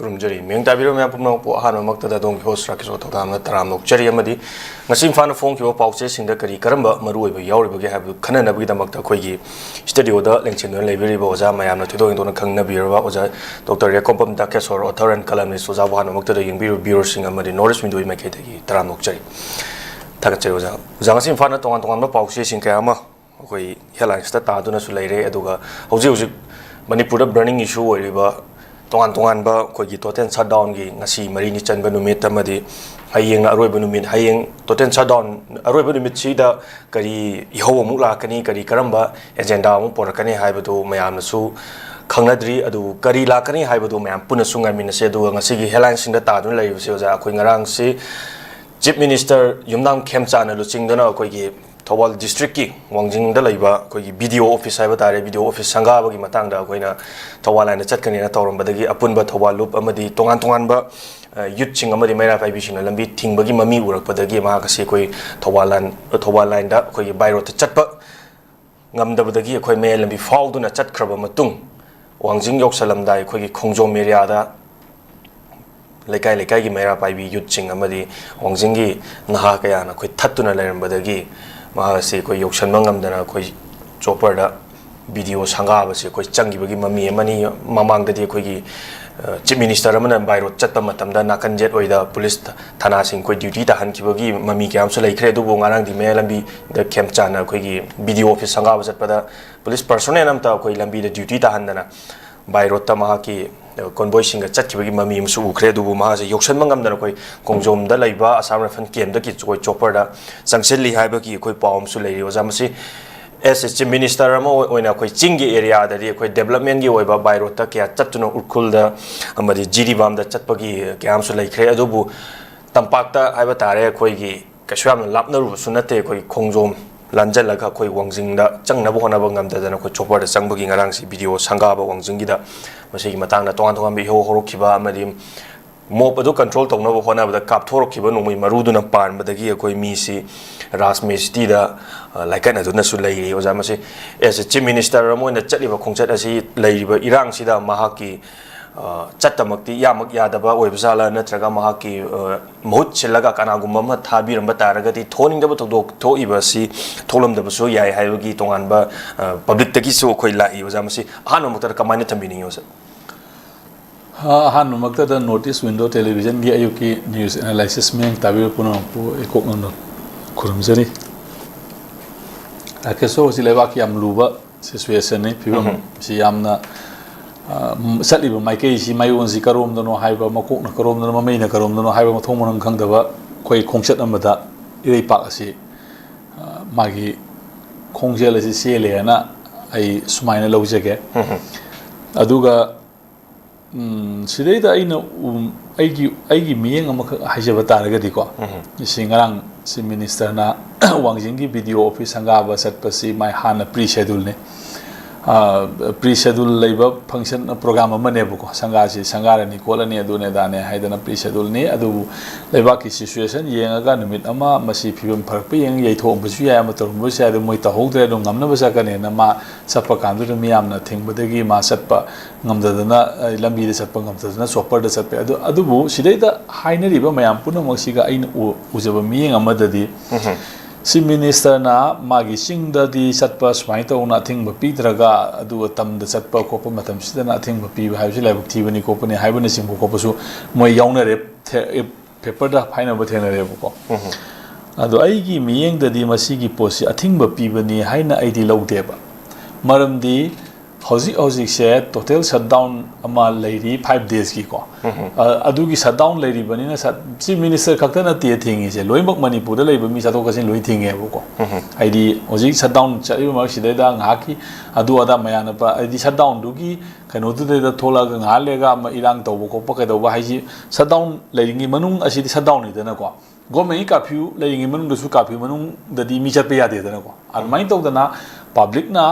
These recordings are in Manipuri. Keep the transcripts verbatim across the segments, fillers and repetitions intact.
ꯈꯨꯔꯨꯝꯖꯔꯤ꯫ ꯃꯤꯌꯦꯡ ꯇꯥꯕꯤꯔꯤꯕ ꯃꯌꯥꯝ ꯄꯨꯝꯅꯃꯛꯄꯨ ꯑꯍꯥꯟꯕꯃꯛꯇꯗ ꯑꯗꯣꯝꯒꯤ host ꯔꯥꯀꯦꯁ ꯊꯧꯗꯥꯝꯅ ꯇꯔꯥꯝꯅ ꯑꯣꯛꯆꯔꯤ꯫ ꯑꯃꯗꯤ ꯉꯁꯤ ꯏꯝꯐꯥꯜꯅ ꯐꯣꯡꯈꯤꯕ ꯄꯥꯎꯆꯦꯁꯤꯡꯗ ꯀꯔꯤ ꯀꯔꯝꯕ ꯃꯔꯨꯑꯣꯏꯕ ꯌꯥꯎꯔꯤꯕꯒꯦ ꯍꯥꯏꯕꯗꯨ ꯈꯟꯅꯅꯕꯒꯤꯗꯃꯛꯇ ꯑꯩꯈꯣꯏꯒꯤ studioꯗ ꯂꯦꯡꯁꯤꯟꯗꯨꯅ ꯂꯩꯕꯤꯔꯤꯕ ꯑꯣꯖꯥ ꯃꯌꯥꯝꯅ ꯊꯣꯏꯗꯣꯛ ꯍꯦꯟꯗꯣꯛꯅ ꯈꯪꯅꯕꯤꯔꯕ ꯑꯣꯖꯥ Doctor ꯔꯦꯀꯣꯝꯄꯝ ꯇꯥꯀꯦꯁꯣꯔ, author and columnist ꯑꯣꯖꯥꯕꯨ ꯑꯍꯥꯟꯕꯃꯛꯇꯗ ꯌꯦꯡꯕꯤꯔꯤꯕ viewerꯁꯤꯡ ꯑꯃꯗꯤ North East Media ꯃꯥꯏꯀꯩꯗꯒꯤ ꯇꯔꯥꯝꯅ ꯑꯣꯛꯆꯔꯤ꯫ ꯊꯥꯒꯠꯆꯔꯤ ꯑꯣꯖꯥ꯫ ꯑꯣꯖꯥ, ꯉꯁꯤ ꯏꯝꯐꯥꯜꯅ ꯇꯣꯉꯥꯟ ꯇꯣꯉꯥꯟꯕ ꯄꯥꯎꯆꯦꯁꯤꯡ ꯀꯌꯥ ꯑꯃ ꯑꯩꯈꯣꯏ headlinesꯇ ꯇꯥꯗꯨꯅꯁꯨ ꯂꯩꯔꯦ꯫ ꯑꯗꯨꯒ ꯍꯧꯖꯤꯛ ꯍꯧꯖꯤꯛ ꯃꯅꯤꯄꯨꯔꯗ burning issue ꯑꯣꯏꯔꯤꯕ ꯇꯣꯉꯥꯟ ꯇꯣꯉꯥꯟꯕ ꯑꯩꯈꯣꯏꯒꯤ total shutdownꯒꯤ ꯉꯁꯤ ꯃꯔꯤꯅꯤ ꯆꯟꯕ ꯅꯨꯃꯤꯠ ꯑꯃꯗꯤ ꯍꯌꯦꯡꯅ ꯑꯔꯣꯏꯕ ꯅꯨꯃꯤꯠ, ꯍꯌꯦꯡ total shutdown ꯑꯔꯣꯏꯕ ꯅꯨꯃꯤꯠꯁꯤꯗ ꯀꯔꯤ ꯏꯍꯧ ꯑꯃꯨꯛ ꯂꯥꯛꯀꯅꯤ, ꯀꯔꯤ ꯀꯔꯝꯕ agenda ꯑꯃꯨꯛ ꯄꯨꯔꯛꯀꯅꯤ ꯍꯥꯏꯕꯗꯨ ꯃꯌꯥꯝꯅꯁꯨ ꯈꯪꯅꯗ꯭ꯔꯤ꯫ ꯑꯗꯨꯕꯨ ꯀꯔꯤ ꯂꯥꯛꯀꯅꯤ ꯍꯥꯏꯕꯗꯨ ꯃꯌꯥꯝ ꯄꯨꯟꯅꯁꯨ ꯉꯥꯏꯃꯤꯟꯅꯁꯤ꯫ ꯑꯗꯨꯒ ꯉꯁꯤꯒꯤ headlinesꯁꯤꯡꯗ ꯇꯥꯗꯨꯅ ꯂꯩꯔꯤꯕꯁꯤ ꯑꯣꯖꯥ, ꯑꯩꯈꯣꯏ ꯉꯔꯥꯡꯁꯤ Chief Minister ꯌꯨꯝꯅꯥꯝ ꯈꯦꯝꯆꯥꯟꯅ ꯂꯨꯆꯤꯡꯗꯨꯅ ꯑꯩꯈꯣꯏꯒꯤ ꯊꯧꯕꯥꯜ districtꯀꯤ ꯋꯥꯡꯖꯤꯡꯗ ꯂꯩꯕ ꯑꯩꯈꯣꯏꯒꯤ BDO office ꯍꯥꯏꯕ ꯇꯥꯔꯦ, BDO office ꯁꯪꯒꯥꯕꯒꯤ ꯃꯇꯥꯡꯗ ꯑꯩꯈꯣꯏꯅ ꯊꯧꯕꯥꯜ lineꯗ ꯆꯠꯀꯅꯤꯅ ꯇꯧꯔꯝꯕꯗꯒꯤ ꯑꯄꯨꯟꯕ ꯊꯧꯕꯥꯜ ꯂꯨꯞ ꯑꯃꯗꯤ ꯇꯣꯉꯥꯟ ꯇꯣꯉꯥꯟꯕ, ꯑ, youthꯁꯤꯡ ꯑꯃꯗꯤ ꯃꯩꯔꯥ ꯄꯥꯏꯕꯤꯁꯤꯡꯅ ꯂꯝꯕꯤ ꯊꯤꯡꯕꯒꯤ ꯃꯃꯤ ꯎꯔꯛꯄꯗꯒꯤ ꯃꯍꯥꯛ ꯑꯁꯤ ꯑꯩꯈꯣꯏ ꯊꯧꯕꯥꯜ line, ꯊꯧꯕꯥꯜ lineꯗ ꯑꯩꯈꯣꯏꯒꯤ by roadꯇ ꯆꯠꯄ ꯉꯝꯗꯕꯗꯒꯤ ꯑꯩꯈꯣꯏ ꯃꯌꯥꯏ ꯂꯝꯕꯤ ꯐꯥꯎꯗꯨꯅ ꯆꯠꯈ꯭ꯔꯕ ꯃꯇꯨꯡ, ꯋꯥꯡꯖꯤꯡ ꯌꯧꯁꯜꯂꯝꯗꯥꯏ ꯑꯩꯈꯣꯏꯒꯤ ꯈꯣꯡꯖꯣꯝ areaꯗ ꯂꯩꯀꯥꯏ ꯂꯩꯀꯥꯏꯒꯤ ꯃꯩꯔꯥ ꯄꯥꯏꯕꯤ youthꯁꯤꯡ ꯑꯃꯗꯤ ꯋꯥꯡꯖꯤꯡꯒꯤ ꯅꯍꯥ ꯀꯌꯥꯅ ꯑꯩꯈꯣꯏ ꯊꯠꯇꯨꯅ ꯂꯩꯔꯝꯕꯗꯒꯤ ꯃꯍꯥꯛ ꯑꯁꯤ ꯑꯩꯈꯣꯏ ꯌꯧꯁꯟꯕ ꯉꯝꯗꯅ ꯑꯩꯈꯣꯏ chopperꯗ BDO ꯁꯪꯒꯥꯕꯁꯤ ꯑꯩꯈꯣꯏ ꯆꯪꯈꯤꯕꯒꯤ ꯃꯃꯤ ꯑꯃꯅꯤ꯫ ꯃꯃꯥꯡꯗꯗꯤ ꯑꯩꯈꯣꯏꯒꯤ, ꯑ, Chief Minister ꯑꯃꯅ by road ꯆꯠꯄ ꯃꯇꯝꯗ ꯅꯥꯀꯟ ꯌꯦꯠ ꯑꯣꯏꯗ police ꯊꯥꯅꯥꯁꯤꯡ ꯑꯩꯈꯣꯏ duty ꯇꯥꯍꯟꯈꯤꯕꯒꯤ ꯃꯃꯤ ꯀꯌꯥ ꯑꯃꯁꯨ ꯂꯩꯈ꯭ꯔꯦ꯫ ꯑꯗꯨꯕꯨ ꯉꯔꯥꯡꯗꯤ ꯃꯌꯥꯏ ꯂꯝꯕꯤꯗ ꯈꯦꯝꯆꯥꯟꯅ ꯑꯩꯈꯣꯏꯒꯤ BDO office ꯁꯪꯒꯥꯕ ꯆꯠꯄꯗ police personnel ꯑꯃꯇ ꯑꯩꯈꯣꯏ ꯂꯝꯕꯤꯗ duty ꯇꯥꯍꯟꯗꯅ by roadꯇ ꯃꯍꯥꯛꯀꯤ, ꯑ, convoyꯁꯤꯡꯒ ꯆꯠꯈꯤꯕꯒꯤ ꯃꯃꯤ ꯑꯃꯁꯨ ꯎꯈ꯭ꯔꯦ꯫ ꯑꯗꯨꯕꯨ ꯃꯍꯥꯛꯁꯦ ꯌꯧꯁꯟꯕ ꯉꯝꯗꯅ ꯑꯩꯈꯣꯏ ꯈꯣꯡꯖꯣꯝꯗ ꯂꯩꯕ Assam Rifle campꯇꯒꯤ ꯑꯩꯈꯣꯏ chopperꯗ ꯆꯪꯁꯤꯜꯂꯤ ꯍꯥꯏꯕꯒꯤ ꯑꯩꯈꯣꯏ ꯄꯥꯎ ꯑꯃꯁꯨ ꯂꯩꯔꯤ꯫ ꯑꯣꯖꯥ, ꯃꯁꯤ as a Chief Minister ꯑꯃ ꯑꯣꯏꯅ ꯑꯩꯈꯣꯏ ꯆꯤꯡꯒꯤ areaꯗꯗꯤ ꯑꯩꯈꯣꯏ developmentꯀꯤ ꯑꯣꯏꯕ by roadꯇ ꯀꯌꯥ ꯆꯠꯇꯨꯅ ꯎꯈ꯭ꯔꯨꯜꯗ ꯑꯃꯗꯤ ꯖꯤꯔꯤꯕꯥꯝꯗ ꯆꯠꯄꯒꯤ ꯀꯌꯥ ꯑꯃꯁꯨ ꯂꯩꯈ꯭ꯔꯦ꯫ ꯑꯗꯨꯕꯨ ꯇꯝꯄꯥꯛꯇ ꯍꯥꯏꯕ ꯇꯥꯔꯦ, ꯑꯩꯈꯣꯏꯒꯤ ꯀꯩꯁꯨ ꯌꯥꯝꯅ ꯂꯥꯞꯅꯔꯨꯕꯁꯨ ꯅꯠꯇꯦ꯫ ꯑꯩꯈꯣꯏ ꯈꯣꯡꯖꯣꯝ ꯂꯥꯟꯖꯜꯂꯒ ꯑꯩꯈꯣꯏ ꯋꯥꯡꯖꯤꯡꯗ ꯆꯪꯅꯕ ꯍꯣꯠꯅꯕ ꯉꯝꯗꯗꯅ ꯑꯩꯈꯣꯏ chopperꯗ ꯆꯪꯕꯒꯤ ꯉꯔꯥꯡꯁꯤ BDO ꯁꯪꯒꯥꯕ ꯋꯥꯡꯖꯤꯡꯒꯤꯗ ꯃꯁꯤꯒꯤ ꯃꯇꯥꯡꯗ ꯇꯣꯉꯥꯟ ꯇꯣꯉꯥꯟꯕ ꯏꯍꯧ ꯍꯧꯔꯛꯈꯤꯕ ꯑꯃꯗꯤ mob ꯑꯗꯨ control ꯇꯧꯅꯕ ꯍꯣꯠꯅꯕꯗ ꯀꯥꯞꯊꯣꯔꯛꯈꯤꯕ ꯅꯣꯡꯃꯩ ꯃꯔꯨꯗꯨꯅ ꯄꯥꯟꯕꯗꯒꯤ ꯑꯩꯈꯣꯏ ꯃꯤꯁꯤ ꯔꯥꯖꯃꯦꯁꯇꯤꯗ, ꯑ, ꯂꯥꯏꯀꯠꯅꯗꯨꯅꯁꯨ ꯂꯩꯔꯤ꯫ ꯑꯣꯖꯥ, ꯃꯁꯤ as a Chief Minister ꯑꯃ ꯑꯣꯏꯅ ꯆꯠꯂꯤꯕ ꯈꯣꯡꯆꯠ ꯑꯁꯤ ꯂꯩꯔꯤꯕ ꯏꯔꯥꯡꯁꯤꯗ ꯃꯍꯥꯛꯀꯤ ꯑ, ꯆꯠꯇꯃꯛꯇꯤ ꯏꯌꯥꯃꯛ ꯌꯥꯗꯕ ꯑꯣꯏꯕ ꯖꯥꯠꯂꯥ, ꯅꯠꯇ꯭ꯔꯒ ꯃꯍꯥꯛꯀꯤ, ꯑ, ꯃꯍꯨꯠ ꯁꯤꯜꯂꯒ ꯀꯅꯥꯒꯨꯝꯕ ꯑꯃ ꯊꯥꯕꯤꯔꯝꯕ ꯇꯥꯔꯒꯗꯤ ꯊꯣꯛꯍꯟꯅꯤꯡꯗꯕ ꯊꯧꯗꯣꯛ ꯊꯣꯛꯏꯕ ꯑꯁꯤ ꯊꯣꯛꯂꯝꯗꯕꯁꯨ ꯌꯥꯏ ꯍꯥꯏꯕꯒꯤ ꯇꯣꯉꯥꯟꯕ, ꯑ, ꯄꯕ꯭ꯂꯤꯛꯇꯒꯤꯁꯨ ꯑꯩꯈꯣꯏ ꯂꯥꯛꯏ꯫ ꯑꯣꯖꯥ, ꯃꯁꯤ ꯑꯍꯥꯟꯕꯃꯛꯇꯗ ꯀꯃꯥꯏꯅ ꯊꯝꯕꯤꯅꯤꯡꯉꯤ, ꯑꯣꯖꯥ? ꯑ, ꯑꯍꯥꯟꯕꯃꯛꯇꯗ North East Window Televisionꯒꯤ ꯑꯌꯨꯛꯀꯤ news analysis ꯃꯤꯠꯌꯦꯡ ꯇꯥꯕꯤꯕ ꯄꯨꯝꯅꯃꯛꯄꯨ ꯑꯩ ꯀꯣꯛ ꯅꯧꯅ ꯈꯨꯔꯨꯝꯖꯔꯤ꯫ ꯔꯥꯀꯦꯁ, ꯍꯧꯖꯤꯛ ꯂꯩꯕꯥꯛꯀꯤ ꯌꯥꯝ ꯂꯨꯕ situationꯅꯤ, ꯐꯤꯕꯝ꯫ ꯎꯝ꯫ ꯁꯤ ꯌꯥꯝꯅ, ꯑ, ꯝ, ꯆꯠꯂꯤꯕ ꯃꯥꯏꯀꯩꯁꯤ, ꯃꯥꯏꯑꯣꯟꯁꯤ ꯀꯔꯣꯝꯗꯅꯣ ꯍꯥꯏꯕ, ꯃꯀꯣꯛꯅ ꯀꯔꯣꯝꯗꯅꯣ, ꯃꯃꯩꯅ ꯀꯔꯣꯝꯗꯅꯣ ꯍꯥꯏꯕ ꯃꯊꯣꯡ ꯃꯔꯝ ꯈꯪꯗꯕ ꯑꯩꯈꯣꯏ ꯈꯣꯡꯆꯠ ꯑꯃꯗ ꯏꯔꯩꯄꯥꯛ ꯑꯁꯤ, ꯑ, ꯃꯥꯒꯤ ꯈꯣꯡꯖꯦꯜ ꯑꯁꯤ ꯆꯦꯜꯂꯦꯅ ꯑꯩ ꯁꯨꯃꯥꯏꯅ ꯂꯧꯖꯒꯦ꯫ ꯎꯝ꯫ ꯑꯗꯨꯒ ꯎꯝ, ꯁꯤꯗꯩꯗ ꯑꯩꯅ, ꯎꯝ, ꯑꯩꯒꯤ, ꯑꯩꯒꯤ ꯃꯤꯠꯌꯦꯡ ꯑꯃꯈꯛ ꯍꯥꯏꯖꯕ ꯇꯥꯔꯒꯗꯤꯀꯣ, ꯎꯝ꯫ ꯁꯤ ꯉꯔꯥꯡ Chief Ministerꯅ ꯋꯥꯡꯖꯤꯡꯒꯤ BDO office ꯁꯪꯒꯥꯕ ꯆꯠꯄꯁꯤ ꯃꯥꯏ ꯍꯥꯟꯅ pre scheduleꯅꯤ꯫ ꯑ, pre schedule ꯂꯩꯕ function program ꯑꯃꯅꯦꯕꯀꯣ, ꯁꯪꯒꯥꯁꯤ ꯁꯪꯒꯥꯔꯅꯤ ꯈꯣꯠꯂꯅꯤ ꯑꯗꯨꯅꯦ ꯑꯗꯥꯅꯦ ꯍꯥꯏꯗꯅ pre scheduleꯅꯤ꯫ ꯑꯗꯨꯕꯨ ꯂꯩꯕꯥꯛꯀꯤ situation ꯌꯦꯡꯉꯒ ꯅꯨꯃꯤꯠ ꯑꯃ ꯃꯁꯤ ꯐꯤꯕꯝ ꯐꯔꯛꯄ ꯌꯦꯡꯉꯒ ꯌꯩꯊꯣꯛꯑꯝꯕꯁꯨ ꯌꯥꯏ, ꯑꯃ ꯇꯧꯔꯝꯕꯁꯨ ꯌꯥꯏ, ꯑꯗꯨ ꯃꯣꯏ ꯇꯧꯍꯧꯗ꯭ꯔꯦ꯫ ꯑꯗꯨ ꯉꯝꯅꯕ ꯆꯠꯀꯅꯦꯅ ꯃꯥ ꯆꯠꯄ ꯀꯥꯟꯗꯨꯗ ꯃꯤꯌꯥꯝꯅ ꯊꯤꯡꯕꯗꯒꯤ ꯃꯥ ꯆꯠꯄ ꯉꯝꯗꯗꯅ, ꯑ, ꯂꯝꯕꯤꯗ ꯆꯠꯄ ꯉꯝꯗꯗꯅ chopperꯗ ꯆꯠꯄ꯫ ꯑꯗꯨ, ꯑꯗꯨꯕꯨ ꯁꯤꯗꯩꯗ ꯍꯥꯏꯅꯔꯤꯕ ꯃꯌꯥꯝ ꯄꯨꯝꯅꯃꯛꯁꯤꯒ ꯑꯩꯅ ꯎ-, ꯎꯖꯕ ꯃꯤꯠꯌꯦꯡ ꯑꯃꯗꯗꯤ, ꯎꯝ꯫ Chief Ministerꯅ ꯃꯥꯒꯤ ꯆꯤꯡꯗꯗꯤ ꯆꯠꯄ ꯁꯨꯃꯥꯏꯅ ꯇꯧꯅ ꯑꯊꯤꯡꯕ ꯄꯤꯗ꯭ꯔꯒ, ꯑꯗꯨꯒ ꯇꯝꯗ ꯆꯠꯄ ꯈꯣꯠꯄ ꯃꯇꯝꯁꯤꯗꯅ ꯑꯊꯤꯡꯕ ꯄꯤꯕ ꯍꯥꯏꯕꯁꯤ ꯂꯥꯏꯕꯛ ꯊꯤꯕꯅꯤ ꯈꯣꯠꯄꯅꯤ ꯍꯥꯏꯕꯅꯆꯤꯡꯕ ꯈꯣꯠꯄꯁꯨ ꯃꯣꯏ ꯌꯥꯎꯅꯔꯦ꯫ ꯊꯦ-, paperꯗ ꯍꯥꯏꯅꯕ ꯊꯦꯡꯅꯔꯦꯕꯀꯣ꯫ ꯎꯝ꯫ ꯑꯗꯣ ꯑꯩꯒꯤ ꯃꯤꯠꯌꯦꯡꯗꯗꯤ ꯃꯁꯤꯒꯤ ꯄꯣꯠꯁꯤ ꯑꯊꯤꯡꯕ ꯄꯤꯕꯅꯤ ꯍꯥꯏꯅ ꯑꯩꯗꯤ ꯂꯧꯗꯦꯕ꯫ ꯃꯔꯝꯗꯤ ꯍꯧꯖꯤꯛ ꯍꯧꯖꯤꯛꯁꯦ total shutdown ꯑꯃ ꯂꯩꯔꯤ, five daysꯀꯤꯀꯣ꯫ ꯎꯝ꯫ ꯑ, ꯑꯗꯨꯒꯤ shutdown ꯂꯩꯔꯤꯕꯅꯤꯅ ꯁꯠ-, Chief Minister ꯈꯛꯇ ꯅꯠꯇꯦ ꯊꯤꯡꯉꯤꯁꯦ, ꯂꯣꯏꯅꯃꯛ ꯃꯅꯤꯄꯨꯔꯗ ꯂꯩꯕ ꯃꯤ ꯆꯠꯊꯣꯛ ꯆꯠꯁꯤꯟ ꯂꯣꯏ ꯊꯤꯡꯉꯦꯕꯀꯣ꯫ ꯎꯝ꯫ ꯍꯥꯏꯗꯤ ꯍꯧꯖꯤꯛ shutdown ꯆꯠꯂꯤꯕ ꯃꯔꯛꯁꯤꯗꯩꯗ ꯉꯥꯏꯍꯥꯛꯀꯤ ꯑꯗꯨ ꯑꯗꯥ ꯃꯌꯥꯝꯅ ꯄ-, ꯍꯥꯏꯗꯤ shutdownꯗꯨꯒꯤ ꯀꯩꯅꯣꯗꯨꯗꯩꯗ ꯊꯣꯛꯂꯛꯑꯒ ꯉꯥꯏꯍꯥꯛ ꯂꯩꯔꯒ ꯑꯃ ꯏꯔꯥꯡ ꯇꯧꯕ ꯈꯣꯠꯄ ꯀꯩꯗꯧꯕ ꯍꯥꯏꯁꯤ shutdown ꯂꯩꯔꯤꯉꯩ ꯃꯅꯨꯡ ꯑꯁꯤꯗꯤ shutdownꯅꯤꯗꯅꯀꯣ꯫ Governmentꯀꯤ curfew ꯂꯩꯔꯤꯉꯩ ꯃꯅꯨꯡꯗꯁꯨ curfew ꯃꯅꯨꯡꯗꯗꯤ ꯃꯤ ꯆꯠꯄ ꯌꯥꯗꯦꯗꯅꯀꯣ꯫ ꯑꯗꯨꯃꯥꯏꯅ ꯇꯧꯗꯅ publicꯅ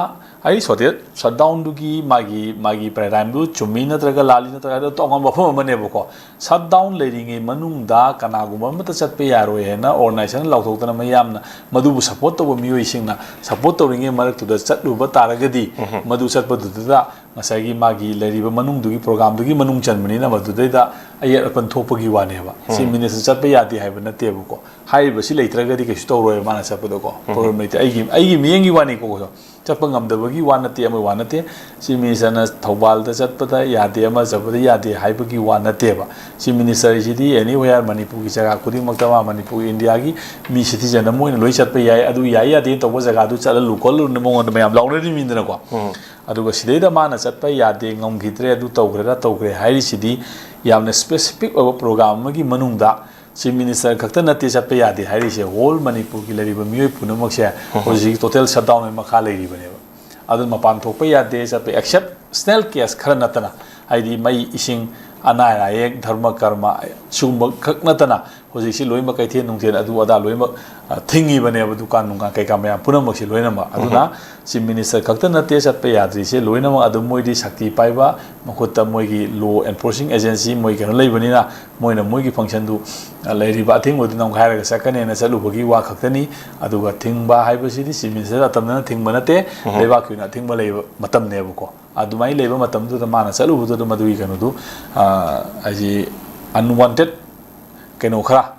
ꯑꯩ ꯁꯣꯇꯦ-, shutdownꯗꯨꯒꯤ ꯃꯥꯒꯤ, ꯃꯥꯒꯤ paradigmꯗꯨ ꯆꯨꯝꯃꯤ ꯅꯠꯇ꯭ꯔꯒ ꯂꯥꯜꯂꯤ ꯅꯠꯇ꯭ꯔꯒ ꯍꯥꯏꯗꯣ ꯇꯣꯉꯥꯟꯕ ꯋꯥꯐꯝ ꯑꯃꯅꯦꯕꯀꯣ꯫ Shutdown ꯂꯩꯔꯤꯉꯩ ꯃꯅꯨꯡꯗ ꯀꯅꯥꯒꯨꯝꯕ ꯑꯃꯠꯇ ꯆꯠꯄ ꯌꯥꯔꯣꯏ ꯍꯥꯏꯅ organizationꯅ ꯂꯥꯎꯊꯣꯛꯇꯅ ꯃꯌꯥꯝꯅ ꯃꯗꯨꯕꯨ support ꯇꯧꯕ ꯃꯤꯑꯣꯏꯁꯤꯡꯅ support ꯇꯧꯔꯤꯉꯩ ꯃꯔꯛꯇꯨꯗ ꯆꯠꯂꯨꯕ ꯇꯥꯔꯒꯗꯤ, ꯎꯝ꯫ ꯃꯗꯨ ꯆꯠꯄꯗꯨꯗ ꯉꯁꯥꯏꯒꯤ ꯃꯥꯒꯤ ꯂꯩꯔꯤꯕ ꯃꯅꯨꯡꯗꯨꯒꯤ programꯗꯨꯒꯤ ꯃꯅꯨꯡ ꯆꯟꯕꯅꯤꯅ ꯃꯗꯨꯗꯩꯗ ꯑꯌꯦꯠ ꯑꯄꯟ ꯊꯣꯛꯄꯒꯤ ꯋꯥꯅꯦꯕ꯫ Chief Minister ꯆꯠꯄ ꯌꯥꯗꯦ ꯍꯥꯏꯕ ꯅꯠꯇꯦꯕꯀꯣ꯫ ꯍꯥꯏꯔꯤꯕꯁꯤ ꯂꯩꯇ꯭ꯔꯒꯗꯤ ꯀꯩꯁꯨ ꯇꯧꯔꯣꯏ ꯃꯥꯅ ꯆꯠꯄꯗꯀꯣ꯫ Problem ꯂꯩꯇꯦ꯫ ꯑꯩꯒꯤ, ꯑꯩꯒꯤ ꯃꯤꯠꯌꯦꯡꯒꯤ ꯋꯥꯅꯤꯀꯣ꯫ ꯆꯠꯄ ꯉꯝꯗꯕꯒꯤ ꯋꯥ ꯅꯠꯇꯦ, ꯑꯃꯒꯤ ꯋꯥ ꯅꯠꯇꯦ꯫ Chief Ministerꯅ ꯊꯧꯕꯥꯜꯗ ꯆꯠꯄꯗ ꯌꯥꯗꯦ, ꯑꯃ ꯆꯠꯄꯗ ꯌꯥꯗꯦ ꯍꯥꯏꯕꯒꯤ ꯋꯥ ꯅꯠꯇꯦꯕ꯫ Chief Ministerꯁꯤꯗꯤ anywhere ꯃꯅꯤꯄꯨꯔꯒꯤ ꯖꯒꯥ ꯈꯨꯗꯤꯡꯃꯛꯇ ꯃꯥ ꯃꯅꯤꯄꯨꯔ Indiaꯒꯤ ꯃꯤ citizen ꯑꯃ ꯑꯣꯏꯅ ꯂꯣꯏ ꯆꯠꯄ ꯌꯥꯏ, ꯑꯗꯨ ꯌꯥꯏ ꯌꯥꯗꯦ ꯇꯧꯕ ꯖꯒꯥꯗꯨ ꯆꯠꯍꯜꯂꯨ ꯈꯣꯠꯍꯜꯂꯨꯅ ꯃꯉꯣꯟꯗ ꯃꯌꯥꯝ ꯂꯥꯎꯅꯔꯤꯃꯤꯗꯅꯀꯣ꯫ ꯑꯗꯨꯒ ꯁꯤꯗꯩꯗ ꯃꯥꯅ ꯆꯠꯄ ꯌꯥꯗꯦ, ꯉꯝꯈꯤꯗ꯭ꯔꯦ, ꯑꯗꯨ ꯇꯧꯈ꯭ꯔꯦ, ꯑꯗꯥ ꯇꯧꯈ꯭ꯔꯦ ꯍꯥꯏꯔꯤꯁꯤꯗꯤ ꯌꯥꯝꯅ specific ꯑꯣꯏꯕ program ꯑꯃꯒꯤ ꯃꯅꯨꯡꯗ Chief Minister ꯈꯛꯇ ꯅꯠꯇꯦ ꯆꯠꯄ ꯌꯥꯗꯦ ꯍꯥꯏꯔꯤꯁꯦ, whole ꯃꯅꯤꯄꯨꯔꯒꯤ ꯂꯩꯔꯤꯕ ꯃꯤꯑꯣꯏ ꯄꯨꯝꯅꯃꯛꯁꯦ ꯍꯧꯖꯤꯛ total shutdown ꯃꯈꯥ ꯂꯩꯔꯤꯕꯅꯦꯕ꯫ ꯑꯗꯨꯅ ꯃꯄꯥꯟ ꯊꯣꯛꯄ ꯌꯥꯗꯦ, ꯆꯠꯄ exceptional case ꯈꯔ ꯅꯠꯇꯅ, ꯍꯥꯏꯗꯤ ꯃꯩ, ꯏꯁꯤꯡ, ꯑꯅꯥ ꯑꯌꯦꯛ, ꯙꯔꯃ ꯀꯔꯃ, ꯁꯤꯒꯨꯝꯕ ꯈꯛ ꯅꯠꯇꯅ ꯍꯧꯖꯤꯛꯁꯤ ꯂꯣꯏꯅꯃꯛ ꯀꯩꯊꯦꯜ ꯅꯨꯡꯊꯦꯜ ꯑꯗꯨ ꯑꯗꯥ ꯂꯣꯏꯅꯃꯛ, ꯑ, ꯊꯤꯡꯉꯤꯕꯅꯦꯕ, ꯗꯨꯀꯥꯟ ꯅꯨꯡꯀꯥꯟ ꯀꯩꯀꯥ ꯃꯌꯥꯝ ꯄꯨꯝꯅꯃꯛꯁꯤ ꯂꯣꯏꯅꯃꯛ꯫ ꯑꯗꯨꯅ Chief Minister ꯈꯛꯇ ꯅꯠꯇꯦ ꯆꯠꯄ ꯌꯥꯗ꯭ꯔꯤꯁꯦ, ꯂꯣꯏꯅꯃꯛ ꯑꯗꯨꯝ ꯃꯣꯏꯗꯤ ꯁꯛꯇꯤ ꯄꯥꯏꯕ, ꯃꯈꯨꯠꯇ ꯃꯣꯏꯒꯤ law enforcing agency ꯃꯣꯏ ꯀꯩꯅꯣ ꯂꯩꯕꯅꯤꯅ ꯃꯣꯏꯅ ꯃꯣꯏꯒꯤ functionꯗꯨ, ꯑ, ꯂꯩꯔꯤꯕ ꯑꯊꯤꯡꯕꯗꯨ ꯅꯝꯈꯥꯏꯔꯒ ꯆꯠꯀꯅꯦꯅ ꯆꯠꯂꯨꯕꯒꯤ ꯋꯥ ꯈꯛꯇꯅꯤ꯫ ꯑꯗꯨꯒ ꯊꯤꯡꯕ ꯍꯥꯏꯕꯁꯤꯗꯤ Chief Minister ꯑꯇꯝꯅꯅ ꯊꯤꯡꯕ ꯅꯠꯇꯦ, ꯂꯩꯕꯥꯛꯀꯤ ꯑꯣꯏꯅ ꯑꯊꯤꯡꯕ ꯂꯩꯕ ꯃꯇꯝꯅꯦꯕꯀꯣ꯫ ꯑꯗꯨꯃꯥꯏꯅ ꯂꯩꯕ ꯃꯇꯝꯗꯨꯗ ꯃꯥꯅ ꯆꯠꯂꯨꯕꯗꯨꯗ ꯃꯗꯨꯒꯤ ꯀꯩꯅꯣꯗꯨ, ꯑ, ꯍꯥꯏꯗꯤ unwanted ꯀꯩꯅꯣ ꯈꯔ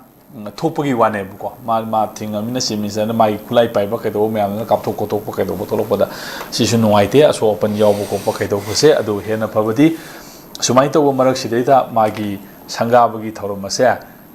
ꯊꯣꯛꯄꯒꯤ ꯋꯥꯅꯦꯕꯀꯣ꯫ ꯃꯥ, ꯃꯥ ꯊꯤꯡꯉꯃꯤꯅ Chief Ministerꯅ ꯃꯥꯒꯤ ꯈꯨꯠꯂꯥꯏ ꯄꯥꯏꯕ ꯀꯩꯗꯧꯕ ꯃꯌꯥꯝꯗꯨꯅ ꯀꯥꯞꯊꯣꯛ ꯈꯣꯠꯇꯣꯛꯄ ꯀꯩꯗꯧꯕ ꯊꯣꯛꯂꯛꯄꯗ ꯁꯤꯁꯨ ꯅꯨꯡꯉꯥꯏꯇꯦ, ꯑꯁꯣꯛ ꯑꯄꯟ ꯌꯥꯎꯕ ꯈꯣꯠꯄ ꯀꯩꯗꯧꯕꯁꯦ꯫ ꯑꯗꯨ ꯍꯦꯟꯅ ꯐꯕꯗꯤ ꯁꯨꯃꯥꯏꯅ ꯇꯧꯕ ꯃꯔꯛꯁꯤꯗꯩꯗ ꯃꯥꯒꯤ ꯁꯪꯒꯥꯕꯒꯤ ꯊꯧꯔꯝ ꯑꯁꯦ,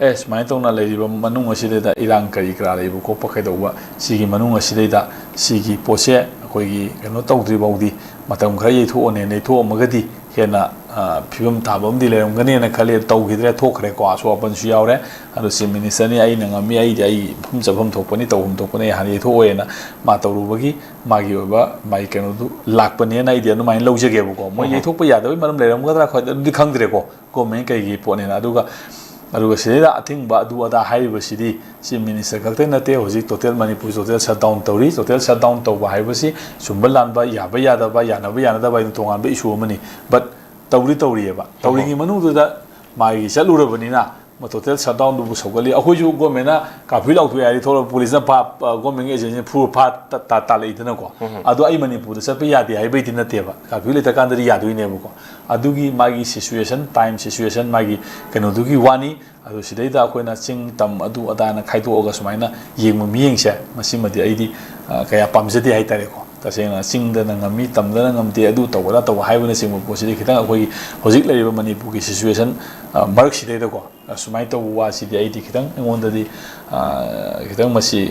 ꯑꯦ, ꯁꯨꯃꯥꯏꯅ ꯇꯧꯅ ꯂꯩꯔꯤꯕ ꯃꯅꯨꯡ ꯑꯁꯤꯗꯩꯗ ꯏꯔꯥꯡ ꯀꯔꯤ ꯀꯔꯥ ꯂꯩꯕ ꯈꯣꯠꯄ ꯀꯩꯗꯧꯕ, ꯁꯤꯒꯤ ꯃꯅꯨꯡ ꯑꯁꯤꯗꯩꯗ ꯁꯤꯒꯤ ꯄꯣꯠꯁꯦ ꯑꯩꯈꯣꯏꯒꯤ ꯀꯩꯅꯣ ꯇꯧꯗ꯭ꯔꯤ ꯐꯥꯎꯗꯤ ꯃꯇꯝ ꯈꯔ ꯌꯩꯊꯣꯛꯑꯣꯅꯦ, ꯌꯩꯊꯣꯛꯑꯝꯃꯒꯗꯤ ꯍꯦꯟꯅ, ꯑ, ꯐꯤꯕꯝ ꯇꯥꯕ ꯑꯃꯗꯤ ꯂꯩꯔꯝꯒꯅꯦꯅ ꯈꯜꯂꯤ꯫ ꯇꯧꯈꯤꯗ꯭ꯔꯦ, ꯊꯣꯛꯈ꯭ꯔꯦꯀꯣ, ꯑꯁꯣꯛ ꯑꯄꯟꯁꯨ ꯌꯥꯎꯔꯦ꯫ ꯑꯗꯣ Chief Ministerꯅꯤ, "ꯑꯩꯅ ꯉꯝꯃꯤ, ꯑꯩꯗꯤ ꯑꯩ ꯃꯐꯝ ꯆꯠꯐꯝ ꯊꯣꯛꯄꯅꯤ, ꯇꯧꯐꯝ ꯊꯣꯛꯄꯅꯤ, ꯍꯥꯟꯅ ꯌꯩꯊꯣꯛꯑꯣꯏꯅ" ꯃꯥ ꯇꯧꯔꯨꯕꯒꯤ ꯃꯥꯒꯤ ꯑꯣꯏꯕ ꯃꯥꯒꯤ ꯀꯩꯅꯣꯗꯨ ꯂꯥꯛꯄꯅꯦꯅ ꯑꯩꯗꯤ ꯑꯗꯨꯃꯥꯏꯅ ꯂꯧꯖꯒꯦꯕꯀꯣ꯫ ꯃꯣꯏ ꯌꯩꯊꯣꯛꯄ ꯌꯥꯗꯕꯒꯤ ꯃꯔꯝ ꯂꯩꯔꯝꯒꯗ꯭ꯔꯥ ꯈꯣꯏ ꯑꯗꯨꯗꯤ ꯈꯪꯗ꯭ꯔꯦꯀꯣ, government ꯀꯩꯒꯤ ꯄꯣꯠꯅꯤꯅ꯫ ꯑꯗꯨꯒ, ꯑꯗꯨꯒ ꯁꯤꯗꯩꯗ ꯑꯊꯤꯡꯕ ꯑꯗꯨ ꯑꯗꯥ ꯍꯥꯏꯔꯤꯕꯁꯤꯗꯤ Chief Minister ꯈꯛꯇ ꯅꯠꯇꯦ, ꯍꯧꯖꯤꯛ total ꯃꯅꯤꯄꯨꯔ total shutdown ꯇꯧꯔꯤ꯫ Total shutdown ꯇꯧꯕ ꯍꯥꯏꯕꯁꯤ ꯆꯨꯝꯕ ꯂꯥꯟꯕ, ꯌꯥꯕ ꯌꯥꯗꯕ, ꯌꯥꯅꯕ ꯌꯥꯅꯗꯕ ꯍꯥꯏꯅ ꯇꯣꯉꯥꯟꯕ issue ꯑꯃꯅꯤ꯫ But ꯇꯧꯗꯤ ꯇꯧꯔꯤꯑꯕ꯫ ꯇꯧꯔꯤꯉꯩ ꯃꯅꯨꯡꯗꯨꯗ ꯃꯥꯒꯤ ꯆꯠꯂꯨꯔꯕꯅꯤꯅ ꯇꯣꯇꯦꯜ ꯁꯠꯗꯥꯎꯟꯗꯨꯕꯨ ꯁꯧꯒꯠꯂꯤ꯫ ꯑꯩꯈꯣꯏꯁꯨ ꯒꯣꯔꯃꯦꯟꯅ ꯀꯥꯔꯐ꯭ꯌꯨ ꯂꯥꯎꯊꯣꯛꯑꯦ ꯍꯥꯏꯔꯗꯤ ꯊꯣꯛꯂꯒ ꯄꯨꯂꯤꯁꯅ ꯐꯥ-, ꯑ, ꯒꯣꯔꯃꯦꯟꯒꯤ ꯑꯦꯖꯦꯟꯁꯤꯅ ꯐꯨꯔ ꯐꯥ ꯇ-, ꯇ-, ꯇꯥꯜꯂꯛꯏꯗꯅꯀꯣ꯫ ꯑꯗꯣ ꯑꯩ ꯃꯅꯤꯄꯨꯔꯗ ꯆꯠꯄ ꯌꯥꯗꯦ ꯍꯥꯏꯕꯩꯗꯤ ꯅꯠꯇꯦꯕ꯫ ꯀꯥꯔꯐ꯭ꯌꯨ ꯂꯩꯇ꯭ꯔꯀꯥꯟꯗꯗꯤ ꯌꯥꯗꯣꯏꯅꯦꯕꯀꯣ꯫ ꯑꯗꯨꯒꯤ ꯃꯥꯒꯤ ꯁꯤꯆꯨꯋꯦꯁꯟ, ꯇꯥꯏꯝ ꯁꯤꯆꯨꯋꯦꯁꯟ, ꯃꯥꯒꯤ ꯀꯩꯅꯣꯗꯨꯒꯤ ꯋꯥꯅꯤ꯫ ꯑꯗꯨ ꯁꯤꯗꯩꯗ ꯑꯩꯈꯣꯏꯅ ꯆꯤꯡ ꯇꯝ ꯑꯗꯨ ꯑꯗꯥꯅ ꯈꯥꯏꯗꯣꯛꯑꯒ ꯁꯨꯃꯥꯏꯅ ꯌꯦꯡꯕ ꯃꯤꯠꯌꯦꯡꯁꯦ, ꯃꯁꯤꯃꯗꯤ ꯑꯩꯗꯤ, ꯑ, ꯀꯌꯥ ꯄꯥꯝꯖꯗꯦ ꯍꯥꯏꯇꯥꯔꯦꯀꯣ꯫ ꯇꯁꯦꯡꯅ ꯆꯤꯡꯗꯅ ꯉꯝꯃꯤ, ꯇꯝꯗꯅ ꯉꯝꯗꯦ, ꯑꯗꯨ ꯇꯧꯕ ꯑꯗꯥ ꯇꯧꯕ ꯍꯥꯏꯕꯅꯆꯤꯡꯕ ꯄꯣꯠꯁꯤꯗꯤ ꯈꯤꯇꯪ ꯑꯩꯈꯣꯏꯒꯤ ꯍꯧꯖꯤꯛ ꯂꯩꯔꯤꯕ ꯃꯅꯤꯄꯨꯔꯒꯤ ꯁꯤꯆꯨꯋꯦꯁꯟ, ꯑ, ꯃꯔꯛꯁꯤꯗꯩꯗꯀꯣ, ꯑ, ꯁꯨꯃꯥꯏꯅ ꯇꯧꯕ ꯋꯥꯁꯤꯗꯤ ꯑꯩꯗꯤ ꯈꯤꯇꯪ ꯑꯩꯉꯣꯟꯗꯗꯤ, ꯑ, ꯈꯤꯇꯪ ꯃꯁꯤ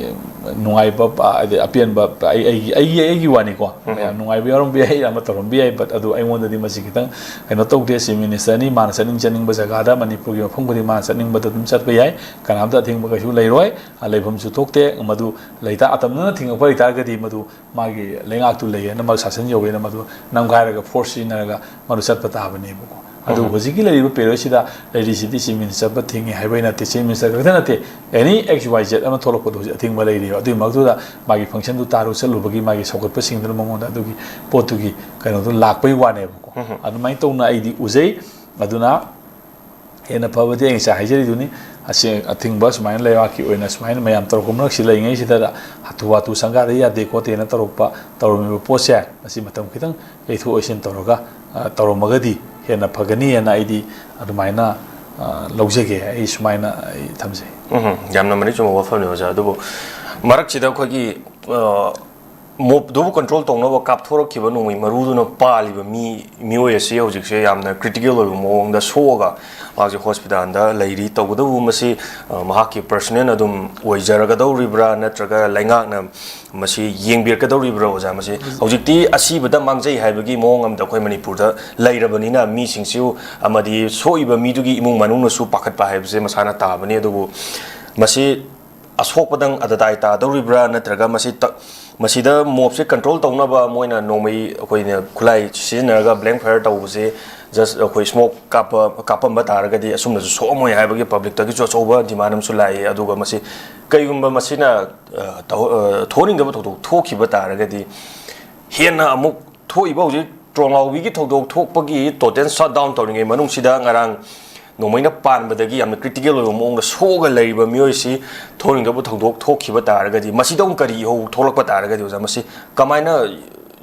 ꯅꯨꯡꯉꯥꯏꯕ, ꯑ, ꯍꯥꯏꯗꯤ ꯑꯄꯦꯟꯕ, ꯑꯩ, ꯑꯩꯒꯤ, ꯑꯩꯒꯤ, ꯑꯩꯒꯤ ꯋꯥꯅꯤꯀꯣ꯫ ꯃꯌꯥꯝ ꯅꯨꯡꯉꯥꯏꯕ ꯌꯥꯎꯔꯝꯕ ꯌꯥꯏ, ꯑꯃ ꯇꯧꯔꯝꯕ ꯌꯥꯏ, but ꯑꯗꯨ ꯑꯩꯉꯣꯟꯗꯗꯤ ꯃꯁꯤ ꯈꯤꯇꯪ ꯀꯩꯅꯣ ꯇꯧꯗꯦ꯫ ꯆꯤꯐ ꯃꯤꯅꯤꯁꯇꯔꯅꯤ, ꯃꯥꯅ ꯆꯠꯅꯤꯡ ꯆꯠꯅꯤꯡꯕ ꯖꯒꯥꯗ, ꯃꯅꯤꯄꯨꯔꯒꯤ ꯃꯐꯝ ꯈꯨꯗꯤꯡ ꯃꯥꯅ ꯆꯠꯅꯤꯡꯕꯗ ꯑꯗꯨꯝ ꯆꯠꯄ ꯌꯥꯏ, ꯀꯅꯥꯝꯇ ꯑꯊꯤꯡꯕ ꯀꯩꯁꯨ ꯂꯩꯔꯣꯏ꯫ ꯑ, ꯂꯩꯐꯝꯁꯨ ꯊꯣꯛꯇꯦ꯫ ꯃꯗꯨ ꯂꯩꯇꯥ-, ꯑꯇꯝꯅꯅ ꯊꯤꯡꯉꯛꯄ ꯂꯩꯇꯥꯔꯒꯗꯤ ꯃꯗꯨ ꯃꯥꯒꯤ ꯂꯩꯉꯥꯛꯇꯨ ꯂꯩꯌꯦꯅ, ꯃꯥꯒꯤ ꯁꯥꯁꯟ ꯌꯧꯋꯦꯅ ꯃꯗꯨ ꯅꯝꯈꯥꯏꯔꯒ ꯐꯣꯔꯁ ꯁꯤꯖꯤꯟꯅꯔꯒ ꯃꯗꯨ ꯆꯠꯄ ꯇꯥꯕꯅꯦꯕꯀꯣ꯫ ꯑꯗꯨ ꯍꯧꯖꯤꯛꯀꯤ ꯂꯩꯔꯤꯕ ꯄꯦꯔꯤꯌꯗꯁꯤꯗ ꯂꯩꯔꯤꯁꯤꯗꯤ ꯆꯤꯐ ꯃꯤꯅꯤꯁꯇꯔ ꯆꯠꯄ ꯊꯤꯡꯉꯦ ꯍꯥꯏꯕꯩ ꯅꯠꯇꯦ, ꯆꯤꯐ ꯃꯤꯅꯤꯁꯇꯔ ꯈꯛꯇ ꯅꯠꯇꯦ, ꯑꯦꯅꯤ ꯑꯦꯛꯁ ꯋꯥꯏ ꯖꯦꯠ ꯑꯃ ꯊꯣꯛꯂꯛꯄꯗ ꯍꯧꯖꯤꯛ ꯑꯊꯤꯡꯕ ꯂꯩꯔꯤꯕ꯫ ꯑꯗꯨꯒꯤ ꯃꯔꯛꯇꯨꯗ ꯃꯥꯒꯤ ꯐꯪꯁꯟꯗꯨ ꯇꯥꯔꯨ ꯆꯠꯂꯨꯕꯒꯤ ꯃꯥꯒꯤ ꯁꯧꯒꯠꯄꯁꯤꯡꯗꯨꯅ ꯃꯉꯣꯟꯗ ꯑꯗꯨꯒꯤ ꯄꯣꯠꯇꯨꯒꯤ ꯀꯩꯅꯣꯗꯨ ꯂꯥꯛꯄꯩ ꯋꯥꯅꯦꯕꯀꯣ꯫ ꯑꯗꯨꯃꯥꯏꯅ ꯇꯧꯅ ꯑꯩꯗꯤ ꯎꯖꯩ꯫ ꯑꯗꯨꯅ ꯍꯦꯟꯅ ꯐꯕꯗꯤ ꯑꯩ ꯉꯁꯥꯏ ꯍꯥꯏꯖꯔꯤꯗꯨꯅꯤ, ꯑꯁꯤ ꯑꯊꯤꯡꯕ ꯁꯨꯃꯥꯏꯅ ꯂꯩꯕꯥꯛꯀꯤ ꯑꯣꯏꯅ ꯁꯨꯃꯥꯏꯅ ꯃꯌꯥꯝ ꯇꯧꯔꯛꯄ ꯃꯔꯛꯁꯤ ꯂꯩꯉꯩꯁꯤꯗ ꯍꯥꯊꯨ ꯍꯥꯊꯨ ꯁꯪꯒꯥꯗ ꯌꯥꯗꯦ ꯈꯣꯠꯇꯦꯅ ꯇꯧꯔꯛꯄ, ꯇꯧꯔꯝꯃꯤꯕ ꯄꯣꯠꯁꯦ, ꯃꯁꯤ ꯃꯇꯝ ꯈꯤꯇꯪ ꯌꯩꯊꯣꯛ ꯌꯩꯁꯤꯟ ꯇꯧꯔꯒ, ꯑ, ꯇꯧꯔꯝꯃꯒꯗꯤ ꯍꯦꯟꯅ ꯐꯒꯅꯤ ꯍꯥꯏꯅ ꯑꯩꯗꯤ ꯑꯗꯨꯃꯥꯏꯅ, ꯑ, ꯂꯧꯖꯒꯦ꯫ ꯑꯩ ꯁꯨꯃꯥꯏꯅ ꯑꯩ ꯊꯝꯖꯩ꯫ ꯎꯝ, ꯌꯥꯝꯅ ꯃꯔꯤꯛ ꯆꯨꯝꯕ ꯋꯥꯐꯝꯅꯤ, ꯑꯣꯖꯥ꯫ ꯑꯗꯨꯕꯨ ꯃꯔꯛꯁꯤꯗ ꯑꯩꯈꯣꯏꯒꯤ, ꯑ, ꯃꯣꯞꯇꯨꯕꯨ ꯀꯟꯇ꯭ꯔꯣꯜ ꯇꯧꯅꯕ ꯀꯥꯞꯊꯣꯔꯛꯈꯤꯕ ꯅꯣꯡꯃꯩ ꯃꯔꯨꯗꯨꯅ ꯄꯥꯜꯂꯤꯕ ꯃꯤ, ꯃꯤꯑꯣꯏ ꯑꯁꯤ ꯍꯧꯖꯤꯛꯁꯦ ꯌꯥꯝꯅ ꯀ꯭ꯔꯤꯇꯤꯀꯦꯜ ꯑꯣꯏꯕ ꯃꯑꯣꯡꯗ ꯁꯣꯛꯑꯒ ꯃꯍꯥꯛꯁꯦ ꯍꯣꯁꯄꯤꯇꯥꯜꯗ ꯂꯩꯔꯤ꯫ ꯇꯧꯕꯇꯕꯨ ꯃꯁꯤ, ꯑ, ꯃꯍꯥꯛꯀꯤ ꯄꯔꯁꯣꯅꯦꯜ ꯑꯗꯨꯝ ꯑꯣꯏꯖꯔꯒꯗꯧꯔꯤꯕ꯭ꯔꯥ, ꯅꯠꯇ꯭ꯔꯒ ꯂꯩꯉꯥꯛꯅ ꯃꯁꯤ ꯌꯦꯡꯕꯤꯔꯛꯀꯗꯧꯔꯤꯕ꯭ꯔꯥ, ꯑꯣꯖꯥ? ꯃꯁꯤ ꯍꯧꯖꯤꯛꯇꯤ ꯑꯁꯤꯕꯗ ꯃꯥꯡꯖꯩ ꯍꯥꯏꯕꯒꯤ ꯃꯑꯣꯡ ꯑꯃꯗ ꯑꯩꯈꯣꯏ ꯃꯅꯤꯄꯨꯔꯗ ꯂꯩꯔꯕꯅꯤꯅ, ꯃꯤꯁꯤꯡꯁꯨ ꯑꯃꯗꯤ ꯁꯣꯛꯏꯕ ꯃꯤꯗꯨꯒꯤ ꯏꯃꯨꯡ ꯃꯅꯨꯡꯅꯁꯨ ꯄꯥꯈꯠꯄ ꯍꯥꯏꯕꯁꯦ ꯃꯁꯥꯅ ꯇꯥꯕꯅꯤ꯫ ꯑꯗꯨꯕꯨ ꯃꯁꯤ ꯑꯁꯣꯛꯄꯗꯪ ꯑꯗꯨꯗꯥꯏ ꯇꯥꯗꯧꯔꯤꯕ꯭ꯔꯥ, ꯅꯠꯇ꯭ꯔꯒ ꯃꯁꯤ ꯇ-, ꯃꯁꯤꯗ ꯃꯣꯞꯁꯦ ꯀꯟꯇ꯭ꯔꯣꯜ ꯇꯧꯅꯕ ꯃꯣꯏꯅ ꯅꯣꯡꯃꯩ, ꯑꯩꯈꯣꯏꯅ ꯈꯨꯠꯂꯥꯏ ꯁꯤꯖꯤꯟꯅꯔꯒ ꯕ꯭ꯂꯦꯡ ꯐꯥꯌꯔ ꯇꯧꯕꯁꯦ, ꯖꯁ ꯑꯩꯈꯣꯏ ꯁ꯭ꯃꯣꯛ ꯀꯥꯞꯄ, ꯀꯥꯞꯄꯝꯕ ꯇꯥꯔꯒꯗꯤ ꯑꯁꯨꯝꯅꯁꯨ ꯁꯣꯛꯑꯝꯃꯣꯏ ꯍꯥꯏꯕꯒꯤ ꯄꯕ꯭ꯂꯤꯛꯇꯒꯤꯁꯨ ꯑꯆꯧꯕ ꯗꯤꯃꯥꯟ ꯑꯃꯁꯨ ꯂꯥꯛꯏ꯫ ꯑꯗꯨꯒ ꯃꯁꯤ ꯀꯩꯒꯨꯝꯕ ꯃꯁꯤꯅ, ꯑ, ꯇꯧ-, ꯑ, ꯊꯣꯛꯍꯟꯅꯤꯡꯗꯕ ꯊꯧꯗꯣꯛ ꯊꯣꯛꯈꯤꯕ ꯇꯥꯔꯒꯗꯤ, ꯍꯦꯟꯅ ꯑꯃꯨꯛ ꯊꯣꯛꯏꯕ ꯍꯧꯖꯤꯛ ꯇ꯭ꯔꯣꯉꯥꯎꯕꯤꯒꯤ ꯊꯧꯗꯣꯛ ꯊꯣꯛꯄꯒꯤ ꯇꯣꯇꯦꯜ ꯁꯠ ꯗꯥꯎꯟ ꯇꯧꯔꯤꯉꯩ ꯃꯅꯨꯡꯁꯤꯗ ꯉꯔꯥꯡ ꯅꯣꯡꯃꯩꯅ ꯄꯥꯟꯕꯗꯒꯤ ꯌꯥꯝꯅ ꯀ꯭ꯔꯤꯇꯤꯀꯦꯜ ꯑꯣꯏꯕ ꯃꯑꯣꯡꯗ ꯁꯣꯛꯑꯒ ꯂꯩꯔꯤꯕ ꯃꯤꯑꯣꯏꯁꯤ ꯊꯣꯛꯅꯤꯡꯗꯕ ꯊꯧꯗꯣꯛ ꯊꯣꯛꯈꯤꯕ ꯇꯥꯔꯒꯗꯤ, ꯃꯁꯤꯗ ꯑꯃꯨꯛ ꯀꯔꯤ ꯏꯍꯧ ꯊꯣꯛꯂꯛꯄ ꯇꯥꯔꯒꯗꯤ, ꯑꯣꯖꯥ, ꯃꯁꯤ ꯀꯃꯥꯏꯅ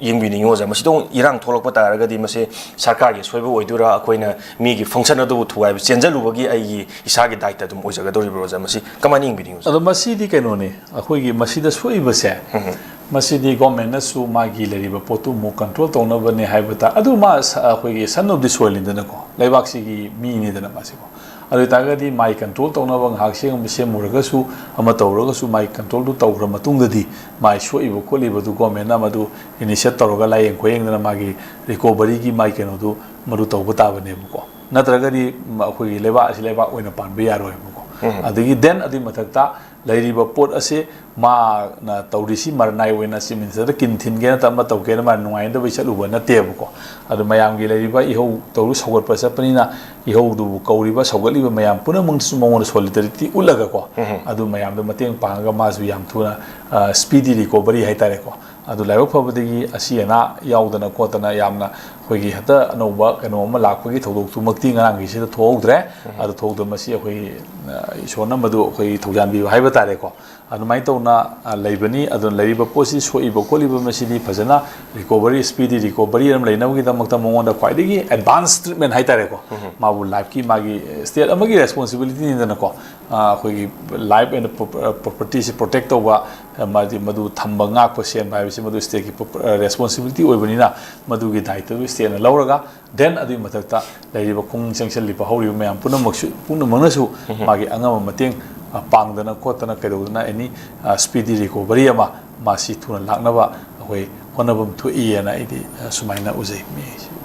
ꯌꯦꯡꯕꯤꯅꯤꯡꯉꯤ, ꯑꯣꯖꯥ? ꯃꯁꯤꯗ ꯑꯃꯨꯛ ꯏꯔꯥꯡ ꯊꯣꯛꯂꯛꯄ ꯇꯥꯔꯒꯗꯤ, ꯃꯁꯤ ꯁꯔꯀꯥꯔꯒꯤ ꯑꯁꯣꯏꯕ ꯑꯣꯏꯗꯣꯏꯔꯥ, ꯑꯩꯈꯣꯏꯅ ꯃꯤꯒꯤ ꯐꯪꯁꯟ ꯑꯗꯨꯕꯨ ꯊꯨꯒꯥꯏꯕ ꯆꯦꯟꯖꯜꯂꯨꯕꯒꯤ ꯑꯩꯒꯤ ꯏꯁꯥꯒꯤ ꯗꯥꯏꯇ ꯑꯗꯨꯝ ꯑꯣꯏꯖꯒꯗꯧꯔꯤꯕ꯭ꯔꯣ, ꯑꯣꯖꯥ? ꯃꯁꯤ ꯀꯃꯥꯏꯅ ꯌꯦꯡꯕꯤꯅꯤꯡꯉꯤ, ꯑꯣꯖꯥ? ꯑꯗꯣ ꯃꯁꯤꯗꯤ ꯀꯩꯅꯣꯅꯤ, ꯑꯩꯈꯣꯏꯒꯤ ꯃꯁꯤꯗ ꯁꯣꯛꯏꯕꯁꯦ, ꯎꯝ꯫ ꯃꯁꯤꯗꯤ ꯒꯣꯔꯃꯦꯟꯅꯁꯨ ꯃꯥꯒꯤ ꯂꯩꯔꯤꯕ ꯄꯣꯠꯇꯨ ꯑꯃꯨꯛ ꯀꯟꯇ꯭ꯔꯣꯜ ꯇꯧꯅꯕꯅꯦ ꯍꯥꯏꯕ ꯇꯥ-, ꯑꯗꯨ ꯃꯥ ꯁ-, ꯑꯩꯈꯣꯏꯒꯤ ꯁꯟ ꯑꯣꯐ ꯗꯤ ꯁꯣꯏꯜꯅꯤꯗꯅꯀꯣ, ꯂꯩꯕꯥꯛꯁꯤꯒꯤ ꯃꯤꯅꯤꯗꯅ ꯃꯥꯁꯤꯀꯣ꯫ ꯑꯗꯨ ꯑꯣꯏꯇꯥꯔꯒꯗꯤ ꯃꯥꯏ ꯀꯟꯇ꯭ꯔꯣꯜ ꯇꯧꯅꯕ ꯉꯥꯏꯍꯥꯛ ꯁꯦꯝ-, ꯁꯦꯝꯃꯨꯔꯒꯁꯨ, ꯑꯃ ꯇꯧꯔꯒꯁꯨ, ꯃꯥꯏ ꯀꯟꯇ꯭ꯔꯣꯜꯗꯨ ꯇꯧꯈ꯭ꯔ ꯃꯇꯨꯡꯗꯗꯤ ꯃꯥꯏ ꯁꯣꯛꯏꯕ ꯈꯣꯠꯂꯤꯕꯗꯨ ꯒꯣꯔꯃꯦꯟꯅ ꯃꯗꯨ ꯏꯅꯤꯁꯤꯌꯦꯠ ꯇꯧꯔꯒ ꯂꯥꯏꯌꯦꯡ ꯈꯣꯌꯦꯡꯗꯅ ꯃꯥꯒꯤ ꯔꯤꯀꯣꯚꯔꯤꯒꯤ ꯃꯥꯏ ꯀꯩꯅꯣꯗꯨ ꯃꯗꯨ ꯇꯧꯕ ꯇꯥꯕꯅꯦꯕꯀꯣ꯫ ꯅꯠꯇ꯭ꯔꯒꯗꯤ ꯃ-, ꯑꯩꯈꯣꯏꯒꯤ ꯂꯩꯕꯥꯛ ꯑꯁꯤ ꯂꯩꯕꯥꯛ ꯑꯣꯏꯅ ꯄꯥꯟꯕ ꯌꯥꯔꯣꯏꯕꯀꯣ꯫ ꯎꯝ꯫ ꯑꯗꯒꯤ then ꯑꯗꯨꯒꯤ ꯃꯊꯛꯇ ꯂꯩꯔꯤꯕ ꯄꯣꯠ ꯑꯁꯤ ꯃꯥꯅ ꯇꯧꯔꯤꯁꯤ ꯃꯔꯅꯥꯏ ꯑꯣꯏꯅ ꯆꯤꯐ ꯃꯤꯅꯤꯁꯇꯔꯗ ꯀꯤꯟ ꯊꯤꯟꯒꯦꯅ ꯇ-, ꯑꯃ ꯇꯧꯒꯦꯅ ꯃꯥꯅ ꯅꯨꯡꯉꯥꯏꯅꯗꯕꯩ ꯆꯠꯂꯨꯕ ꯅꯠꯇꯦꯕꯀꯣ꯫ ꯑꯗꯨ ꯃꯌꯥꯝꯒꯤ ꯂꯩꯔꯤꯕ ꯏꯍꯧ ꯇꯧꯔꯨ ꯁꯧꯒꯠꯄ ꯆꯠꯄꯅꯤꯅ, ꯏꯍꯧꯗꯨꯕꯨ ꯀꯧꯔꯤꯕ ꯁꯧꯒꯠꯂꯤꯕ ꯃꯌꯥꯝ ꯄꯨꯝꯅꯃꯛꯅꯁꯨ ꯃꯉꯣꯟꯗ ꯁꯣꯂꯤꯗꯔꯤꯇꯤ ꯎꯠꯂꯒꯀꯣ, ꯎꯝ꯫ ꯑꯗꯨ ꯃꯌꯥꯝꯗꯣ ꯃꯇꯦꯡ ꯄꯥꯡꯉꯒ ꯃꯥꯁꯨ ꯌꯥꯝ ꯊꯨꯅ, ꯑ, ꯁ꯭ꯄꯤꯗꯤ ꯔꯤꯀꯣꯚꯔꯤ ꯍꯥꯏꯇꯥꯔꯦꯀꯣ, ꯑꯗꯨ ꯂꯥꯏꯕꯛ ꯐꯕꯗꯒꯤ ꯑꯁꯤ ꯑꯅꯥ ꯌꯥꯎꯗꯅ ꯈꯣꯠꯇꯅ ꯌꯥꯝꯅ ꯑꯩꯈꯣꯏꯒꯤ ꯍꯦꯛꯇ ꯑꯅꯧꯕ ꯀꯩꯅꯣ ꯑꯃ ꯂꯥꯛꯄꯒꯤ ꯊꯧꯗꯣꯛꯇꯨꯃꯛꯇꯤ ꯉꯔꯥꯡꯒꯤꯁꯤꯗ ꯊꯣꯛꯍꯧꯗ꯭ꯔꯦ꯫ ꯎꯝ꯫ ꯑꯗꯨ ꯊꯣꯛꯍꯧꯗꯕ ꯃꯁꯤ ꯑꯩꯈꯣꯏꯒꯤ, ꯑ, ꯏꯁꯣꯔꯅ ꯃꯗꯨ ꯑꯩꯈꯣꯏ ꯊꯧꯖꯥꯟꯕꯤꯕ ꯍꯥꯏꯕ ꯇꯥꯔꯦꯀꯣ꯫ ꯑꯗꯨꯃꯥꯏꯅ ꯇꯧꯅ, ꯑ, ꯂꯩꯕꯅꯤ꯫ ꯑꯗꯨꯅ ꯂꯩꯔꯤꯕ ꯄꯣꯠꯁꯤ ꯁꯣꯛꯏꯕ ꯈꯣꯠꯂꯤꯕ ꯃꯁꯤꯗꯤ ꯐꯖꯅ ꯔꯤꯀꯣꯚꯔꯤ, ꯁ꯭ꯄꯤꯗꯤ ꯔꯤꯀꯣꯚꯔꯤ ꯑꯃ ꯂꯩꯅꯕꯒꯤꯗꯃꯛꯇ ꯃꯉꯣꯟꯗ ꯈ꯭ꯋꯥꯏꯗꯒꯤ ꯑꯦꯗꯚꯥꯟꯁ ꯇ꯭ꯔꯤꯠꯃꯦꯟ ꯍꯥꯏꯇꯥꯔꯦꯀꯣ꯫ ꯎꯝ꯫ ꯃꯥꯕꯨ ꯂꯥꯏꯐꯀꯤ ꯃꯥꯒꯤ ꯁ꯭ꯇꯦꯠ ꯑꯃꯒꯤ ꯔꯦꯁꯄꯣꯟꯁꯤꯕꯤꯂꯤꯇꯤꯅꯤꯗꯅꯀꯣ꯫ ꯑ, ꯑꯩꯈꯣꯏꯒꯤ ꯂꯥꯏꯐ ꯑꯦꯟ ꯄ꯭ꯔꯣ-, ꯄ꯭ꯔꯣꯄꯔꯇꯤꯁꯤ ꯄ꯭ꯔꯣꯇꯦꯛ ꯇꯧꯕ, ꯑ, ꯃꯥꯗꯤ ꯃꯗꯨ ꯊꯝꯕ ꯉꯥꯛꯄ ꯁꯦꯟꯕ ꯍꯥꯏꯕꯁꯤ ꯃꯗꯨ ꯁ꯭ꯇꯦꯠꯀꯤ ꯄ꯭ꯔꯣ-, ꯑ, ꯔꯦꯁꯄꯣꯟꯁꯤꯕꯤꯂꯤꯇꯤ ꯑꯣꯏꯕꯅꯤꯅ ꯃꯗꯨꯒꯤ ꯗꯥꯏꯇꯗꯨ ꯁ꯭ꯇꯦꯠꯅ ꯂꯧꯔꯒ, then ꯑꯗꯨꯒꯤ ꯃꯊꯛꯇ ꯂꯩꯔꯤꯕ ꯈꯣꯡ ꯆꯪꯁꯤꯜꯂꯤꯕ ꯍꯧꯔꯤꯕ ꯃꯌꯥꯝ ꯄꯨꯝꯅꯃꯛꯁꯨ, ꯄꯨꯝꯅꯃꯛꯅꯁꯨ ꯎꯝ꯫ ꯃꯥꯒꯤ ꯑꯉꯝꯕ ꯃꯇꯦꯡ, ꯑ, ꯄꯥꯡꯗꯅ ꯈꯣꯠꯇꯅ ꯀꯩꯗꯧꯗꯅ ꯑꯦꯅꯤ, ꯑ, ꯁ꯭ꯄꯤꯗꯤ ꯔꯤꯀꯣꯚꯔꯤ ꯑꯃ ꯃꯥꯁꯤ ꯊꯨꯅ ꯂꯥꯛꯅꯕ ꯑꯩꯈꯣꯏ ꯍꯣꯠꯅꯐꯝ ꯊꯣꯛꯏꯑꯅ ꯑꯩꯗꯤ, ꯑ, ꯁꯨꯃꯥꯏꯅ ꯎꯖꯩ꯫ ꯃꯤ